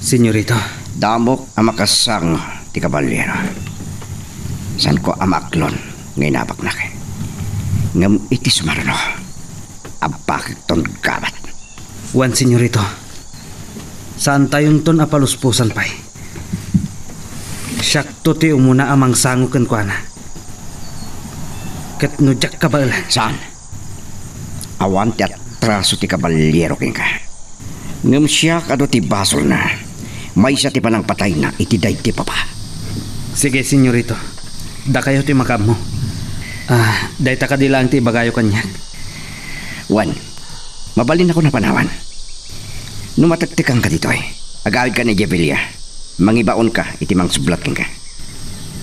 Senyorito. Damok a makasango ti kabalyero. Saanko a maaklon nga inabaknak. Ngem iti sumaruno, abbakekton gabat. Wen, Senyorito. Saantayonton a palusposan pay. Siakto ti umuna a mangsango kenkuana. Ket no diak kabaelan. Saan? Awan ti atraso ti kabalyero kenka. Ngem siak adu ti basolna. Maysa ti panangpatayna iti daydi papa. Sige, Senyorito. Dakayo ti makaammo. Ah, dayta kadi laeng ti ibagayo kaniak. Wen, mabalinakon a panawan. No matektekanka ditoy, agawidka idiay bilia. Mangibaonka iti mangsublat kenka.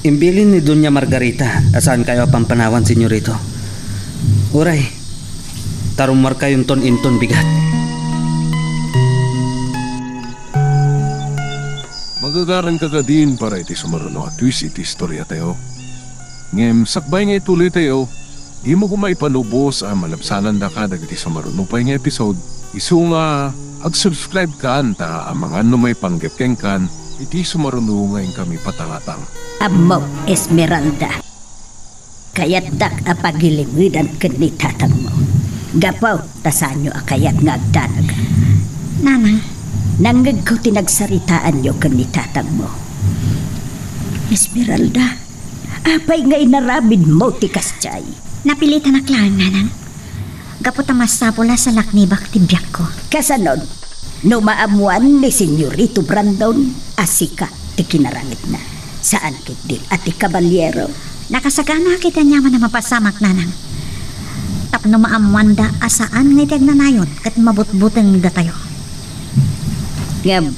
Imbilin ni Doña Margarita a saankayo a pampanawan, Senyorito. Uray, ta rummuarkayonton inton bigat. Magagaranka kadin para iti sumaruno a twist iti istoriatayo. Ngem sakbay nga ituloytayo, dimo koma ipalubos a malabsanandaka dagiti sumaruno pay nga episode. Isu nga, ag-subscribe kan ta amangan no maipanggep kenkan iti sumaruno nga inkami patangatang. Ammok, Esmeralda. Kayatdak a pagilimedan ken ni tatangmo. Gapu ta saanyo a kayat nga agdanag. Nanang. Nangngegko ti nagsaritaanyo ken ni tatangmo. Esmeralda, apay nga inaramidmo ti kasdiay? Napilitanak laeng, Nanang. Gapu ta masapul a salaknibak ti biagko. Kasanon, no maammuan ni Senyorito Brandon a sika ti kinarangitna, saan ketdi a ti kabalyero? Nakasaganaak iti aniaman a mapasamak, Nanang. Tapno maammuanda a saan nga iti agnanayon ket mabutbutengdatayo. Ngem,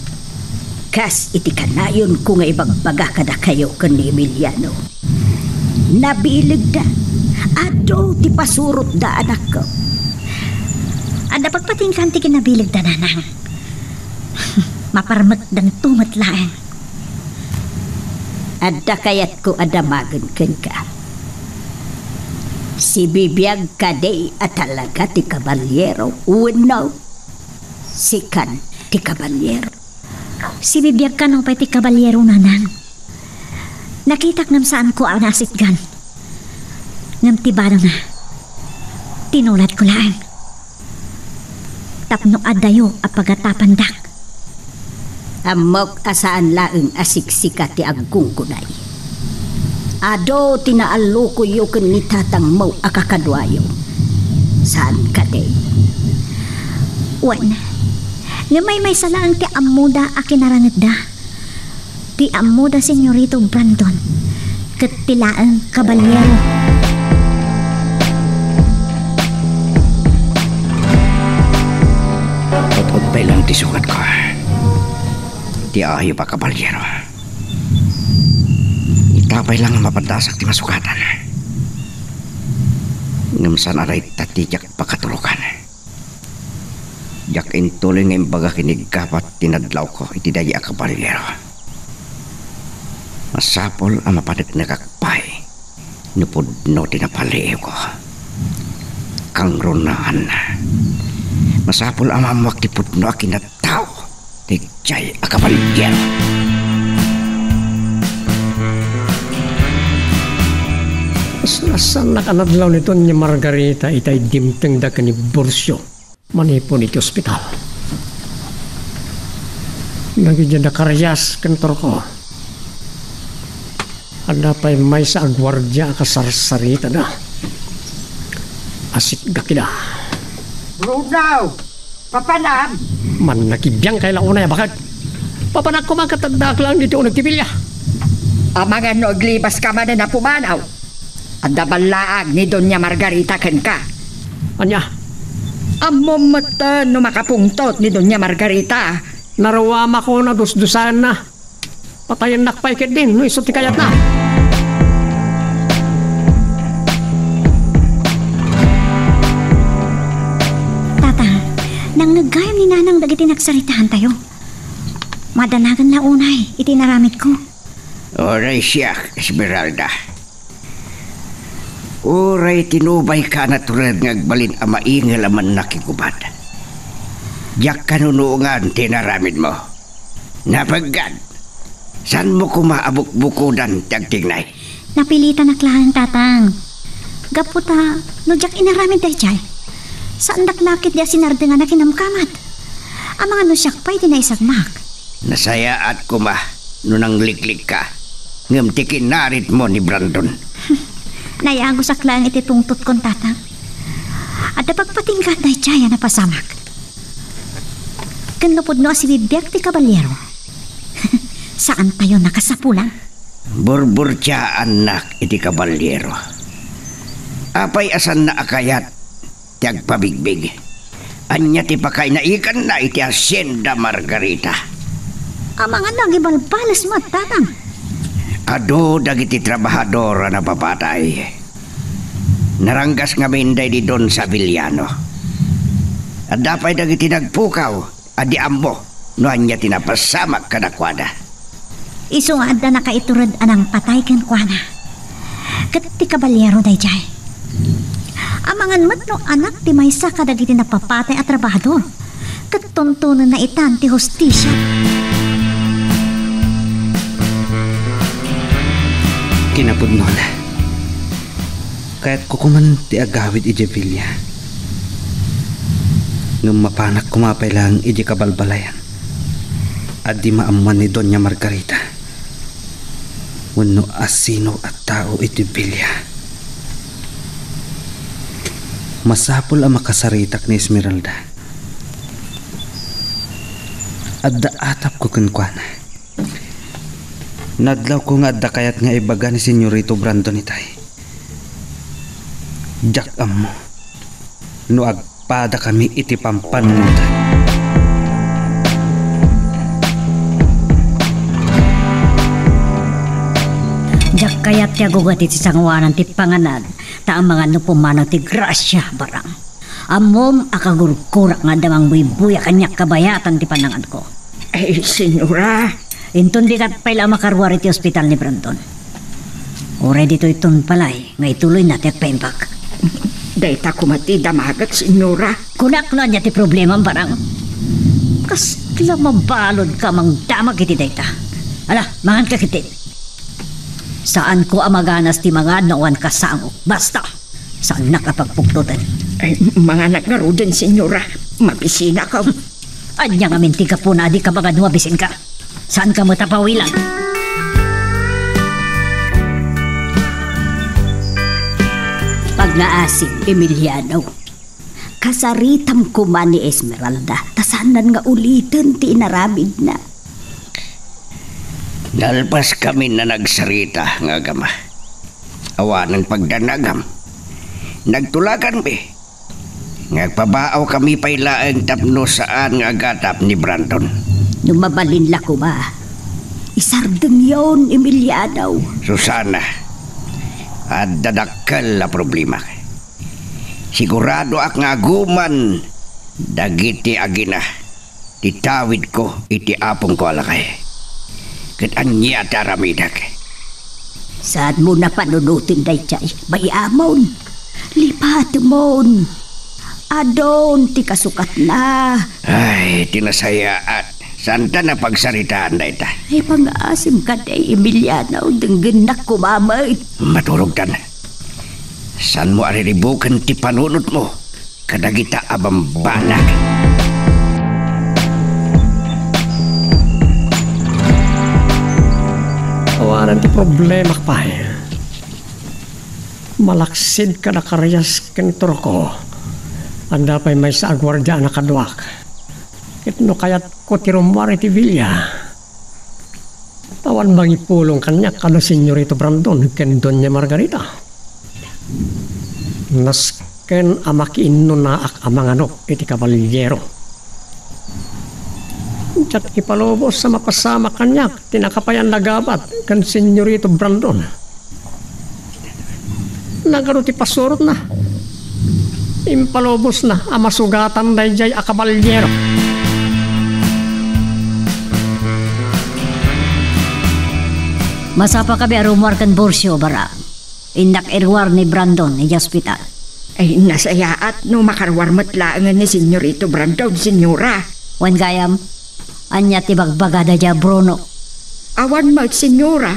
kas iti kanayonko nga ibagbaga kadakayo ken ni Emiliano, nabilegda. Adu ti pasurotda, anakko. Adda pagpatingkan ti kinabilegda, Nanang. Maparmekdanto met laeng. Adda kayatko a damagen kenka. Sibibiag kadi a talaga ti kabalyero wenno sikan ti kabalyero? Sibibiag kano pay ti kabalyero, Nanang. Nakitak ngem saanko a naasitgan. Ngem ti banona, tinuladko laeng. Tapno adayo a pagatapandak. Ammok a saan laeng a siksika ti aggunggunay. Adu ti naallukoyo ken ni tatangmo a kakaduayo. Saan kadi? Wen, ngem maymaysa laeng ti ammoda a kinarangedda. Ti ammoda, Senyorito Brandon, ket ti laeng kabaliero. Utod pay lang ti sukat ko. Ti ayup a kabaliero. Ita pay lang a mapadasak ti masukatan. Ngem saan a dayta ti diak pakaturokan. Diak intuloy nga imbaga ken ni Gabat ti nadlawko iti daydi a kabaliero. Masapul a mapaneknekak pay no pudno ti napaliiwko. Kangrunaan. Masapul a maammoak ti pudno a kinatao daydiay a kabaliero. Nasannak a nadlaw ni Doña Margarita itay dimtengda ken ni Burcio manipud iti ospital. Dagiti dakarias ken turko. Adda pay maysa a guardia a kasarsaritada. Asitgak ida. Bruno! Papanam! Mannakibiangkay la unay a bakag. Papanak koma ket addaak laeng ditoy uneg ti bilia. Amangan no aglibaska manen a pumanaw. Adda ballaag ni Doña Margarita kenka. Ania? Ammom metten no makapungtot ni Doña Margarita. Naruamako no dusdusaenna. Patayennak pay ketdin no isu ti kayatna. Tata, nangngeg gayam ni Nanang dagiti nagsaritaantayo. Madanagan la unay iti inaramidko. Uray siak, Esmeralda. Uray tinubayka a natured nga agbalin a maingel a mannakigubad. Diak kanunongan ti inaramidmo. Napeggad, saanmo koma a bukbukodan ti agtignay? Napilitanak laeng, Tatang. Gapu ta, no diak inaramid daydiay, saandak la ketdi a sinardeng a nakinamkamat. Amangan no siak pay ti naisagmak. Nasayaat koma no nangliklikka, ngem ti kinaritmo ni Brandon. Nayagusak laeng iti tungtotkon, Tatang. Adda pagpatinggaan daydiay a napasamak. Ken no pudno a sibibiag ti kabaliero, saantayo nakasapulan. Burburtiaannak iti kabaliero. Apay a saanna a kayat ti agpabigbig? Ania ti pakainaikanna iti Hacienda Margarita? Amangan no agibalbales met, Tatang. Adu dagiti trabahador a napapatay. Naranggas ngamin daydi Don Saviliano. Adda pay dagiti nagpukaw a di ammo no ania ti napasamak kadakuada. Isu nga adda nakaitured a nangpatay kenkuana. Ket ti kabaliero daydiay. Amangan met no anak ti maysa kadagiti napapatay a trabahador, ket tuntonenna itan ti hustisia. Kinapudnona. Kayatko koman ti agawid idiay bilia. Ngem mapanak koma pay laeng idiay kabalbalayan a di maammuan ni Doña Margarita wenno asino a tao iti bilia. Masapul a makasaritak ni Esmeralda. Adda atapko kenkuana. Nadlawko nga adda kayat nga ibaga ni Senyorito Brandon itay. Diak ammo no agpadakami iti pampanunotda. Diak kayat ti agugat iti sangoanan ti panganan, ta amangan no pumanaw ti grasia, barang. Ammom a kagurgurak nga adda mangbuybuya kaniak kabayatan ti pananganko. Ay, senyora. Inton dikat pay la makaruar iti ospital ni Brandon, uray ditoyton palay nga ituloyna ti agpaimbag. Dayta koma ti damagek, senyora. Kunak no ania ti problemam, barang. Kasla mabaludka mangdamag iti dayta. Ala, manganka ketdin. Saanko a maganas ti mangad no awan kasangok. Basta! Saannak a pagpuktoten. Ay, manganak ngaruden, senyora. Mabisinakon. Ania ngamin ti gapuna a dika mangad no mabisinka? Saanka met a pawilan? Nga asim, Emiliano. Kasaritam koma ni Esmeralda, ta saanan nga uliten ti inaramidna. Nalpaskamin a nagsarita nga agama. Awanen pagdanagam. Nagtulakanmi. Nga agpabaawkami pay laeng tapno saan nga agatap ni Brandon. No mabalin la koma, isardengyon, Emiliano. Susana, adda dakkel a problema. Siguradoak nga aguman dagiti agina ti tawidko iti apongko a lakay. Ket ania ti aramidek? Saanmo a panunoten daydiay, bay-amon. Lipatemon. Adun ti kasukatna. Ay, ti nasayaat. Saanta a pagsaritaan dayta. Ay, pangaasim kadi, Emiliano, denggennak koma met. Maturogtan. Saanmo a riribuken ti panunotmo kadagita a bambanag? Awanen ti problemak pay. Malaksid kada Karias ken Turco, adda pay maysa a guardiana kaduak. Ket no kayatko ti rummuar iti villa, awan mangipulong kaniak a Senyorito Brandon ken Doña Margarita. Nasken a makiinnunaak a manganok iti kabaliero. Diak ipalubos a mapasamak kaniak ti nakapayan a gabat ken Senyorito Brandon. Nagadu ti pasurotna. Impalubosna a masugatan daydiay a kabaliero. Masapakami a rummuar ken Burcio, Barang. Innak iruar ni Brandon idiay ospital. Ay, nasayaat no makaruar met laengen ni Senyorito Brandon, Senyora. Wen gayam, ania ti bagbagada idiay Bruno? Awan met, Senyora.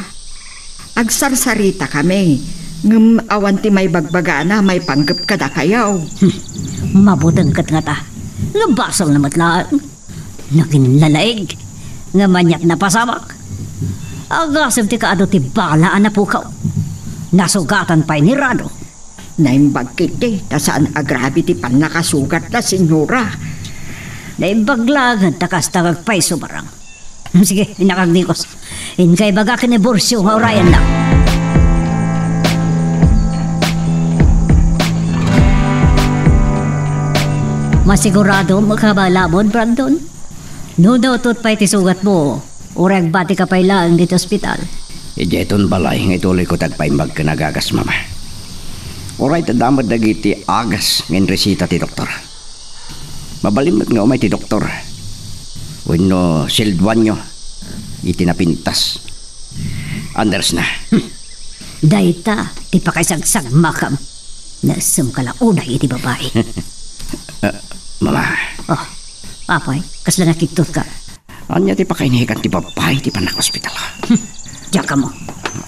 Agsarsaritakami, ngem awan ti maibagbagana maipanggep kadakayo. Hmm, mabuteng ket ngata. Nga basolna met laeng. Naginlalaig, ngem aniat napasamak. Agasem ti kaadu ti bala a napukaw. Nasugatan pay ni Rado. Naimbag ketdi, ta saan a grabe ti pannakasugatna, Senyora. Naimbag laengen ta kasta nga agpayso, Barang. Sige, innak agdikos. Inka ibaga ken ni Burcio nga urayennak. Masiguradom a kabaelamon, Brandon? No nautut pay ti sugatmo, uray agbatika pay laeng ditoy ospital. Idiay ton balay nga ituloyko ti agpaimbag ken agagas, Mama. Uray ta adda met dagiti agas nga inresita ti doktor. Mabalin met nga umay ti doktor wenno sueldoanyo iti napintas. Unders na. Hmm. Dayta ti pakaisagsagmakam. Nasemka la unay iti babai. Ah, Mama. Oh, apay, kasla nakigtotka? Ania ti pakainikan ti babai ti pannak-ospital? Hmm, diak ammo.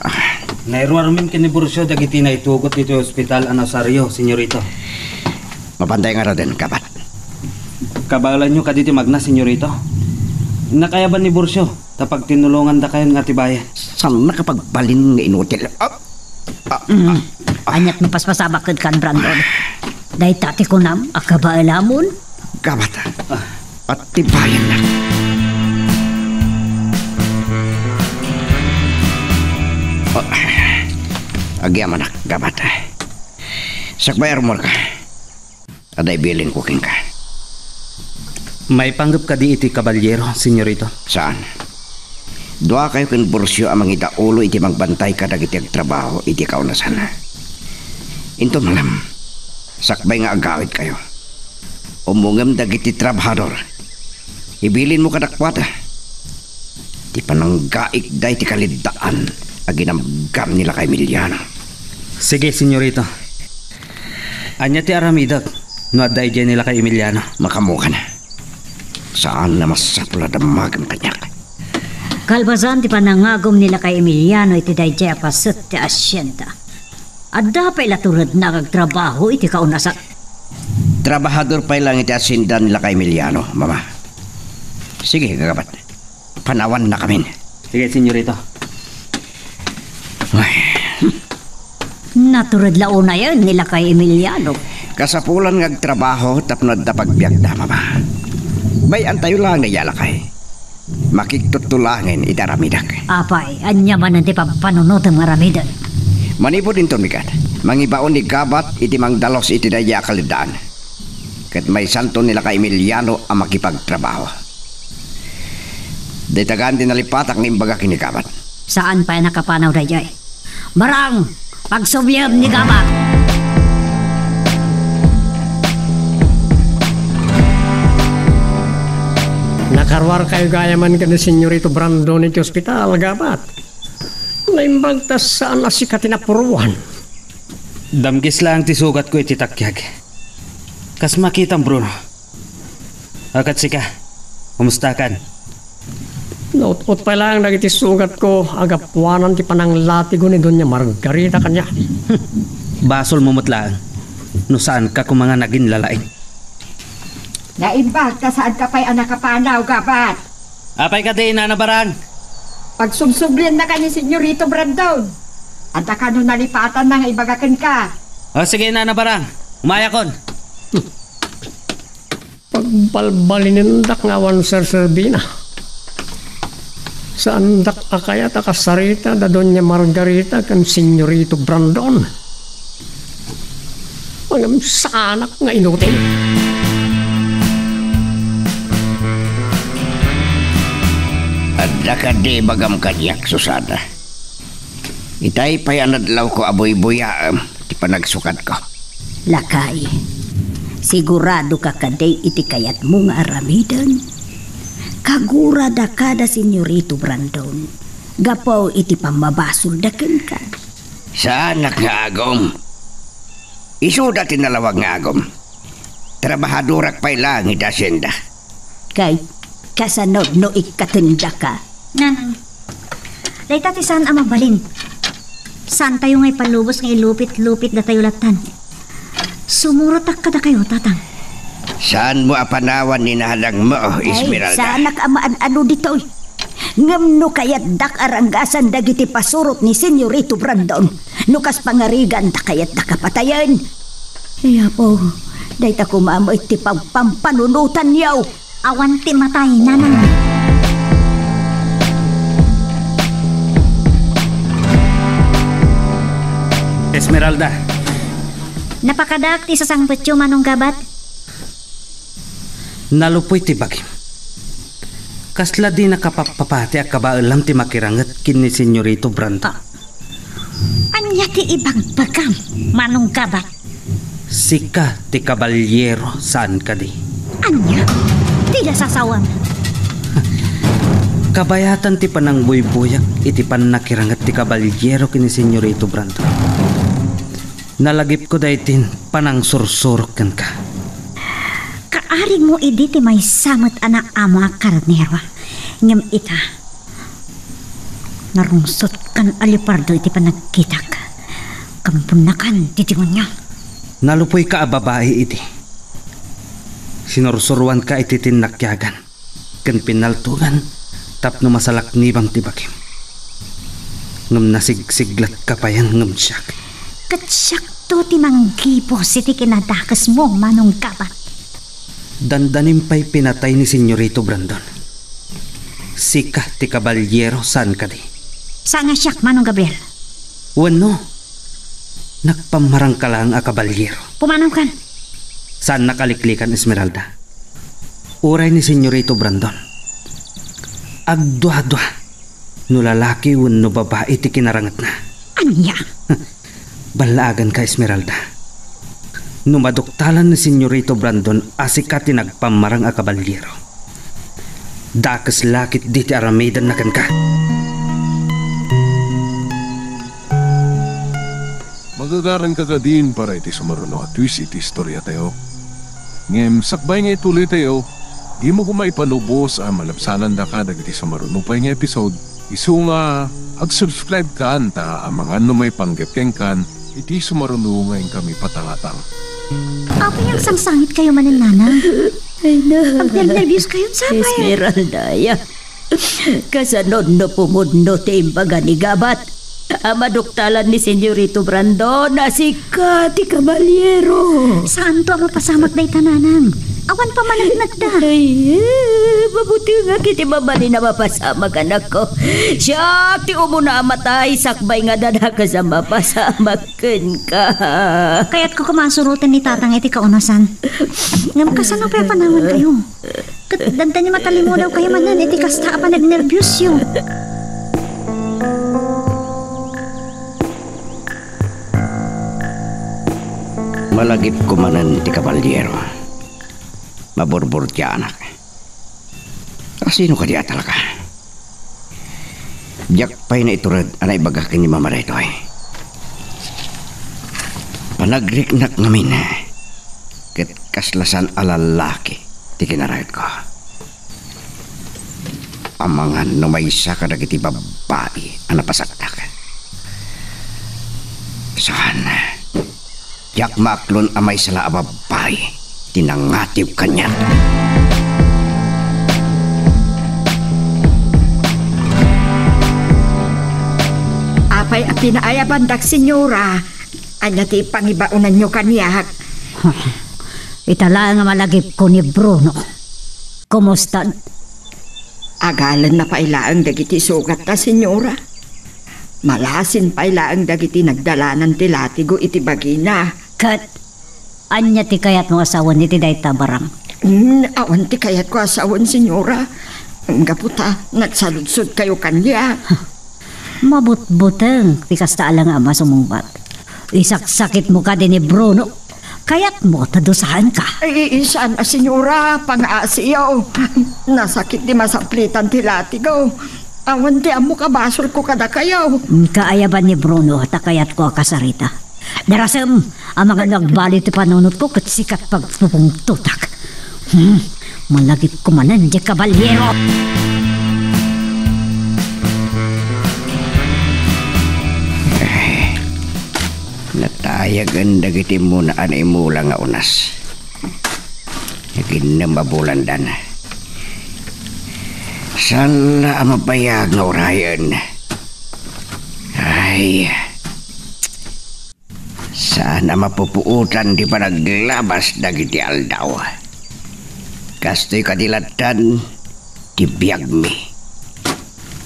Ah. Nairuarmin ken ni Burcio dagiti naitugot iti ospital a nasario, Senyorito. Mapantay ngaruden, gabat. Kabaelanyo kadi ti magna, Senyorito? Nakayaban ni Burcio ta pagtinnulongandakayon nga atibayen. Saannaka pagbalin nga inutil. Ah! Ah, mm. Ah, ah. Aniat mapaspasamak kenka, Brandon? Dayta ti kunam a kabaelamon? Gabat. Ah. Atibayennak. Ah, agyamanak, gabat. Sakbay a rummuarka. Adda ibilinko kenka. Maipanggep kadi iti kabaliero, Senyorito? Saan. Duakayo ken Burcio a mangidaulo iti magbantay kadagiti agtrabaho iti kaunasan. Inton malem, sakbay nga agawidkayo, ummongem dagiti trabahador. Ibilinmo kadakuada ti pananggaikda iti kaliddaan a ginamgam ni Lakay Emiliano. Sige, Senyorito. Ania ti aramidek no adda idiay ni Lakay Emiliano? Makaammokan. Saan a masapul a dammagem kaniak. Kalpasan ti panangagum ni Lakay Emiliano iti daydiay a paset ti asienda, adda pay la turedna nga agtrabaho iti kaunasan. Trabahador pay laeng iti asienda ni Lakay Emiliano, Mama. Sige, gagabat. Panawannakamin. Sige, Senyorito. Ay. Natured la unayen ni Lakay Emiliano. Kasapulan nga agtrabaho tapno adda pagbiagda, Mama. Bay-antayo laeng daydiay a lakay. Makigtutto laengen iti aramidek. Apay, ania manen ti pampanunotem nga aramiden? Manipud inton bigat, mangibaon ni Gabat iti mangdalus iti daydiay a kaleddaan. Ket maysanto ni Lakay Emiliano a makipagtrabaho. Dayta gayam ti nalipatak nga imbagak ken ni Gabat. Saan pay a nakapanaw daydiay. Barang, pagsubliem ni Gabat. Nakaruarkayo gayamen ken ni Senyorito Brandon iti ospital, Gabat. Naimbag ta saan a sika ti napuruan. Damgis laeng ti sugatko iti takiag. Kas makitam, Bruno. A, ket sika, kumustakan? Naut-ot pay laeng dagiti sugatko a gapuanan ti pananglatigo ni Doña Margarita kaniak. Basolmo met laeng no saanka koma nga naginlalaing. Naimbag ta saanka pay a nakapanaw, Gabat. Apay kadi, Nana Barang? Pagsubsubliennaka ni Senyorito Brandon. Adda kano nalipatanna nga ibaga kenka? O, sige, Nana Barang. Umayakon. Pagbalbalinendak nga awan serserbina. Saandak a kayat a kasarita da Doña Margarita ken Senyorito Brandon. Ngem saanak nga inutil. Adda kadi ibagam kaniak, Susana? Itay pay a nadlawko a buybuyaem ti panagsukadko. Lakay, siguradoka kadi iti kayatmo nga aramiden? Kagurada kada Senyorito Brandon gapu iti pammabasolda kenka. Saanak nga agum. Isuda ti nalawag nga agum. Trabahadorak pay laeng iti hacienda. Kay, kasano no ikkatendaka? Nanang, dayta ti saan a mabalin. Saantayo nga ipalubos nga ilupit-lupit datayo lattan. Sumurotak kadakayo, Tatang. Saanmo a panawan ni nahadangmo, Ay, Esmeralda? Saanak a maan-ano ditoy. Ngem no kayatdak a ranggasan dagiti pasurot ni Senyorito Brandon, no kas pangarigan ta kayatdak a patayen. Ay, Apo, dayta koma met ti pagpampanunotanyo. Awan ti matay, Nanang. Esmeralda. Napakadak ti sasangpetyo, Manong Gabat. Nalupoy ti bagim. Kasla di nakapappapati a kabaelam ti makiranget ken ni Senyorito Brandon. Ah, ania ti ibagbagam, Manong Gabat? Sika ti kabalyero, saan kadi? Ania? Dida sasawem. Kabayatan ti panangbuybuyak iti pannakiranget ti kabalyero ken ni Senyorito Brandon. Nalagipko daytin panangsursurok kenka. Kaarigmo idi ti maysa met a naamo a karnero, ngem ita, narungsotkan a leopardo iti panagkitak. Kampunnakan ti demonio. Nalupoyka a babai idi. Sinursuroanka iti tinnakiagan ken pinaltugan tapno masalaknibam ti bagim. Ngem nasigsiglatka payen ngem siak. Ket siakto ti manggibus iti kinadakesmo, Manong Gabat. Dandanim pay pinatay ni Senyorito Brandon. Sika ti kabalyero, saan kadi? Saan nga siak, Manong Gabriel? Wenno, nagpammarangka laeng a kabalyero. Pumanawkan. Saannak a liklikan, Esmeralda. Uray ni Senyorito Brandon, agduadua no lalaki wenno babai ti kinarangetna. Ania? Ballaaganka, Esmeralda. No maduktalan ni Senyorito Brandon a sika ti nagpammarang a kabalyero, dakes la ketdi ti aramidenna kenka. Magagaranka kadin para iti sumaruno a twist iti istoriatayo. Ngem sakbay nga ituloytayo, dimo koma ipalubos a malabsanandaka dagiti sumaruno pay nga episode. Isu nga, ag-subscribe kan ta amangan no maipanggep kenkan iti sumaruno nga inkami patangatang. Apay a nagsangsangit kayo manen, Nanang? Ay, na. Agnernerbios kayo, sapay. Esmeralda, ya. Kasano no pumudno ti imbaga ni Gabat? a maduktalan ni Senyorito Brandon a sika ti kabalyero. Saanto a mapasamak dayta, nanang. Awan pammaneknekda. Ay, eh, mabutengak iti mabalin a mapasamak, anakko. Siak ti umuna a matay sakbay nga adda dakes a mapasamak kenka. Kayatko koma a suroten ni tatang iti kaunasan. Ngem kasano pay a panawankayo? Ket dandani matalimudaw kayo manen iti kasta a panagnerbiosyo. Malagipko manen ti kabalyero. Maburbur ti anak. Asino kadi a talaga? Diak pay naitured a naibaga ken ni mama daytoy. Panagriknak ngamin, ket kasla saan a lalaki ti kinarayotko. Amangan no maysa kadagiti babbai a napasaktak. Saan, diak maaklon a maysa la a babbai ti nangatiw kaniak. Apay a pinaayabandak, Senyora? Ania ti pangibaonanyo kaniak? Ita laeng a malagipko ni Bruno. Kumusta? Agalenna pay laeng dagiti sugatta, Senyora. Malasin pay laeng dagiti nagdalanan ti latigo iti bagina. Ket ania ti kayatmo a sawen iti dayta a barang? Hmm, awan ti kayatko a sawen, Senyora. Gapu ta nagsaludsodkayo kaniak. Mabutbuteng ti kasta a langam a sumungbat. Isaksakitmo kadi ni Bruno. Kayatmo ta dusaenka. Ay, saan a, Senyora, pangaasiyo. Nasakit ti masaplitan ti latigo. Awan ti ammok a basolko kadakayo. Kaayaban ni Bruno ta kayatko a kasarita. Darasem, amangan no agbaliw ti panunotko ket sika ti pagpupungtotak. Hmm, malagipko manen, diay kabalyero! Ay, natayagen dagiti muna a naimula nga unas. Naginnem a bulandan. Saan la a mabayag nga urayen. Ay, saan a mapupuotan ti panaglabas dagiti aldaw. Kastoy kadi lattan ti biagmi.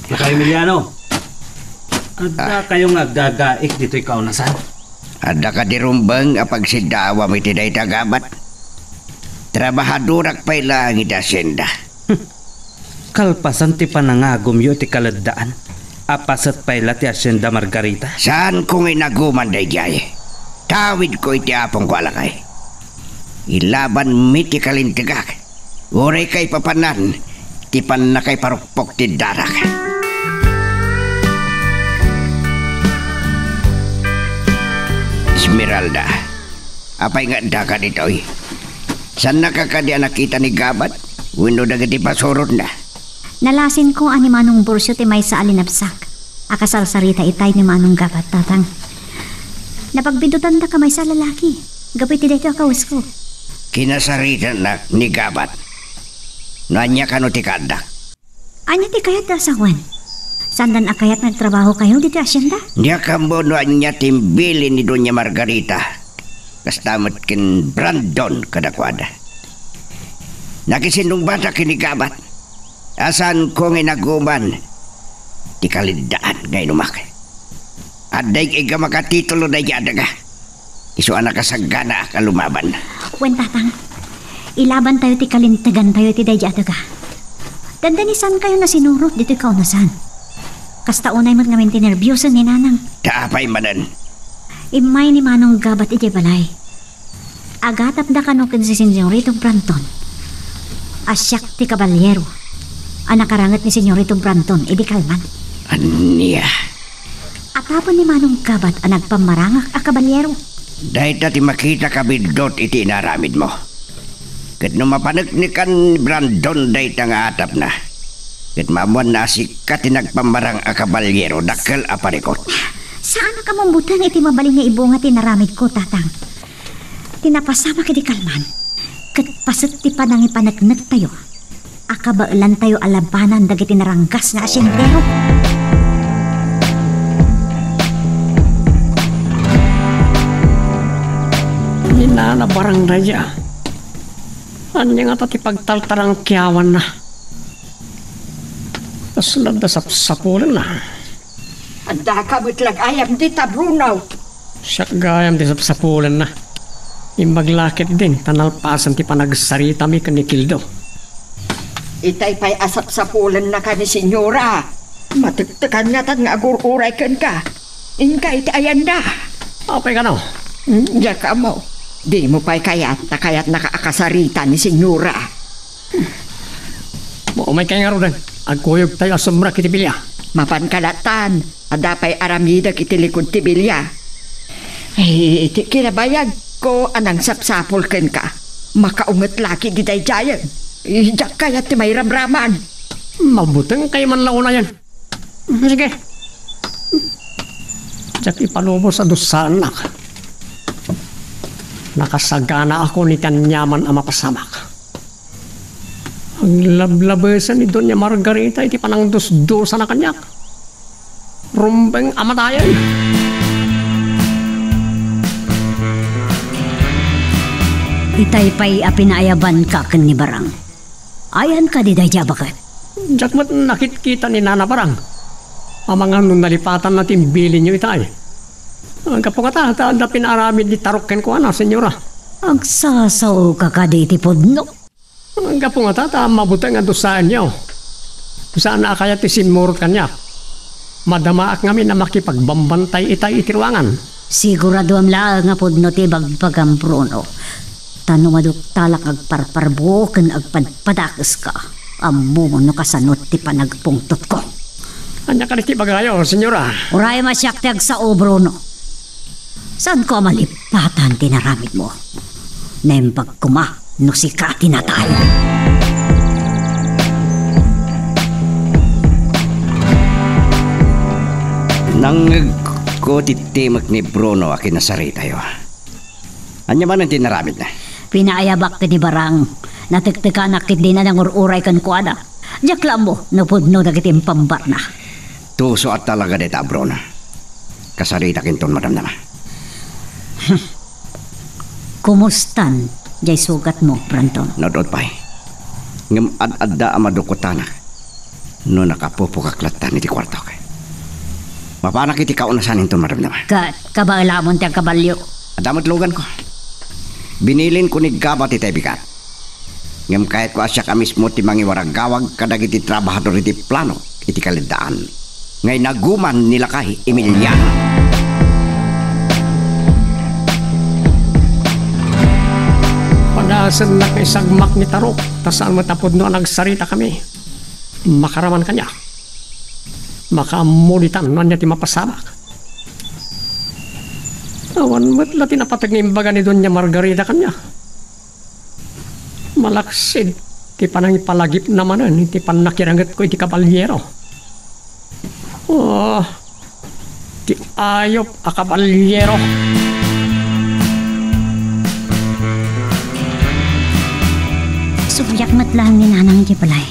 Nakayo, Emiliano, adda Ah. kayo nga aggagaik ditoy kaunasan? Adda kadi rumbeng a pagsiddaawam iti dayta a gabat? Trabahadorak pay laeng iti asienda. Kalpasan ti panangagumyo iti kaleddaan, a paset pay la ti Hacienda Margarita? Saanko nga inaguman daydiay. Tawidko iti apongko a lakay. Ilabanmi ti kalintegak. Uray kaipapanan ti pannakaiparukpok ti darak. Esmeralda, apay nga addaka ditoy? Saannaka kadi a nakita ni Gabat wenno dagiti pasurotna? Nalasinko a ni Manong Burcio ti maysa a linabsak a kasarsarita itay ni Manong Gabat, Tatang. Napagbidutandaka maysa a lalaki gapu iti daytoy a kawesko. Kinasaritanak ni Gabat. No ania kano ti kaaddak? Ania ti kayatda a sawen? Saandan a kayat nga agtrabahokayo ditoy hacienda? Diak ammo no ania ti imbilin ni Doña Margarita. Kasta met ken Brandon kadakuada. Nakisinnungbatak ken ni Gabat a saanko nga inaguman ti kaliddaan nga inumak. Adda ig-igga makatitulo daydiay a daga. Isu a nakasaganaak a lumaban. Wen, Tatang, ilabantayo ti kalintegantayo iti daydiay a daga. Dandani saankayo nasinurot ditoy kaunasan. Kasta unay met ngamin ti nerbiosen ni Nanang. Ta apay manen? Immay ni Manong Gabat idiay balay. Agatapda kano ken ni Senyorito Branton a siak ti kabalyero a nakaranget ni Senyorito Branton idi kalman. Ania? Atapon ni Manong Gabat a nagpammarangak a kabalyero. Dayta ti makitaka biddut iti inaramidmo. Ket no mapaneknekan ni Brandon dayta nga atapna, ket maammoanna a sika ti nagpammarang a kabalyero, dakkel a parikut. Saannak a mumbuteng iti mabalin nga ibunga ti inaramidko, Tatang. Ti napasamak idi kalman, ket paset ti panangipaneknektayo a kabaelantayo a labanan dagiti naranggas nga asiendero. Nana Barang daydiay. Ania ngata ti pagtaltarangkiawanna? Kasla adda sapsapulenna? Addaka met la gayam dita, Bruno. Siak gayam ti sapsapulenna. Imbag la ketdin ta nalpasen ti panagsaritami ken ni Kildo. Itay pay a sapsapulennaka ni Senyora. Matektekan ngatan nga agur-uray kenka. Inka iti ayanna. Apay kano? Hmm, diak ammo. Dimo pay kayat ta kayatnaka a kasarita ni Senyora. Umaykay ngaruden. Agkuyogtayo a sumrek iti bilia. Mapanka lattan. Adda pay aramidek iti likud ti bilia. Ay, iti kinabayagko a nangsapsapul kenka. Makaunget la ketdi daydiayen. Diak kayat ti mairamraman. Mabutengkayo man la unayen. Sige. Diak ipalubos a dusaennak. Nakasaganaakon iti aniaman a mapasamak. Aglablabesen ni Doña Margarita iti panangdusdusana kaniak. Rumbeng a matayen. Itay pay a pinaayabanka ken ni Barang. Ayan kadi daydiay a baket? Diak met nakitkita ni Nana Barang. Amangan no nalipatanna ti imbilinyo itay. Gapu ngata, ta adda pinaaramid ni Tarok kenkuana, senyora. Agsasaoka kadi iti pudno? Gapu ngata, ta mabuteng a dusaenyo. Saan a kayat ti simmurot kaniak. Madamaak ngamin a makipagbambantay itay iti ruangan. Siguraduem laeng a pudno ti ibagbagam, Bruno. Ta no maduktalak agparparbuo ken agpadpadakeska, ammom no kasano ti panagpungtotko. Ania kadi ti ibagayo, senyora? Uray a siak ti agsao, Bruno. Saanko a malipatan ti inaramidmo. Naimbag koma no sika ti natay. Nangngegko ti timek ni Bruno a kinasaritayo. Ania manen ti inaramidna? Pinaayabak ken ni Barang. Natektekanak ketdi a nangur-uray kenkuana. Diak la ammo no pudno dagiti impambarna. Tuso a talaga dayta, Bruno. Kasaritak inton madamdama. Kumustan diay sugatmo, Brandon? Nod-od pay. Ngem ad-adda a madukutanak no nakapupokak lattan iti kuartok. Mapanak iti kaunasan inton madamdama. Ket kabaelamon ti agkabalio. Adda met luganko. Binilinko ni Gabat itay bigat. Ngem kayatko a siak a mismo ti mangiwaragawag kadagiti trabahador iti plano iti kaleddaan nga inaguman ni Lakay Emiliano. Pagasennak nga isagmak ni Tarok, ta saan met a pudno a nagsaritakami. Makaraman kaniak. Makaammo ditan no ania ti mapasamak. Awan met la ti napateg nga imbaga ni Doña Margarita kaniak. Malaksid ti panangipalagipna manen iti pannakirangetko iti kabalyero. Oh, ti ayup a kabalyero. Subliak met laeng ni Nanang iti balay.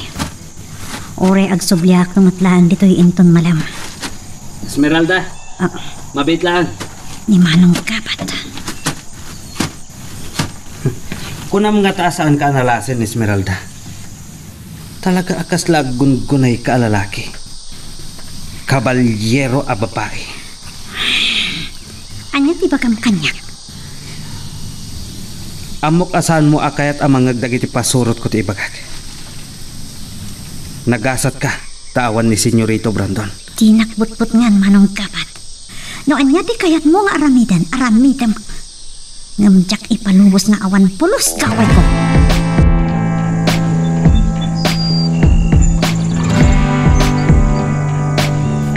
Uray agsubliak met laeng ditoy inton malem. Esmeralda, ah, mabiit laeng. Ni Manong Gabat. Kunam ngata a saanka a nalasin, Esmeralda. Talaga a kasla aggungunayka a lalaki. Kabalyero a babai. Ania ti ibagam kaniak? Ammok a saanmo a kayat a mangngeg dagiti pasurotko ti ibagak. Nagasatka ta awan ni Senyorito Brandon. Dinak butbutngan, Manong Gabat. No ania ti kayatmo nga aramiden, aramidem. Ngem diak ipalubos nga awan pulos nga awayko.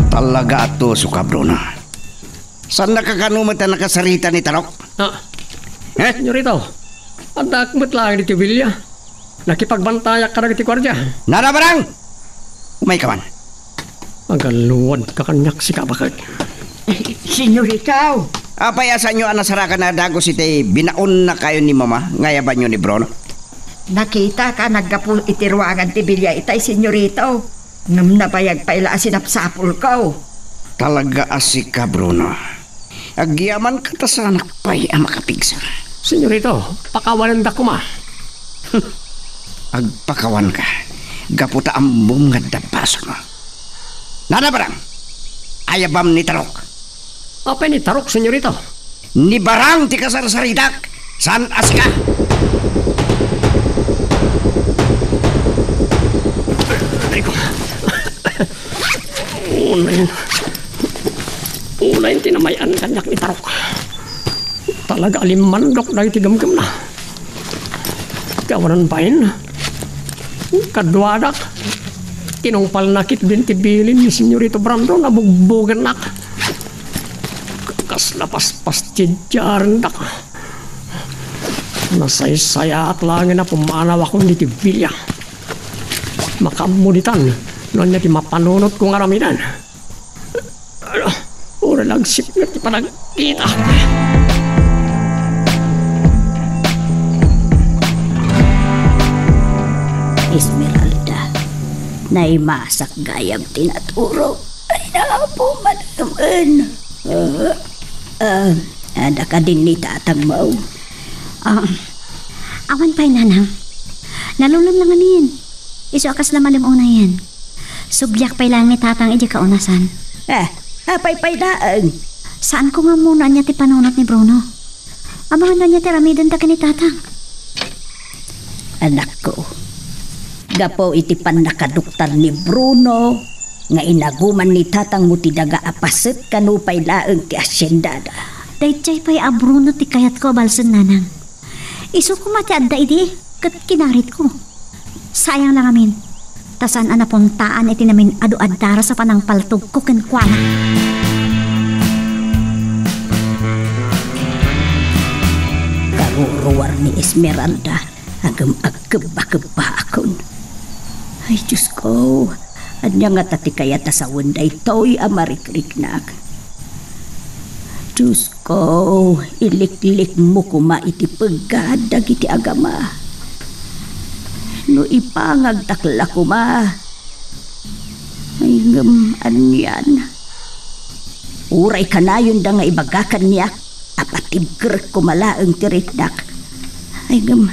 Talaga a tusoka, Bruno. Saannaka kano met a nakasarita ni Tarok? Ah. Eh? Senyorito, addaak met laeng ditoy bilia. Nakipagbantayak kadagiti guardia. Nana Barang! Umayka man. Agalluadka kaniak, sika a baket. Senyorito! Apay a saanyo a nasarakan a dagus iti binaonnakayo ni Mama nga ayabanyo ni Bruno? Nakitak a naggapu iti ruangan ti bilia itay, Senyorito. Ngem nabayag pay la a sinapsapulko. Talaga a sika, Bruno. Agyamanka ta saanak pay a makapigsa. Senyorito, pakawanendak koma. Agpakawanka, gapu ta ammom nga adda basol. Nana, Barang, ayabam ni Tarok? Apay ni Tarok, senyorito? Ni Barang ti kasarsaritak, saan a sika? Aray ko. Unay, unay ti namay-an kaniak ni Tarok. Talaga a limmandok dagiti gemgemna. Kawanan bain, kaduadak, tinungpalna ketdin ti bilin ni Senyorito Brandon a bugbogennak. Kasla paspas ti diarendak. Nasaysayaat laengen a pumanawakon ditoy bilia. Makaammo ditan no ania ti mapanunotko nga aramiden. Uray la agsipnget ti panagkita. Esmeralda, naimasak gayam ti naturog. Ay, napo, manamen. Ah, ah, adda kadin ni tatangmo? Ah, awan pay, nanang. Nalulem la ngamin. Isu a kasla malem unayen. Subliak pay laeng ni tatang idiay kaunasan. Ah, apay pay laeng? Saanko nga ammo no ania ti panunot ni Bruno. Amangan no ania ti aramidenda ken ni tatang. Anakko, gapu iti pannakaduktar ni Bruno nga inaguman ni tatangmo ti daga a paset kano pay laeng ti haciendada. Daydiay pay a Bruno ti kayatko a balsen, nanang. Isu koma ti adda idi ket kinaritko. Sayang la ngamin, ta saan a napuntaan iti namin-adu a daras a panangpaltogko kenkuana. Karuruar ni Esmeralda, ngem agkebba-kebbaakon. Ay, Diosko, ania ngata ti kayat a sawen daytoy a marikriknak? Diosko, iliklikmo koma iti peggad dagiti agama. No ipangagtak la koma, ay, ngem anian? Uray kanayonda nga ibaga kaniak a patibkerek koma laeng ti riknak. Ay, ngem,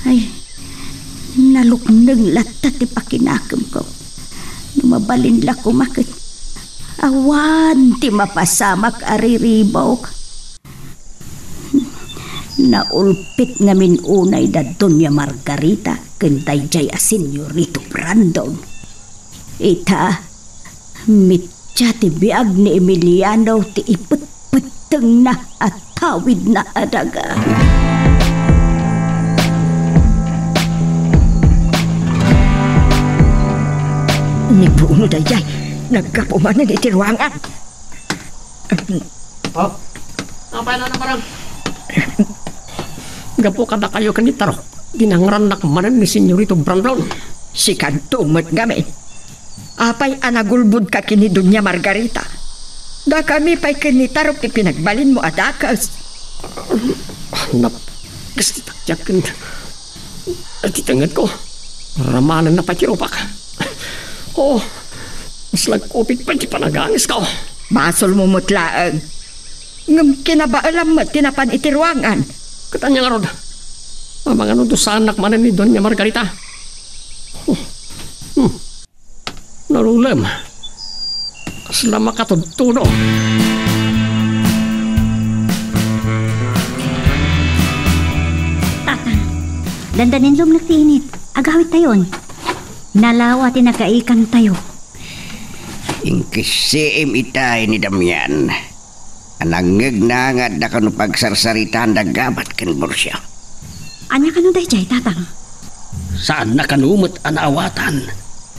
ay, nalukneng latta ti pakinakemko. No mabalin la koma ket awan ti mapasamak a riribuk. Naulpit ngamin unay da Doña Margarita ken daydiay a Senyorito Brandon. Ita, media ti biag ni Emiliano ti ipetpettengna a tawidna a daga. Ni Bruno daydiay, naggapu manen iti ruangan. Oh, apay, Nana Barang? Gapu kadakayo ken ni Tarok, dinangrannak manen ni Senyorito Brandon. Sikanto met ngamin. Apay a nagulbodka ken ni Doña Margarita? Dakami pay ken ni Tarok ti pinagbalinmo a dakes. Napkes ti taktiak ken ti tengngetko. Ramanenna pay ti rupak. Oh, mas nagkupit pay ti panagangesko. Basolmo met laeng. Ngem kinabaelam met ti napan iti ruangan. Ket ania ngarud? Amangan no dusaennak manen ni Doña Margarita. Hmm. Hmm. Nalulem. Kasla makatudtudo. Tatang, dandanin lumnek ti init. Agawidtayon. Nalawa ti nagaikantayo. Inkisiim itay ni Damian. Nangngegna nga adda kano pagsarsaritaanda gabat ken Murcia. Ania kano daydiay, Tatang? Saanna kano met a naawatan.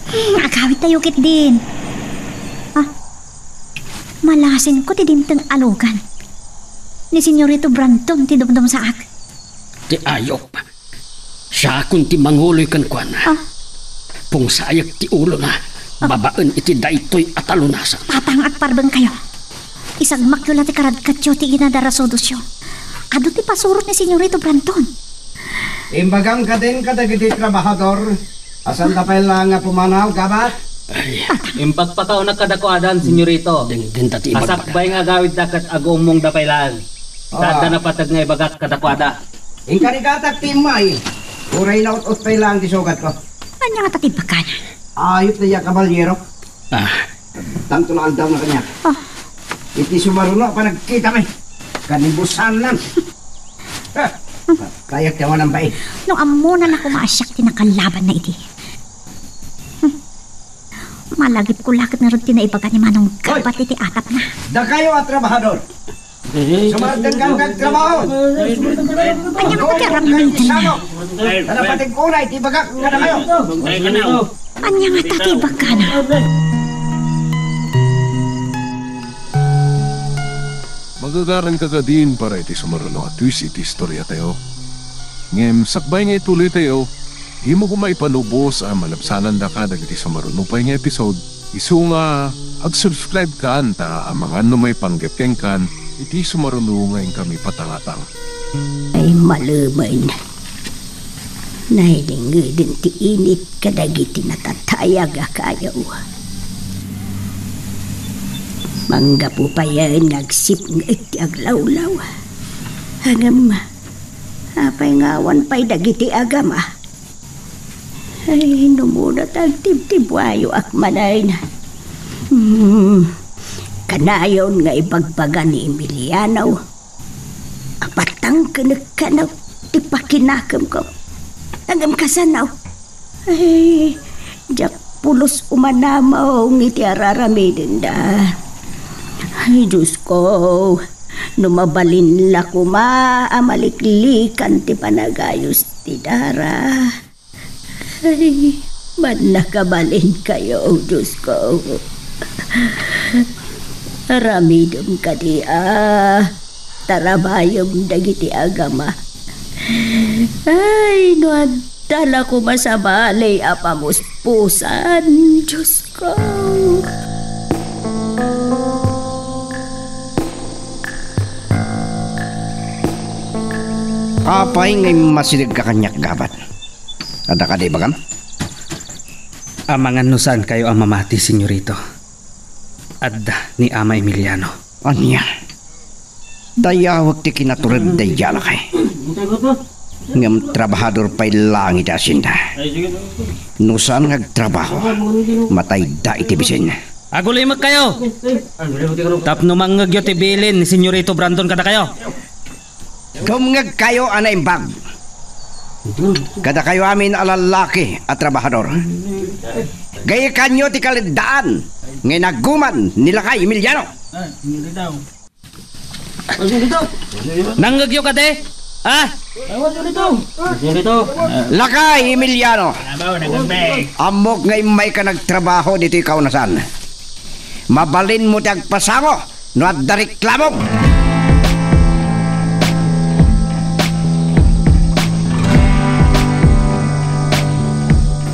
Hmm, agawidtayo ketdin. Ah, malasinko ti dimteng a lugan. Ni Senyorito Brandon ti dumdumsaak. Ti ayup. Siakon ti manguloy kenkuana. Ah. Pungsaek ti ulona babaen iti daytoy a talunasan. Tatang, agparbengkayo. Isagmakyo la ti karadkatyo ti kinadarasudosyo. Adu ti pasurot ni Senyorito Brandon. Imbagam kadin kadagiti trabahador a saanda pay laeng nga pumanaw, gabat? Ay. Impakpakawnak kadakuada, Senyorito. Denggen ta ti ibagbagada. Asakbay nga agawidda ket aguummongda pay laeng. Ita adda napateg nga ibagak kadakuada. Inkarigatak ti immay. Uray naut-ot pay laeng ti sugatko. Ania ngata ti ibagana? Ayot dayta a kabalyero. Ah. Tanto la aldaw na kaniak. Ah. Iti sumaruno a panagkitami. Kanibusanan. Ah. Kayat ti awanan bain. No ammona na koma a siak ti nakalabanna idi. Hmm. Malagipko la ket ngarud ti naibaga ni Manong Hoy! Gabat iti atapna. Dakayo a trabahador. Sumardengkayo kag trabaho. Ania ngata ti aramidenda? Tara, patig-una iti bagak kadakayo. Ania ngata ti ibagana? Magagaranka kadin para iti sumaruno a twist iti istoriatayo. Ngem sakbay nga itulitayo, dimo koma ipanubos a malabsanandaka dagiti sumaruno pay nga episode. Isu nga ag-subscribe kan ta amangan no maipanggep kenkan iti sumaruno nga inkami patangatang. Ay, malemen. Nailingeden ti init kadagiti natatayag a kayo. Manggapu payen nga agsipnget ti aglawlaw. Ngem, apay nga awan pay dagiti agama? Ay, no muna ta agtibtibuayoak manen. Hmm, kanayon nga ibagbaga ni Emiliano a patangkenek kano ti pakinakemko. Ngem kasano? Ay, diak pulos umanamong iti ar-aramidenda. Ay, Diosko, no mabalin la koma a maliklikan ti panagayos ti dara. Ay, mannakabalinkayo, Diosko. Aramidem kadi a tarabayem dagiti agama. Ay, no adda la koma sabali a pamuspusan, Diosko. Apay nga immasidegka kaniak, Gabat? Adda kadi ibagam? Amangan no saankayo a mamati, Senyorito. Adda ni Ama Emiliano. Ania? Dayawek ti kinatured daydiay, lakay. Ngem trabahador pay laeng iti asienda. No saan nga agtrabaho, matayda iti bisin. Agulimekkayo! Tapno mangngegyo ti bilin ni Senyorito Brandon kadakayo. Dumngegkayo a naimbag. Kadakayo amin a lallaki a trabahador. Gayikanyo ti kaleddaan nga inaguman ni lakay Emiliano. Nangngegyo kadi? Ha? Lakay Emiliano, ammok nga immayka nagtrabaho ditoy kaunasan. Mabalinmo ti agpasango no adda reklamom.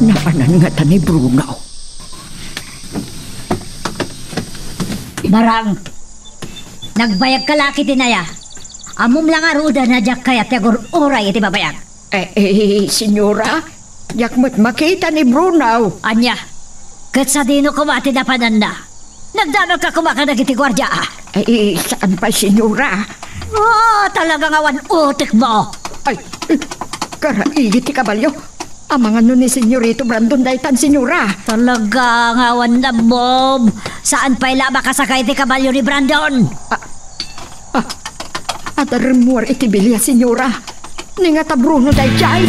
Napanan ngata ni Bruno. Barang! Nagbayagka la ket iti aya? Ammom la ngaruden a diak kayat ti agur-uray iti babayag. Eh, eh, senyora, diak met makita ni Bruno. Ania? Ket sadino koma ti napananna? Nagdamagka koma kadagiti guardia, a? Eh, eh, saan pay, senyora? Ah, talaga nga awan utekmo. Ay, eh, karaigi ti kabalio. Amangan no ni Senyorito Brandon daytan, senyora. Talaga nga awan nabbom. Saan pay la makasakay ti kabalio ni Brandon? Ah, ah, adda rimmuar iti bilia, senyora. Ni ngata Bruno daydiay.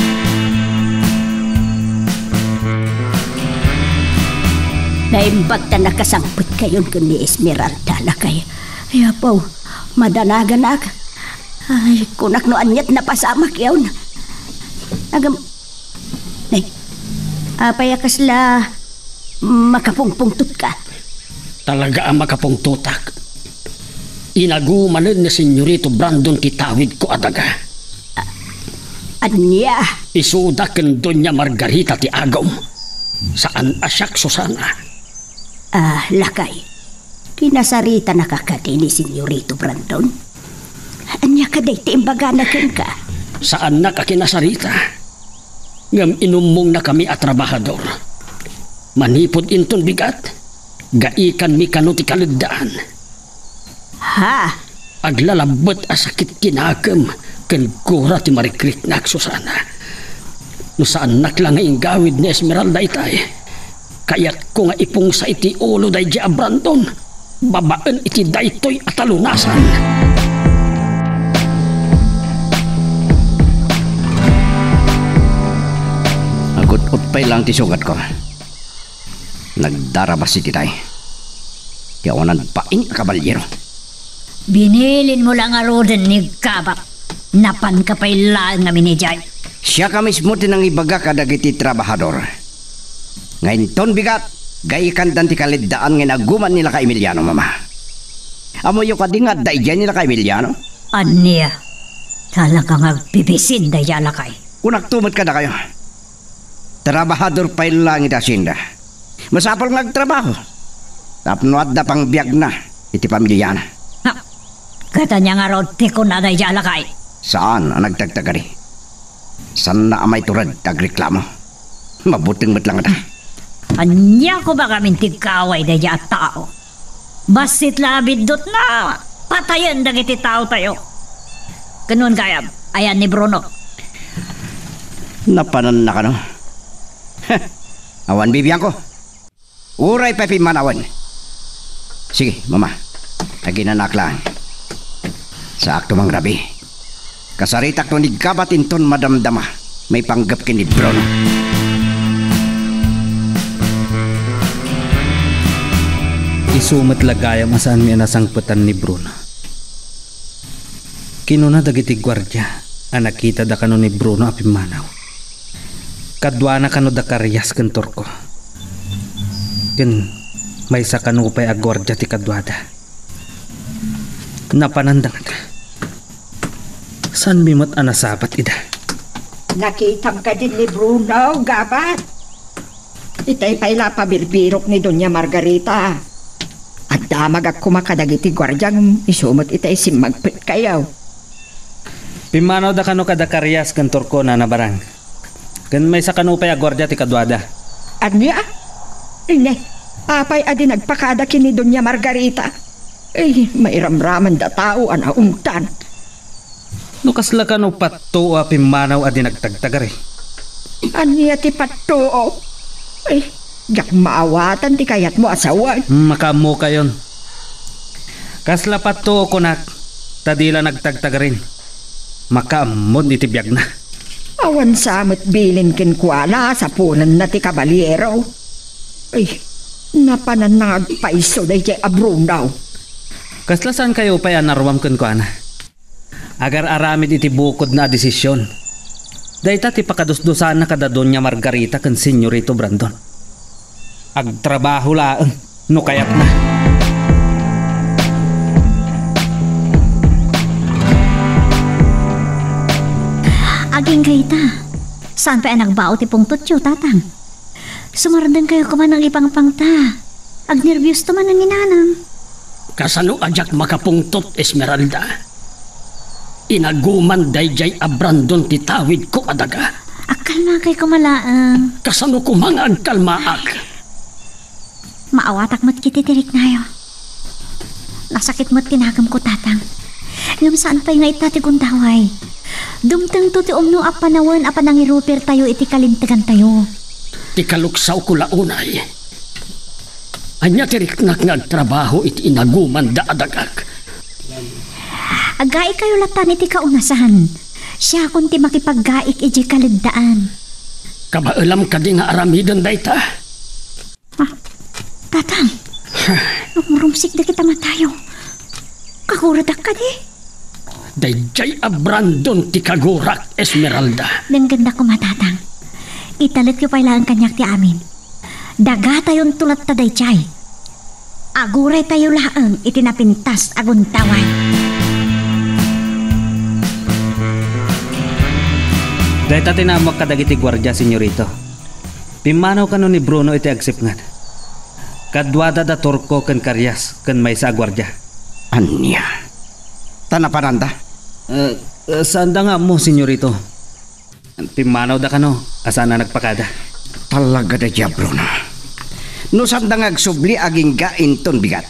Naimbag ta nakasangpetkayon ken ni Esmeralda, lakay. Ay, Apo, madanaganak. Ay, kunak no aniat napasamak yaon. Agam, Nay, apay a kasla makapungpungtotka? Talaga a makapungtotak. Inagumanen ni Senyorito Brandon ti tawidko a daga. A-, ania? Isuda ken Doña Margarita ti agom. Saan a siak, Susana. Ah, lakay. Kinasaritanaka kadi ni Senyorito Brandon? Ania kadi ti imbagana kenka? Saannak a kinasarita. Ngem inummongna kami a trabahador. Manipud inton bigat, gaikanmi kano ti kaleddaan. Ha? Aglalabbet a sakit ti nakem ken gura ti marikriknak, Susana. No saannak la nga inggawid ni Esmeralda itay, kayatko nga ipungsa iti ulo daydiay a Brandon babaen iti daytoy a talunasan. Agut-ut pay lang ti sugatko. Nagdarabas iti tay. Ti awanan bain a kabalyero. Binilinmo la ngaruden ni Gabat. Napanka pay laeng ngamin idiay. Siaka mismo ti nangibaga kadagiti trabahador nga inton bigat, gaikandan ti kaleddaan nga inaguman ni Lakay Emiliano, Mama. Ammoyo kadi nga adda idiay ni Lakay Emiliano? Ania? Talaga nga agbibisin daydiay a lakay. Kunakto met kadakayo. Trabahador pay laeng iti hacienda. Masapul nga agtrabaho tapno adda pangbiagna iti pamiliana. Ha? Ket ania ngarud ti kuna daydiay a lakay? Saan a nagtagtagari. Saanna a maitured ti agreklamo. Mabuteng met la ngata. Ania koma ngamin ti gaway daydiay a tao? Bassit la a biddutna patayen dagiti taotayo. Ken no gayam, ayan ni Bruno? Napananna kano? Awan bibiangko. Uray pay pimmanawen. Sige, Mama. Aginanaak laeng. Saakto mangrabi. Kasaritakto ni Gabat inton madamdama maipanggep ken ni Bruno. Isu met la gayam a saanmi a nasangpetan ni Bruno. Kinuna dagiti guardia a nakitada kano ni Bruno a pimmanaw. Kaduana kano da Carias ken Turco. Ken maysa kano pay a guardia ti kaduada. Napananda ngata. Saanmi met a nasabat ida. Nakitam kadin ni Bruno, Gabat? Itay pay la pabirbirok ni Doña Margarita. Agdamagak koma kadagiti guardia ngem isu met itay simmagpetkayo. Pimmanawda kano kada Carias ken Turco, Nana Barang. Ken maysa kano pay a guardia ti kaduada. Ania? Ine, apay a di nagpakada ken ni Doña Margarita? Ay, mairamraman da tao a naungtan. No kasla kano pattuo a pimmanaw a di nagtagtagari. Ania ti pattuo? Ay, diak maawatan ti kayatmo a sawen. Hmm, makaammokayon. Kasla pattuo kunak, ta di la nagtagtagarin. Makaammon iti biagna. Awan sa met bilin kenkuana, sapulanna ti kabalyero. Ay, napananna nga agpayso daydiay a Bruno. Kasla saankayo pay a naruam kenkuana? Agar-aramid iti bukodna a desisyon. Dayta ti pakadusdosanna kada Doña Margarita ken Señorito Brandon. Agtrabaho laeng no kayatna. Agingga ita. Saan pay a nagbao ti pungtotyo, Tatang? Sumardengkayo koma nangipangpangta. Agnerbiosto man nanginanam. Kasano a diak makapungtot, Esmeralda? Inaguman daydiay a Brandon ti tawidko a daga. Agkalmakay koma laeng. Kasano koma nga agkalmaak? Maawatak met ket ti riknayo. Nasakit met ti nagemko, Tatang. Ngem saan pay nga ita ti gundaway. Dumtengto ti umno a panawen a panangirupertayo iti kalintegantayo. Ti kaluksawko la unay. Ania ti riknak nga agtrabaho iti inagumanda a dagak? Aggaikayo latan iti kaunasan. Siakon ti makipaggaik idiay kaleddaan. Kabaelam kadi nga aramiden dayta? Ah, Tatang, rumrumsik dagiti matayo. Kaguradak kadi? Daydiay a Brandon ti kagurak, Esmeralda. Denggendak koma, Tatang. Italekyo pay laeng kaniak ti amin. Dagatayonto latta daydiay. Aguraytayo laeng iti napintas a gundaway. Dayta ti naammoak kadagiti guardia, Señorito. Pimmanaw kano ni Bruno iti agsipnget. Kaduada da Turco ken Carias ken maysa a guardia. Ania? Ta napananda? Eh, eh, saanda nga ammo, Señorito. Pimmanawda kano a saan a nagpakada. Talaga daydiay a Bruno. No saanda nga agsubli, agingga inton bigat.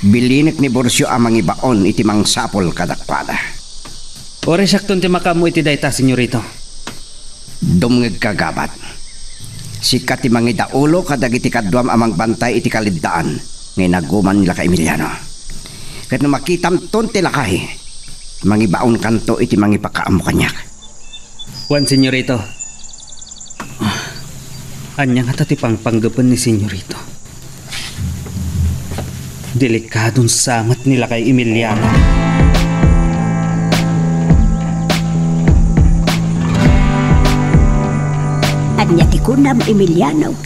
Bilinek ni Burcio a mangibaon iti mangsapul kadakuada. Uray siakton ti makaammo iti dayta, senyorito. Dumngegka, gabat. Sika ti mangidaulo kadagiti kaduam a mangbantay iti kaleddaan nga inaguman ni Lakay Emiliano. Ket no makitamton ti lakay, mangibaonkanto iti mangipakaammo kaniak. Wen, senyorito. Ania ngata ti pangpanggepen ni senyorito? Delikadon sa met ni Lakay Emiliano. Ania ti kunam, Emiliano?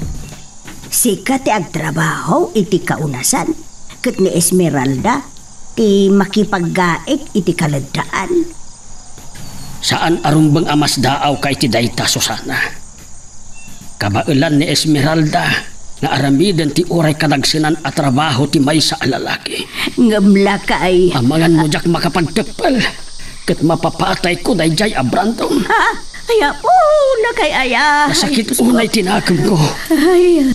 Sika ti agtrabaho iti kaunasan, ket ni Esmeralda ti makipaggaik iti kaleddaan. Saan a rumbeng a masdaawka iti dayta, Susana. Kabaelan ni Esmeralda nga aramiden ti uray kadagsenan a trabaho ti maysa a lalaki. Ngem, lakay. Amangan no diak makapagteppel, ket mapapatayko daydiay a Brandon. Ha? Ay, apo, lakay aya. Nasakit unay ti nakemko. Ay.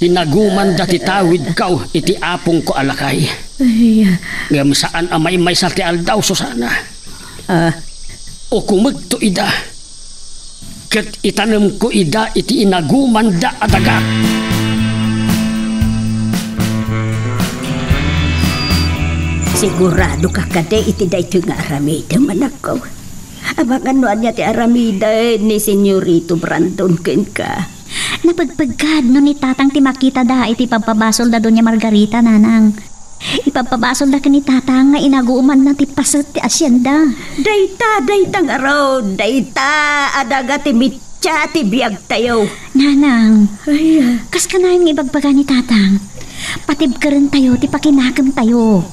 Inagumanda ti tawidko iti apongko a lakay. Ay. Ngem saan a maymaysa ti aldaw, Susana. Ah. Ukomekto ida, ket itanemko ida iti inagumanda a daga. Siguradoka kadi iti daytoy nga aramidem, anakko? Amangan no ania ti aramiden ni Senyorito Brandon kenka. Napagpagkad no ni Tatang ti makitada iti pagpabasolda Doña Margarita, Nanang. Ipagpabasolda ken ni Tatang nga inagumanna ti paset ti asienda. Dayta, dayta ngarud, dayta a daga ti mitsa ti biagtayo. Nanang, ay, ah. Kas kanayon nga ibagbaga ni Tatang, patibkerentayo ti pakinakemtayo.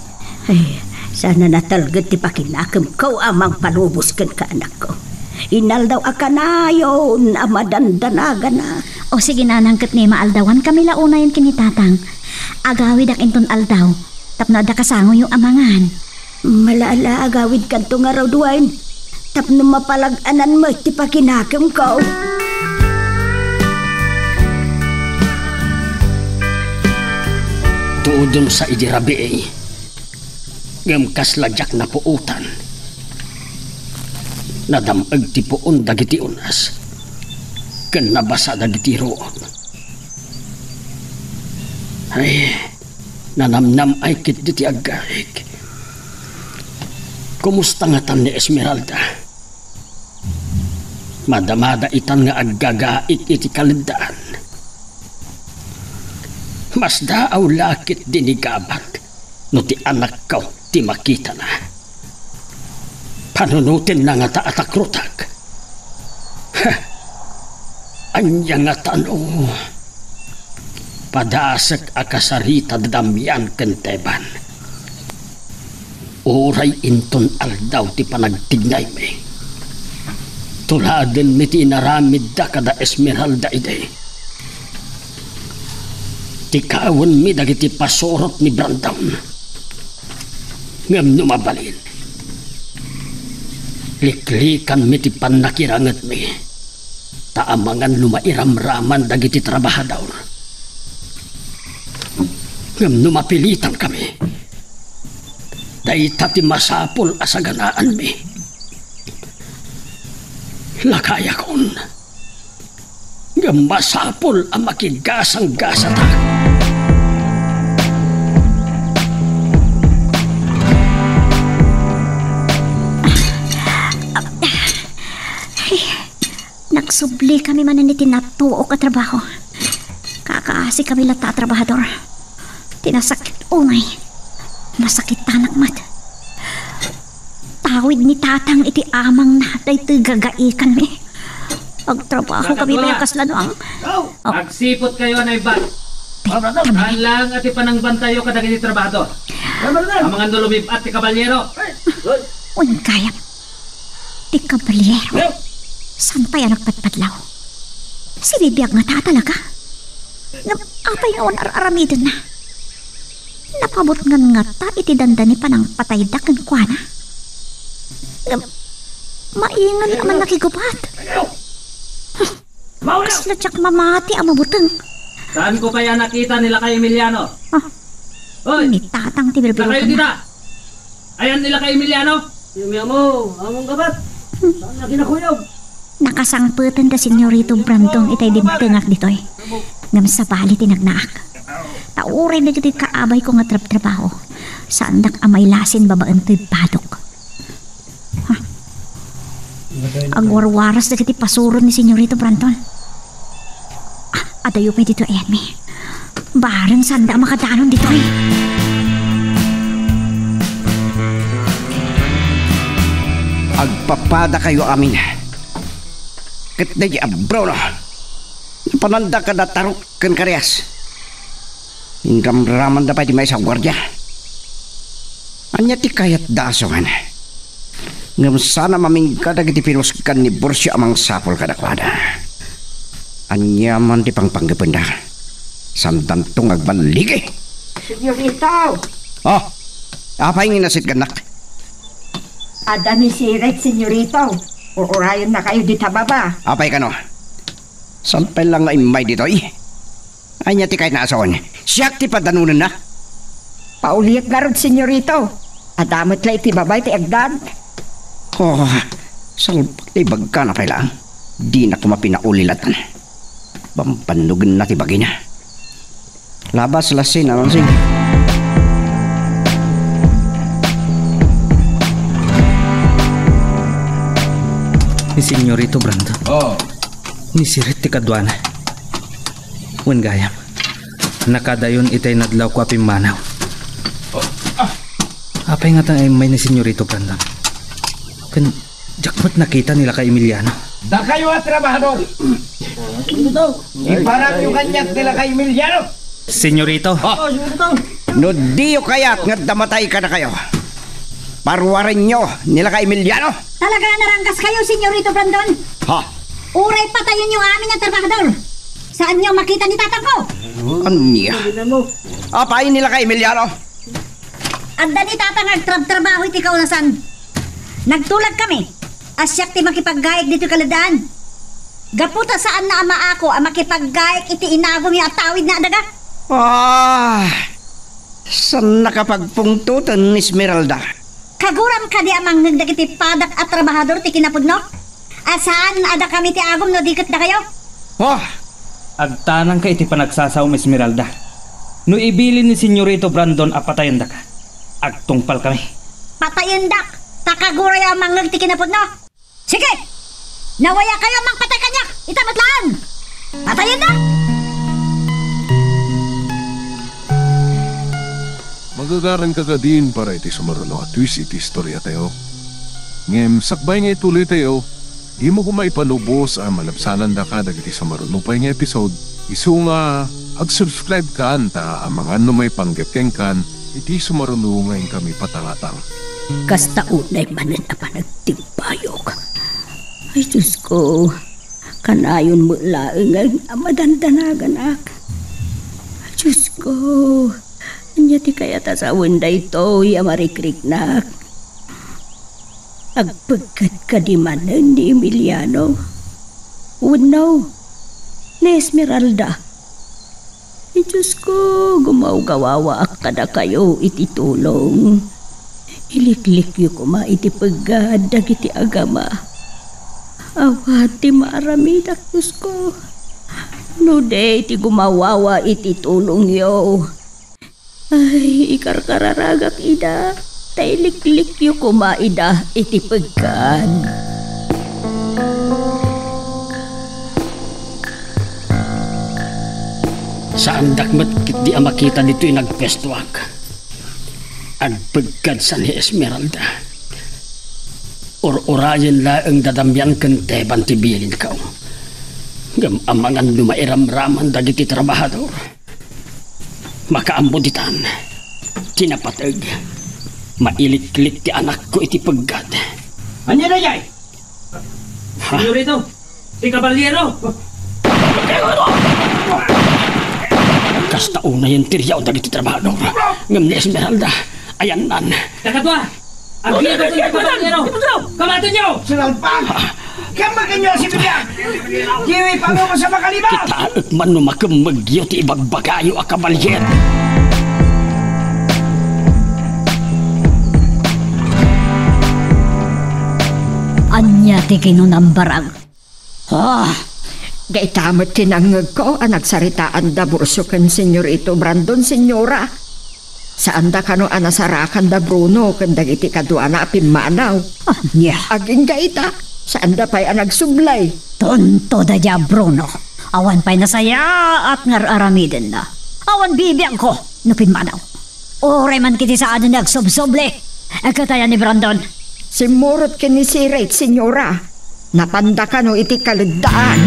Ay, saan a natalged ti pakinakemko a mangpalubos kenka, anakko. Inaldaw a kanayon a madandanagana. O sige, Nanang, ket ni maaldawankami la unayen ken ni Tatang. Agawidak inton aldaw tapno adda kasangoyo a mangan. Malaala, agawidkanto ngarud, wen, tapno mapalag-anan met ti pakinakemko. Tuudem sa idi rabii, ngem kasla diak napuotan. Nadam-eg ti puon dagiti unas, ken nabasa dagiti ruot. Ay, nanamnam-ay ketdi ti aggaik. Kumusta ngatan ni Esmeralda? Madamada itan nga aggagaik iti kaleddaan. Masdaaw la ketdi ni gabat no ti anakko ti makitana. Panunotenna ngata a takrotak. Ha! Ania ngata no padasek a kasarita da Damian ken Teban? Uray inton aldaw ti panagtignaymi, tuladenmi ti inaramidda kada Esmeralda idi. Tikawenmi dagiti pasurot ni Brandon. Ngem no mabalin, liklikanmi ti pannakirangetmi, ta amangan no mairamraman dagiti trabahador. Ngem no mapilitankami, dayta ti masapul a saganaanmi. Lakayakon, ngem masapul a makigasanggasatak. Nagsublikami manen iti natuok a trabaho. Kakaasikami latta a trabahador. Ti nasakit unay, masakitanak met. Tawid ni Tatang iti amangna daytoy gagaikanmi. Agtrabahokami pay a kasla no ang... Agsipotkayo a naimbag. Saan laeng a ti panangbantayo kadagiti trabahador? Amangan no lumib-at ti kabalyero. Wen gayam. Ti kabalyero. Saan pay a nagpadpadlaw? Sibibiag ngata a talaga. Ngem apay nga ar-aramidenna? Napabutngan ngata iti dandani panangpatayda kenkuana? Ngem maingen a mannakigubat. Kasla diak mamati a mabuteng. Saanko pay a nakita ni Lakay Emiliano. Ah. Oy! Ni Tatang ti birbirok. Nakayon kita! Ayan nila kay Emiliano? Yung amo, among gabat. Saan na kinakuyog? Nakasangpeten da Senyorito Brandon itay dimtengak ditoy. Ngem sabali ti nagnaak. Ta uray dagiti kaabayko nga trabtrabaho, saandak a mailasin babaen toy padok. Ha? Agwarwaras dagiti pasuron ni Senyorito Brandon. Ah, adayo pay ditoy, ayanmi. Bareng saanda a makadanon ditoy. Agpapadakayo amin. Ket daydi a Bruno, napananda kada tarok ken karias. Inramramanda pay ti maysa a guardia. Ania ti kayatda a suengan? Ngem saan a mamingga dagiti pinuskan ni Burcio a mangsapul kadakuada. Ania man ti pangpangngependa, saandanto nga agballigi. Senyorito! Oh, apay nga inasitgannak? Adda ni Siret, Senyorito. Uurayennakayo dita baba. Apay kano? Saan pay la nga immay ditoy? Ania ti kayatna a suengan? Siak ti padanonenna. Pauliek ngarud, Senyorito. Adda met la iti baba ti agdan. Oh, salbak ti ibagkana pay laeng. Dina koma pinaulilatan. Bambannogenna ti bagina. Labas la sina, Mansing. Ni Senyorito Brandon. Oh. Ni Siret ti kaduana. Wen gayam, nakadayon itay nadlawko a pimmanaw. Oh, ah. Apay ngata nga immay ni Senyorito Brandon? Ken diak met nakita ni Lakay Emiliano. Dakayo a trabahador! Iparamyo kaniak ni Lakay Emiliano! Senyorito. Ah. No diyo kayat nga adda matay kadakayo, paruarenyo ni Lakay Emiliano. Talaga a naranggaskayo, Senyorito Brandon? Ha? Uray patayenyo amin a trabahador. Saanyo makita ni tatangko? Ania? Apay ni Lakay Emiliano? Adda ni tatang nga agtrabtrabaho iti kaulasan. Nagtulag kami a siak ti makipaggaik ditoy kaleddaan. Gapu ta saanna a maako a makipaggaik iti inagumyo a tawidna a daga. Ah, saannaka pagpungtoten, Esmeralda. Kaguram kadi a mangngeg dagiti padak a trabahador ti kinapudno? A saan a dakami ti agum no di ket dakayo? Oh! Agtanangka iti panagsasaom, Esmeralda. No ibilin ni Senyorito Brandon a patayendaka, agtungpalkami. Patayendak, ta kagurayo a mangngeg ti kinapudno. Sige! Nawayakayo a mangpatay kaniak, ita met laeng! Patayendak! Magagaranka kadin para iti sumaruno a twist iti istoriatayo. Ngem sakbay nga ituloytayo, dimo koma ipalubos a malabsanandaka dagiti sumaruno pay nga episode. Isu nga, ag-subscribe kan ta amangan no maipanggep kenkan iti sumaruno nga inkami patangatang. Kasta unay manen a panagtimbayok. Ay, Diyos ko, kanayon met laeng a madandanaganak. Diyos ko, ania ti kayat a sawen daytoy a marikriknak? Agpeggad kadi manen ni Emiliano? Wenno, ni Esmeralda? Ay, Diyos ko, gumawgawawaak kadakayo iti tulong. Iliklikyo koma iti peggad dagiti agama. Awan ti maaramidak, Diyos ko. No di ti gumawawa iti tulongyo, ay, ikarkararagak ida, ta iliklikyo koma ida iti peggad. Saandak met ketdi a makita ditoy nagpuestoak. Agpeggad sa ni Esmeralda. Ur-urayen laeng dadamian ken teban ti bilinko. Ngem amangan no mairamraman dagiti trabahador. Makaammo ditan, ti napateg, mailiklik ti anakko iti peggad. Ania dayay? Ha? Senyorito, ti kabalyero! Kasta unayen ti riaw dagiti trabahador. Ngem ni Esmeralda, ayannan. Dakadua! Agbiag ti kabalyero! Kamatenyo! Sinalpak! Kamatenyo si Bibian! Diwi pa mo sa makalibaw! Kitaek man no makemmegyo ti ibagbagayo a kabalyer. Ania ti kinunam, Barang? Ah, dayta met ti nangngegko a nagsaritaanda burso ken Senyorito Brandon, Senyora. Saanda kano a nasarakanda Bruno ken dagiti kaduana a pimmanaw. Ania? Agingga ita, saanda pay a nagsublay. Tonto daydiay a Bruno. Awan pay nasayaat nga ar-aramidenna. Awan bibiagko no pimmanaw. Uray man ket saan a nagsubsubli. Ket aya ni Brandon? Simmurot ken ni Sirate, Senyora. Napanda kano iti kaleddaan.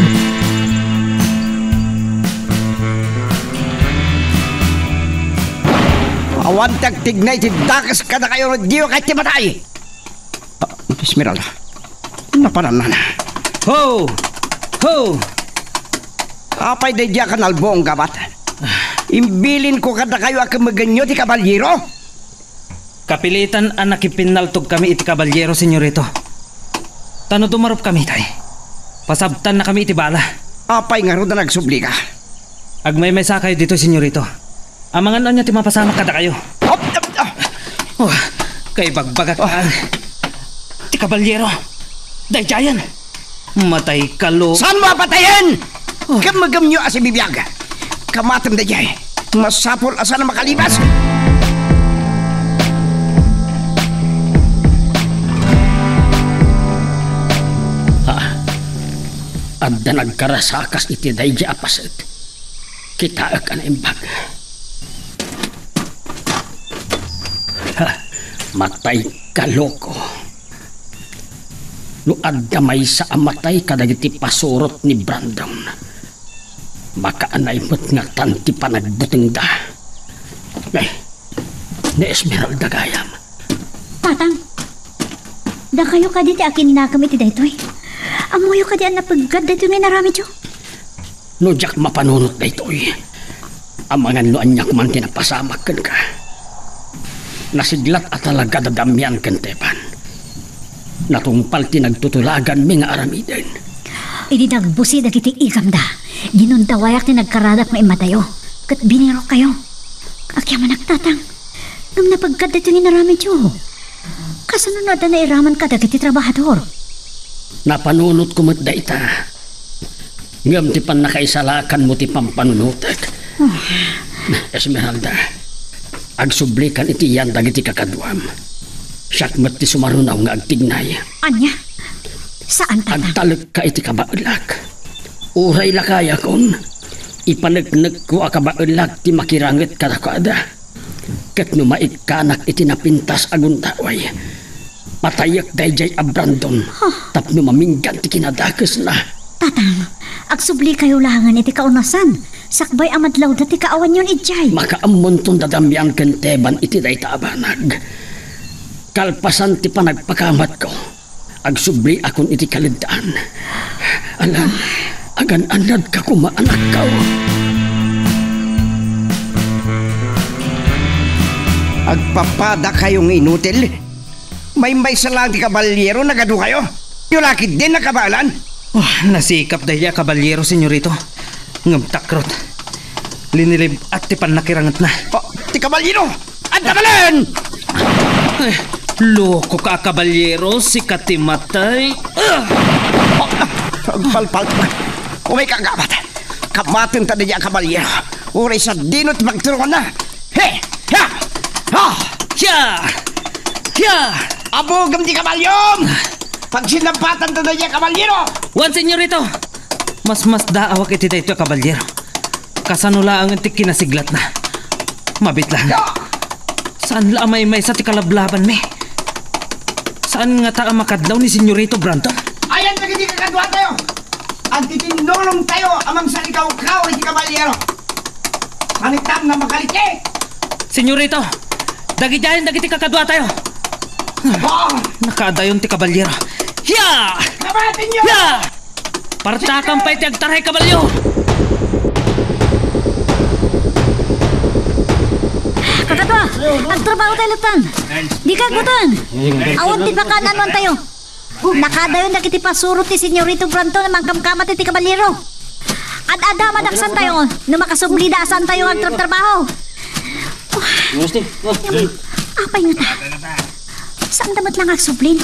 Awan ti agtignay ti dakes kadakayo, diyo kay ti matay. Ah, Esmeralda, napanannana. Ho! Ho! Apay daydiay a kanalbuong gabat? Imbilinko kadakayo a kemegenyo ti kabalyero? Kapilitan a nakipinnaltogkami iti kabalyero, Senyorito. Ta no dumarupkami, tay, pasabtannakami iti bala. Apay ngarud a nagsublika? Agmaymaysakayo ditoy, Senyorito. Amangan no ania ti mapasamak kadakayo. Op, op, op. Oh, kaibagbagak. Oh. Ti kabalyero. Daydiayen. Matay ka, lo. Saan mo a patayen? Oh. Kemegemyo a sibibiag. Kamatem daydiay. Masapul a saan a makalibas. Ha? Adda nagkarasakas iti daydiay a paset. Kitaek a naimbag. Ha, matay ka, loko. No adda maysa a matay kadagiti pasurot ni Brandon, makaanay met ngatan ti panagbutengda. Ay, ni Esmeralda gayam. Tatang, dakayo kadi ti akinnakem iti daytoy? Ammoyo kadi a napeggad daytoy nga inaramidyo? No diak mapanunot daytoy, amangan no ania koma ti napasamak kenka. Nasiglat a talaga da Damian ken Teban. Natungpal ti nagtutulaganmi nga aramiden. Idi nagbusi dagiti igamda, ginundawayak ti nagkaradap nga immatayo, ket binirokkayo. Agyamanak, Tatang, ngem napeggad daytoy nga inaramidyo. Kasano no adda nairaman kadagiti trabahador? Napanunotko met dayta. Ngem ti pannakaisalakanmo ti pampanunotek. Ah. Esmeralda, agsublikan iti yan dagiti kakaduam. Siak met ti sumarunaw nga agtignay. Ania? Saan, Tatang? Agtalekka iti kabaelak. Uray lakayakon, ipaneknekko a kabaelak ti makiranget kadakuada. Ket no maikkanak iti napintas a gundaway, patayek daydiay a Brandon. Huh. Tapno maminggan ti kinadakesna. Tatang, agsublikayo laengen iti kaunasan, sakbay a madlawda ti kaawanyon idiay. Makaammonton da Damian ken Teban iti dayta a banag. Kalpasan ti panagpakamatko, agsubliakon iti kaleddaan. Alan, agan-annadka koma, anakko. Agpapadakayo nga inutil. Maymaysa laeng ti kabalyero, nagadukayo. Diyo la ketdin a kabaelan. Oh, nasikap daydiay a kabalyero, senyorito. Ngem takrot, linilib-at ti pannakirangetna. Oh, ti kabalyero! Adda balen! Ay, lokoka a kabalyero, sika ti matay. Ah! Agpalpal. Umayka, gabat. Kamatenta daydiay a kabalyero. Uray sadino ti pagturongna. He! Ha! Ha! Hiya! Hiya! Abugem ti kabalyom! Pagsinnampatenta daydiay a kabalyero! Wen, senyorito! Masmasdaawak iti daytoy a kabalyero. Kasano laengen ti kinasiglatna? Mabitlan. Saan la a maymaysa ti kalablabanmi? Saan ngata a makadlaw ni Senyorito Brandon? Ayan dagiti kakaduatayo! Agtitinnulongtayo a mangsalikawkaw iti kabalyero! Saan itam nga makalikke! Senyorito, dagidiayen dagiti kakaduatayo! Ah! Nakaadayon ti kabalyero. Hiya! Kabatinyo! Hiya! Partakan pay ti agtaray kabalyo! Kakadua, agtrabaho tayo, Lutan. Di ka agbutan. Awan ti pakaan-anoan tayo. Nakadayon dagiti pasurot ti Senyorito Brandon a mangkamkamat iti kabalyero. Ad-ada madaksan tayo no makasublida a saan tayo nga agtrabtrabaho. Apay ngata? Saan da met la nga agsublin?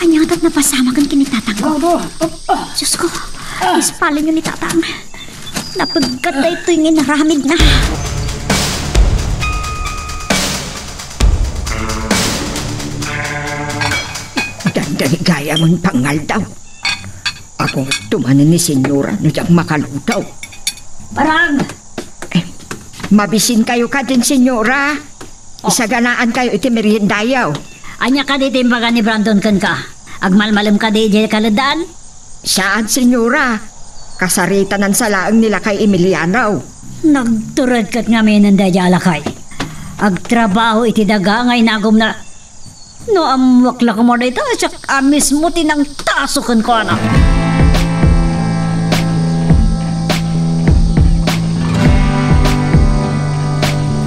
Ania ngata ti napasamaken ken ni tatangko? Aba, ah, ah. Diyos ko, ah, ispalinyo ni tatang. Napeggat daytoy nga inaramidna. Dandani gayam a pangaldaw. Ako ngarud manen ni Senyora no diak makaludaw. Barang! Eh, mabisinkayo kadin, Senyora. Oh. Isaganaankayo iti meriendayo. Ania kadi ti imbaga ni Brandon kenka? Agmalmalem kadi idiay kaleddaan? Saan, Senyora. Kasaritanan sa laeng ni Lakay Emiliano. Nagturedka ngaminen daydiay a lakay. Agtrabaho iti daga nga inagumna. No ammoak la koma dayta, siak a mismo ti nangtaso kenkuana.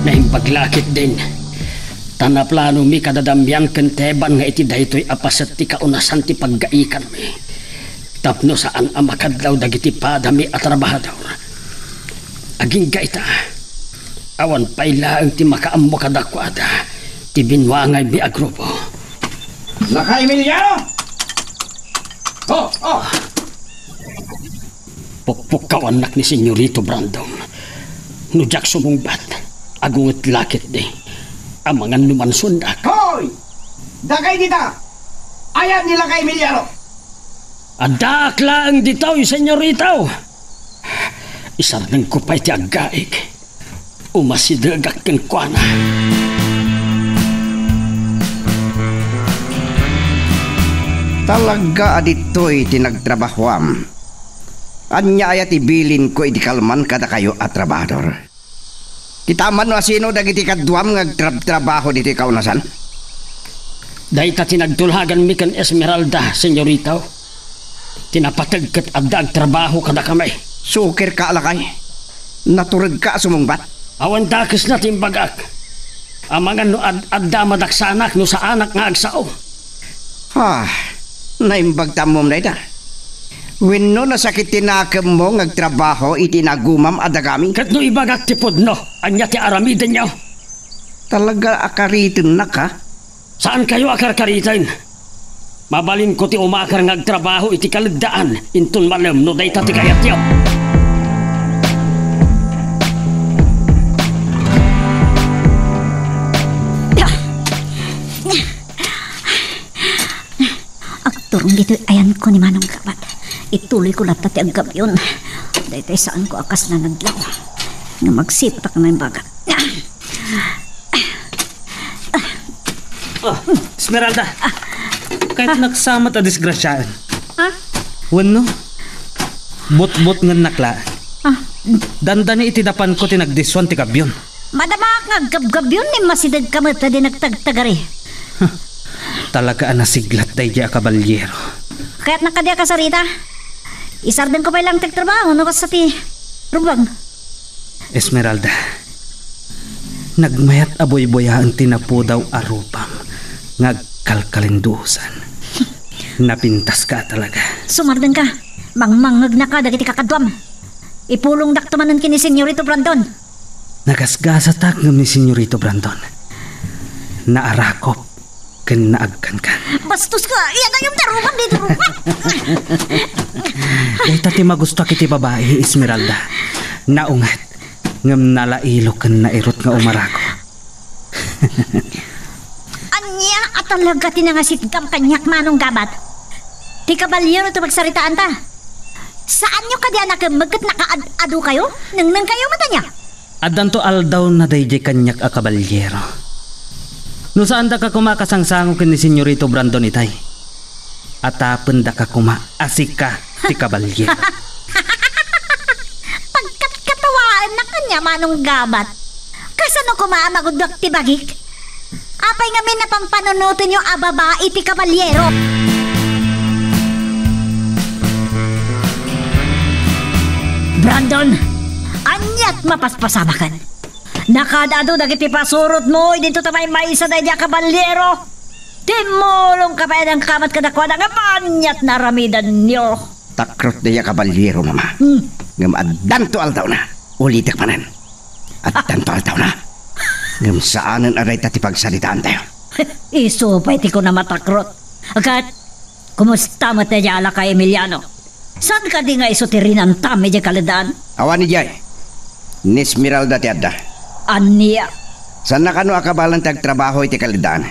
Naimbag la ketdin, ta naplanomi kada Damian ken Teban nga iti daytoy a paset ti kaunasan ti paggaikanmi. Tapno saan a makadlaw dagiti padami a trabahador. Agingga ita, awan pay laeng ti makaammo kadakuada ti binuangaymi a grupo. Lakay Emiliano! Oh, oh! Pukpukkawannak ni Senyorito Brandon. No diak sumungbat, agunget la ketdi. Amangan no mansuennak. Hoy! Dakay dita! Ayan ni Lakay Emiliano! Addaak laeng ditoy, Senyorito! Isardengko pay ti aggaig. Umasidegak kenkuana. Talaga a ditoy ti nagtrabahoam. Ania aya ti bilinko iti kalman kadakayo a trabahador? Kitaem no asino dagiti kaduam nga agtrabtrabaho ditoy kaunasan? Dayta ti nagtulaganmi ken Esmeralda, Senyorito. Ti napateg ket adda agtrabaho kadakami. Sukirka a lakay. Naturedka a sumungbat? Awan dakesna ti imbagak. Amangan no ad-, adda madaksanak no saanak nga agsao. Ah, naimbag ta ammom dayta. Wenno nasakit ti nakemmo nga agtrabaho iti inagumam a dagami? Ket no ibagak ti pudno, ania ti aramidenyo? Talaga a karitennak, ha? Saankayo a karkariten. Mabalinko ti umakar nga agtrabaho iti kaleddaan inton malem no dayta ti kayatyo. Agturong ditoy ayanko ni Manong Gabat. Ituloyko latta ti aggabion. Daytoy saanko a kasla nga adlaw nga magsipatak nga imbaga. Ah, Esmeralda. Kayat nagsamat a disgrasiaan. Ah? Wenno, butbutngennak laeng. Ah. Dandani iti napanko ti nagdissuan ti gabion. Madamaak nga aggabgabion ni masidegka met a di nagtagtagari. Talaga a nasiglat daydiay a kabalyero. Kayatnak kadi a kasarita? Isardengko pay laeng ti agtrabaho no kasta ti rumbeng. Esmeralda, nagmayat a buybuyaen ti napudaw a rupam nga agkalkalindusan. Napintaska a talaga. Sumardengka, mangmangegnaka dagiti kakaduam. Ipulongdakto manen ken ni Senyorito Brandon. Nagasgasatak ngem ni Senyorito Brandon. Naarakop ken naagkankan. Bastoska, iyadayom ti rupam ditoy rupam. Dayta ti magustuak iti babai, Esmeralda. Naunget, ngem nalailo ken nairut nga umarako. Ania a talaga ti nangasitgam kaniak, Manong Gabat? Ti kabalyero ti pagsaritaanta. Saanyo kadi a nakemmeg ket nakaad-adokayo? Nengnengkayo met ania? Addanto aldawna daydiay kaniak a kabalyero. No saandaka koma a kasangsango ken ni Senyorito Brandon itay, atapendaka koma a sika ti kabalyero. Pagkatkatawaennak ania, Manong Gabat. Kasano koma a magudduak ti bagik? Apay ngamin a pampanunotenyo a babai ti kabalyero? Brandon, aniat mapaspasamaken? Nakaad-ado dagiti pasurotmo idinto ta maymaysa daydiay a kabalyero. Timmulongka pay a nangkamat kadakuada ngem aniat nga aramidenyo? Takrot daydiay a kabalyero, mama. Hmm. Ngem addanto aldawna. Ulitek manen. Addanto aldawna. Ngem saanen a dayta ti pagsaritaantayo. Isu pay ti kunam a takrot. Ket Kumusta met daydiay a lakay, Emiliano? Saan kadi nga isu ti rinantam idiay kaleddaan? Awan idiay. Ni Esmeralda ti adda. Ania? Saanna kano a kabaelan ti agtrabaho iti kaleddaan?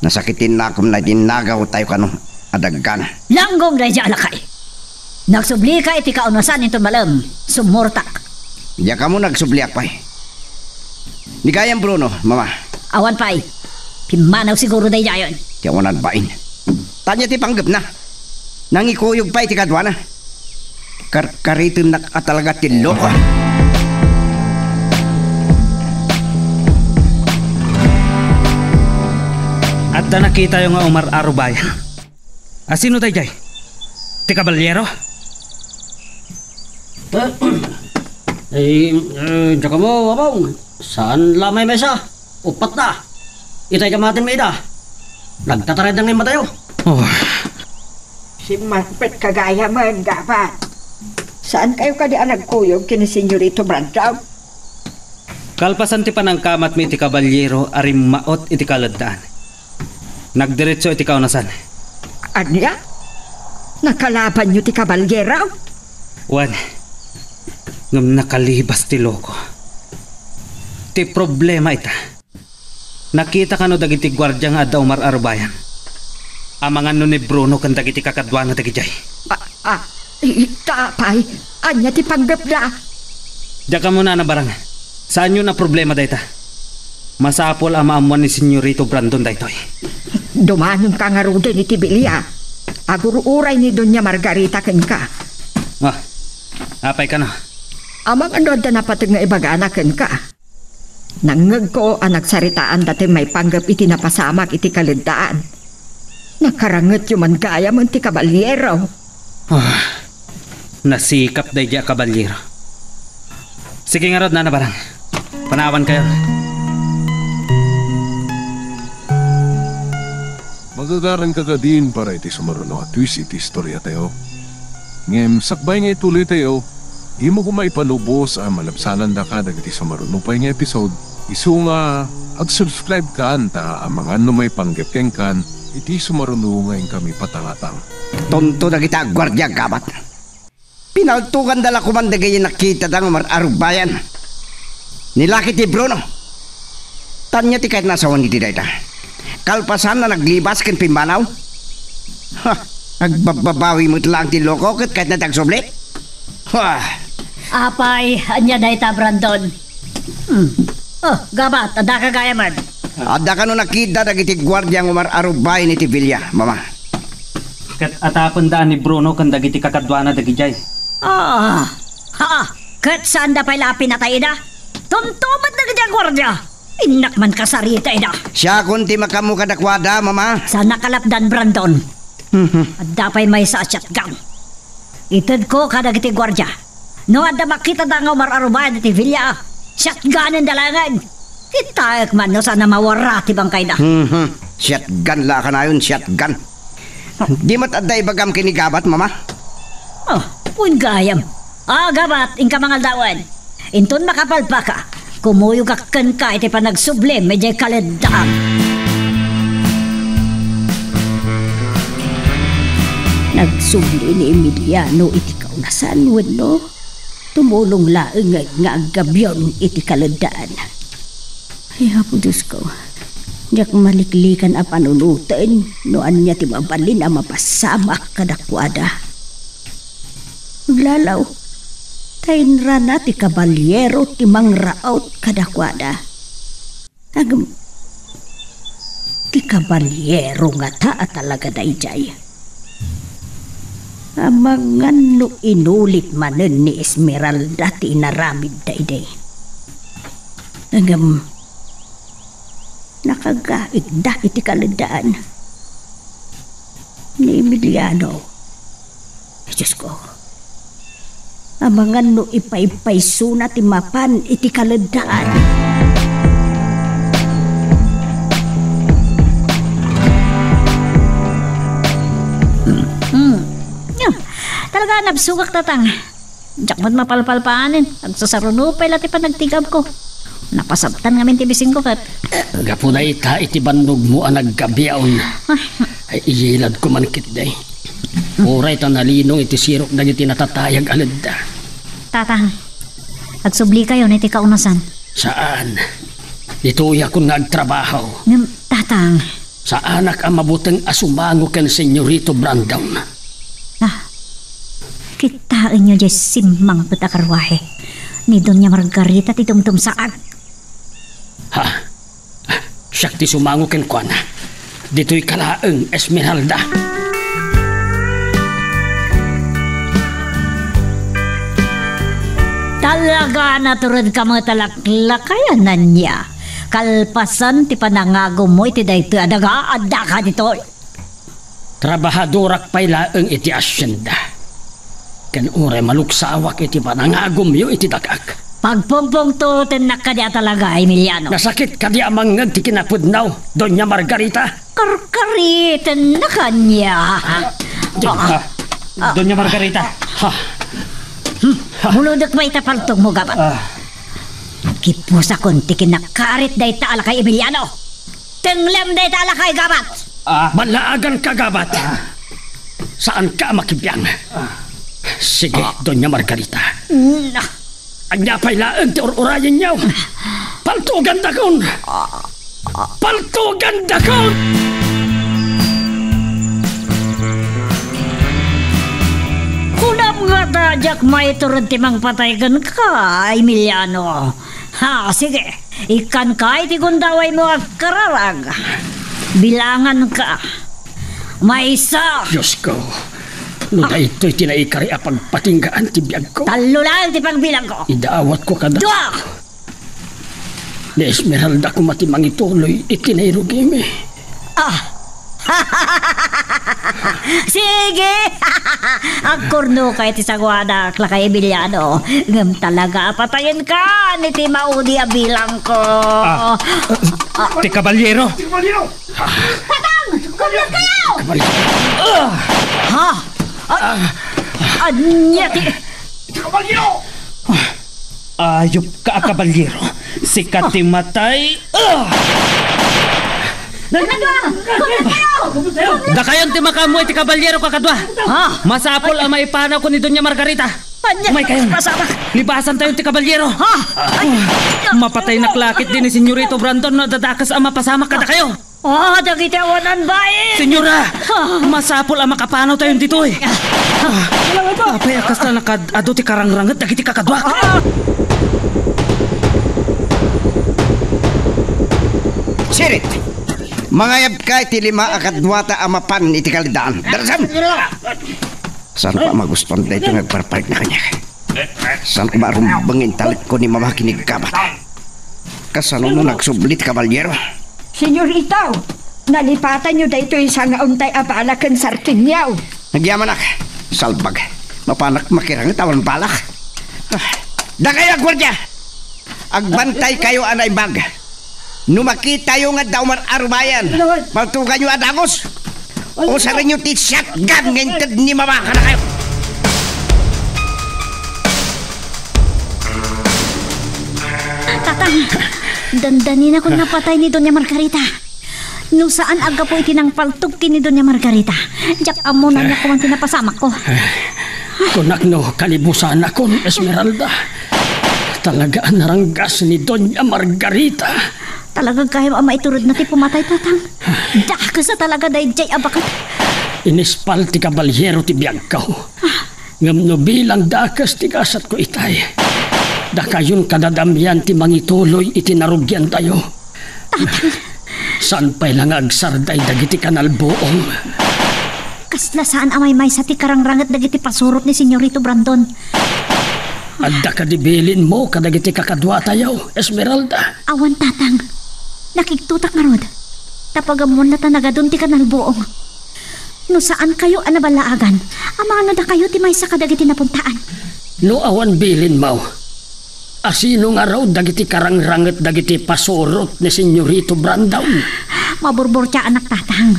Nasakitennak koma iti nagaw tayo kano a daggana. Langgom daydiay a lakay. Nagsublika iti kaunasan inton malem, sumurtak. Diak ammo nagsubliak pay. Ni gayam Bruno, mama. Awan pay. Pimmanaw siguro daydiayen. Ti awan agbain. Ania ti panggepna? Nangikuyog pay ti kaduana. Karkaritennak a talaga ti loko. Adda nakitayo nga umar-arubayan. A, sino daydiay? Ti kabalyero? Eh, eh, diak ammo, Apong. Saan la maymaysa? Uppat da. Itay kamatin mi ida. Nagtatarayda nga immatayo. Oh. Simmaspetkayo gayam, Gabat. Saan kayo kadi a nagkuyog ken ni Senyorito Brandon? Kalpasan ti panangkamatmi iti kabalyero a rimmaot iti kaleddaan, nagdiretso iti kaunasan. Ania? Nakalabanyo ti kabalyero? Wen, ngem nakalibas ti loko. Ti problema ita, nakita kano dagiti guardia nga adda umar-arubayan? Amangan no ni Bruno ken dagiti kakaduana dagidiay. Ah, ah, i-, ita pay, ania ti panggepda? Diak ammo, Nana Barang. Saanyo a problema dayta. Masapul a maammuan ni Senyorito Brandon daytoy. Dumanonka ngaruden iti bilia. Agur-uray ni Doña Margarita kenka. Ah, apay kano? Amangan no adda napateg nga ibagana kenka. Nangngegko a nagsaritaanda ti maipanggep iti napasamak iti kaleddaan. Nakarangetyo man gayamen ti kabalyero. Ah, nasikap daydiay a kabalyero. Sige ngarud, Nana Barang. Panawankayon. Magagaranka kadin para iti sumaruno a twist iti istoriatayo. Ngem sakbay nga ituloytayo, dimo koma ipalubos a malabsanandaka dagiti sumaruno pay nga episode, isu nga ag-subscribe kan ta amangan no maipanggep kenkan iti sumaruno nga inkami patangatang. Tunto dagiti agguardia, Gabat. Pinaltoganda la koman dagiti nakitada nga umar-arubayan. Ni laki ti Bruno. Ania ti kayatna a sawen iti dayta? Kalpasan a naglibas ken pimmanaw? Ha, agbabbabawi met laeng ti loko ket kayatna ti agsubli? Ha! Apay, ania dayta, Brandon? Hmm. Oh, Gabat, addaka gayamen. Adda kano nakita dagiti guardia nga umar-arubayan iti bilia, mama? Ket atapenda ni Bruno ken dagiti kakaduana dagidiay. Ah, ha, ket saanda pay la a pinatayda? Tunto met dagiti guardia. Innak man kasarita ida. Siakon ti makaammo kadakuada, mama. Saan a kalapdan, Brandon. Mhm. Adda pay maysa a shotgun. Itedko kadagiti guardia. No adda makitada nga umar-arubayan iti bilia, shotgunenda laengen. Kitaek man no saan a mawarra ti bangkayda. Mhm. Shotgun la a kanayon, shotgun. Di met adda ibagam ken ni Gabat, mama? Oh, wen gayam. Ah, Gabat, inka mangaldawen. Inton makapalpaka, kumuyogak kenka iti panagsublim idiay kaleddaan. Nagsubli ni Emiliano iti kaunasan wenno tumulong laengen nga aggabion iti kaleddaan? Ay, Apo Diosko, diak maliklikan a panunoten no ania ti mabalin a mapasamak kadakuada. Aglalaw, ta inrana ti kabalyero ti mangraut kadakuada. Ngem, ti kabalyero ngata a talaga daydiay. Amangan no inulit manen ni Esmeralda ti inaramidda idi. Ngem, nakagaigda iti kaleddaan. Ni Emiliano. Diosko, amangan no ipaypaysona ti mapan iti kaleddaan. Hmm. Nya, talaga a nabsogak, Tatang. Diak met mapalpalpaanen. Agsasaruno pay la ti panagtigabko. Napasabtan ngamin ti bisingko ket. Gapu dayta iti bannogmo a naggabiaon. Ay, Ay, iyiladko man ketdi. Uray ta nalinong iti sirok dagiti natatayag a ledda. Tatang, agsublikayon iti kaunasan. Saan. Ditoyakon nga agtrabaho. Ngem, Tatang. Saanak a mabuteng a sumango ken Senyorito Brandon. Ah, kitaenyo diay simmangpet a karruahe ni Doña Margarita ti tumtumsaag. Ha? Siak ti sumango kenkuana. Ditoyka laeng, Esmeralda. Talaga, naturedka met a laklakayan, ania? Kalpasan ti panangagummo iti daytoy a daga, addaka ditoy. Trabahadorak pay laeng iti asienda. Ken uray maluksawak iti panangagumyo iti dagak. Pagpungpungtotennak kadi a talaga, Emiliano. Nasakit kadi a mangngeg ti kinapudno, Doña Margarita? Karkaritennak ania. Ah, Doña Margarita. Ha. Mulodek pay ta paltogmo, gabat. Ah. Kipusakon ti kinakarit dayta a lakay, Emiliano. Tenglem dayta a lakay, gabat. Ah. Ballaaganka, gabat. Ah. Saanka a makibiang. Ah. Sige, Doña Margarita. Mm. Ania pay laeng ti ur-urayenyo? Paltogandakon! Paltogandakon! Kunam ngata diak maitured ti mangpatay kenka, Emiliano. Ha, sige. Ikkanka iti gundawaymo a kararag. Bilanganka. Maysa. Diosko, no daytoy ti naikari a pagpatinggaan ti biagko. Tallo laeng ti pagbilangko. Idawatko kada. Dua! Ni Esmeralda koma ti mangituloy iti nairugimi. Ah! Sige! Agkurnoka iti sanguanak, lakay Emiliano. Ngem talaga a patayenka iti maudi a bilangko. Ah, ti kabaliero. Tatang! Kumneg kayo! Ah! Ha? A-, ania ti... Ayupka a kabaliero. Sika ti matay. Ah! Kumneg kayo! Dakayon ti makaammo iti kabaliero, kakadua. Ha? Masapul a maipanawko ni Doña Margarita. Ania? Umaykayon. Pasamak. Libasantayon ti kabaliero. Ha? Ay. Mapataynak la ketdi ni Senyorito Brandon no adda dakes a mapasamak kadakayo. Ah, dagiti awanan bain! Senyora! Ah. Masapul a makapanawtayon ditoy. Ah. Ah, apay a kasla nakaad-adu ti karangranget dagiti kakadua? Ah. Sirit! Mangayabka iti lima a kaduata a mapan iti kaleddaan. Darasam! Saan ko a magustuan daytoy nga agparparitna kaniak? Saan ko a marumbeng intalekko ni Mama ken ni Gabat? Kasano no nagsubli ti kabaliero? Senyorito, nalipatanyo daytoy sangaontay a bala ken sartenyo. Nagyamanak, salbag. Mapanak makiranget awan balak. Ah, dakayo a guardia! Agbantaykayo a naimbag. No makitayo nga adda uman-arumayan, paltoganyo a dagus. Usarenyo ti shotgun nga inted ni Mama kadakayo. Tatang, dandaninakon napatay ni Doña Margarita. No saan a gapu iti nangpaltog ken ni Doña Margarita, diak ammo no ania koma ti napasamakko. Kunak no kalibusanakon, Esmeralda. Talaga a naranggas ni Doña Margarita. Talaga gayyem a maituredna ti pumatay, Tatang. Dakes a talaga daydiay a baket. Inispal ti kabaliero ti biagko. Ah. Ngem no bilang dakes ti gasatko itay, dakayon kadadamian ti mangituloy iti narugiantayo. Tatang. Saan pay la nga agsarday dagiti kanalbuong? Kasla saan a maymaysa ti karangranget dagiti pasurot ni Senyorito Brandon. Adda kadi bilinmo kadagiti kakaduatayo, Esmeralda? Awan, Tatang. Nakigtotak ngarud. Ta pagammonna ta nagadun ti kanalbuong. No saankayo a naballaagan, amano dakayo ti maysa kadagiti napuntaan. No awan bilinmo, asino ngarud dagiti karangranget dagiti pasurot ni Senyorito Brandon? Maburburtiaanak, Tatang.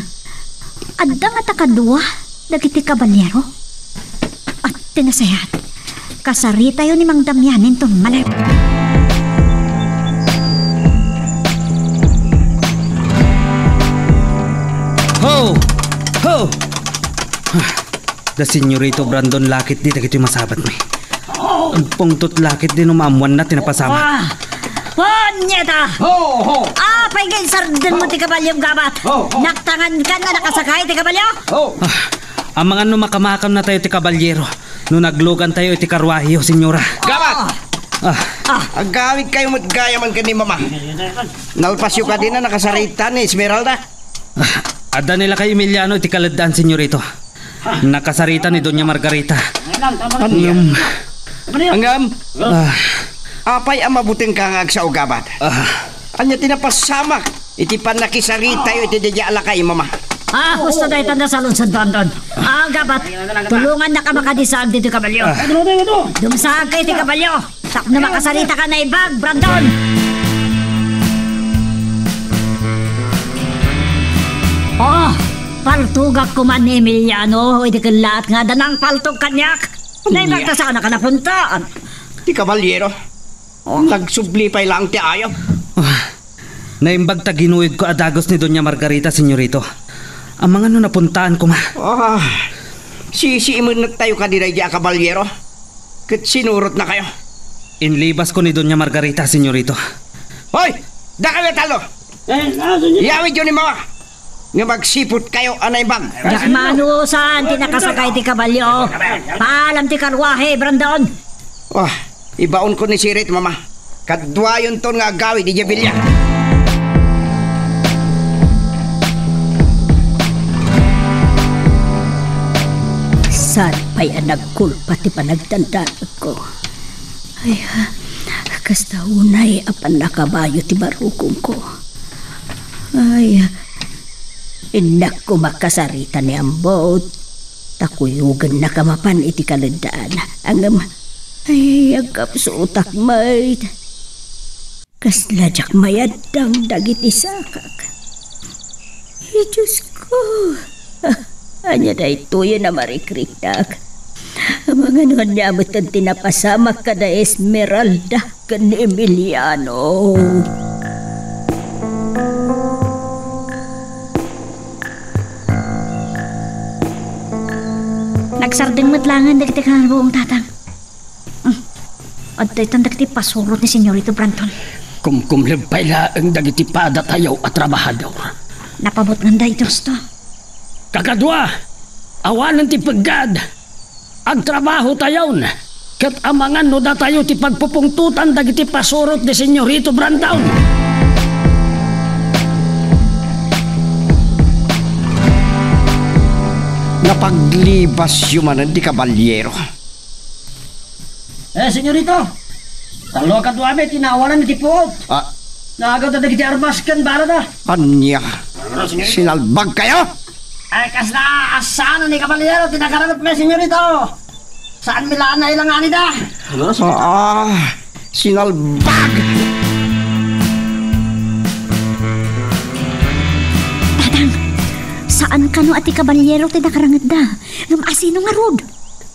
Adda ngata kadua dagiti kabaliero? At ti nasayaat, kasaritayo ni Mang Damian inton malem. Ho! Da Senyorito Brandon la ketdi dagitoy masabatmi. Agpungtot la ketdi no maammoanna ti napasamak. Ah! Punyeta! Ho, ho! Apay nga insardenmo ti kabalyom, Gabat? Ho, ho! Naktangankan a nakasakay ti kabalyo? Ho! Ah, amangan no makamakamnatayo ti kabalyero no naglugantayo iti karwaheyo, Senyora. Gabat! Ah. Ah. Agawidkayo met gayam ken ni Mama. Nalpasyo kadi a nakasarita ni Esmeralda? Ah, adda ni lakay Emiliano iti kaleddaan, Senyorito. Nakasarita ni Doña Margarita. Ngem, ngem, ah, apay a mabutengka nga agsao, Gabat? Ah. Ania ti napasamak iti pannakisaritayo iti daydiay a lakay, Mama? Ah, husto dayta a nasaludsod, Brandon. Ah, Gabat, tulongannaka makadisaag ditoy kabalyo. Ah. Dumsaagka iti kabalyo. Tapno makasarita ka, naimbag, Brandon! Oh, paltogak koma ni Emiliano, idi kellaat nga adda nangpaltog kaniak. Ania? Naimbag ta saan a ka napunta. Ti kabalyero, oh, nagsubli pay laeng ti ayab. Ah, naimbag ta ginuyodko a dagus ni Doña Margarita, Senyorito. Amangan no napuntaan koma. Ah, sisiimenektayo kadi daydiay a kabalyero? Ket sinurotnakayo. Inlibasko ni Doña Margarita, Senyorito. Hoy! Dakayo a tallo! Eh, ah, Senyor. Iyawidyo ni Mama. Ngem agsiputkayo a naimbag. Diak manusan ti nakasakay ti kabalyo. Paalam ti karwahe, Brandon. Ah, ibaonko ni Sirit, Mama. Kaduayonton nga agawid idiay bilia. Saan pay a nagkulpa ti panagdandanagko? Ay, kasta unay a pannakabayo ti barukongko. Ay, innak koma kasarita ni Ambot, ta kuyogennaka mapan iti kaleddaan. Ngem, ay, agkapsutak met. Kasla diak mayaddang dagiti sakak. Ay, Diosko! Ah, ania daytoyen a marikriknak? Amangan no ania metten ti napasamak kada Esmeralda ken Emiliano. Nagsardeng met laengen dagiti kanalbuong, Tatang. Hmm. Adda itan dagiti pasurot ni Senyorito Brandon. Kumkumleb pay laeng dagiti padatayo a trabahador. Napabutnganda iti husto. Kakadua, awanen ti peggad. Agtrabahotayon, ket amangan no datayo ti pagpupungtotan dagiti pasurot ni Senyorito Brandon. Napaglibasyo manen ti kabalyero. Eh, senyorito, tallo a kaduami ti naawanan iti puot. Ah. Naagawda dagiti armas ken balada. Ania? Ano, senyorito? Sinalbagkayo? Ay, kasla, asano ni kabalyero ti nakarangetmi, senyorito? Saanmi la a nailanganida? Ano, senyorito? Ah, sinalbag! Tatang, saan kano a ti kabalyero ti nakarangetda? Ngem asino ngarud?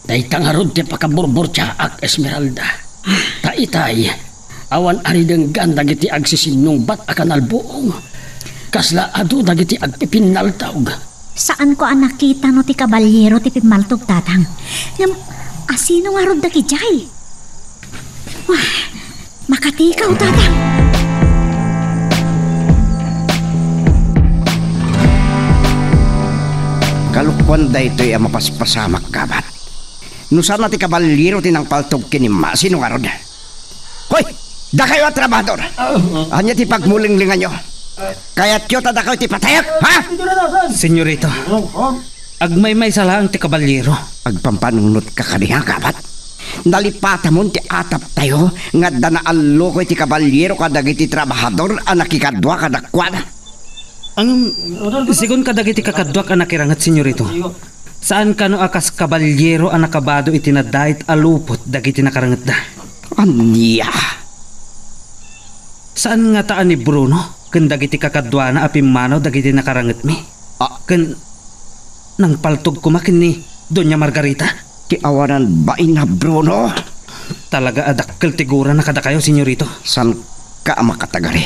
Dayta ngarud ti pakaburburtiaak, Esmeralda. Ta itay, awan a ridenggan dagiti agsisinnungbat a kanalbuong. Kasla adu dagiti agpipinnaltog. Saanko a nakita no ti kabalyero ti pimmaltog, Tatang. Ngem, asino ngarud dagidiay? Wah, makatikaw, Tatang. Kalokuan daytoy a mapaspasamak, Gabat. No saan a ti kabalyero ti nangpaltog ken ni Mama, sino ngarud? Hoy! Dakayo a trabahador! Ania ti pagmulinglinganyo? Kayatyo ta dakayo ti patayek, ha? Senyorito, agmaymaysa laeng ti kabalyero. Agpampanunot ka kadi, ha, Gabat? Nalipatamon ti ataptayo nga adda naallukoy ti kabalyero kadagiti trabahador a nakikadua kadakuada. Ang, sigun kadagiti kakaduak a nakiranget, senyorito, saan kano a kas kabalyero a nakabado iti nadait a lupot dagiti nakarangetda? Ania? Saan ngata a ni Bruno ken dagiti kakaduana a pimmanaw dagiti nakarangetmi? Ah. Ken nangpaltog koma ken ni Doña Margarita? Ti awanan bain a Bruno. Talaga a dakkel ti gurana kadakayo, senyorito. Saanka a makatagari.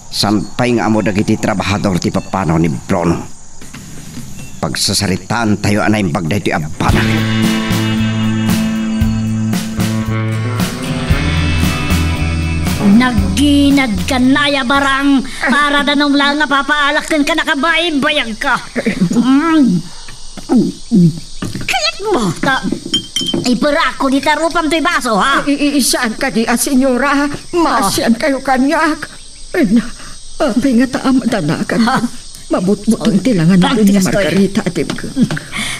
Saan pay nga ammo dagiti trabahador ti pappanaw ni Bruno. Pagsasaritaantayo a naimbag daytoy a banag. Nagginadkan aya, Barang, para danum laeng a papaalak kenka, nakabaybayagka. Mm. Kayatmo, ta, iparakko dita rupam toy baso, ha? I-, i-, saan kadi a, senyora? Maasiankayo kaniak. Ay, na, apay ngata a madanagan? Ha? Mabutbuteng ti langan ni Doña Margarita a dimgem.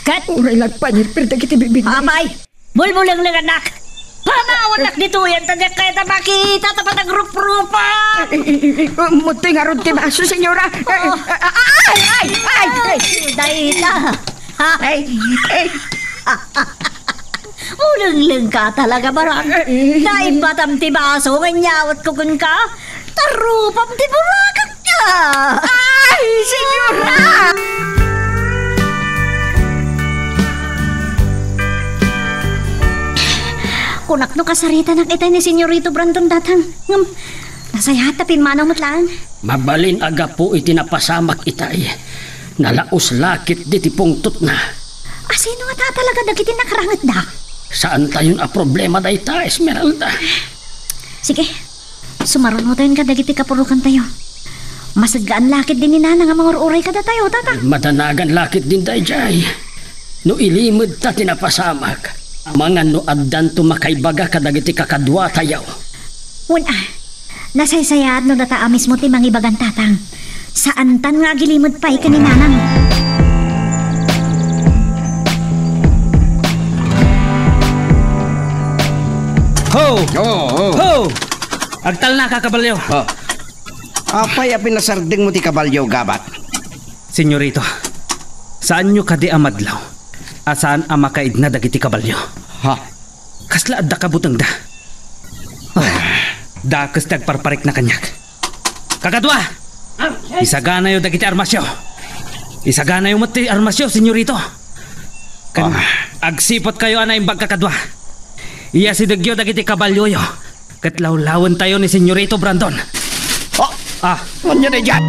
Ket? Uray la agpanirpir dagiti bibingna. Apay, bulbulenglengannak. Panawannak ditoyen ta diak kayat a makita ta panagruprupam. I-, i-, i-, i-, muttoy ngarud ti baso, senyora. Ay, ay, ay, ay, ay. Dayta. Ha? Ay, ay. Ulenglengka talaga, Barang. Ay. Naipatam ti baso nga inyawatko kenka. Ta rupam ti burakakka. Ay, senyora! Kunak no kasaritanak itay ni Senyorito Brandon datang. Ngem, nasayaat ta pimmanaw met laeng. Mabalin a gapu iti napasamak itay. Nalaus la ketdi ti pungtotna. Asino ngata talaga dagiti nakarangetda? Saantayon a problema dayta, Esmeralda. Sige, sumarunotayon kadagiti kapurokantayo. Masedgaan la ketdi ni Nanang a mangur-uray kadatayo, Tatang. Madanagan la ketdin daydiay. No ilimedta ti napasamak, amangan no addanto makaibaga kadagiti kakaduatayo. Wen a, nasaysayaat no data a mismo ti mangibagan, Tatang. Saantan nga agilimed pay ken ni Nanang. Ho! Oo, oo. Ho! Agtalnaka, kabalyo. Ha? Apay a pinasardengmo ti kabalyo, Gabat? Senyorito, saanyo kadi a madlaw a saan a makaidna dagiti kabalyo? Ha? Kasla adda kabutengda? Ah, dakes ti agparparikna kaniak. Kakadua! Isaganayo dagiti armasyo. Isaganayo met ti armasyo, senyorito. Ken Ah. agsiputkayo a naimbag, kakadua. Iyasidegyo dagiti kabalyoyo. Ket lawlawentayo ni Senyorito Brandon. Ah! Ah. Ania daydiay?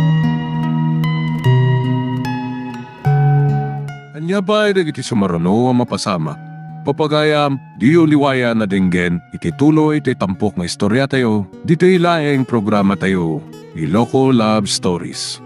Ania pay dagiti sumaruno a mapasamak? Papagayam, diyo liwayan a denggen iti tuloy ti tampok nga istoriatayo ditoy laeng programatayo, Iloko Love Stories.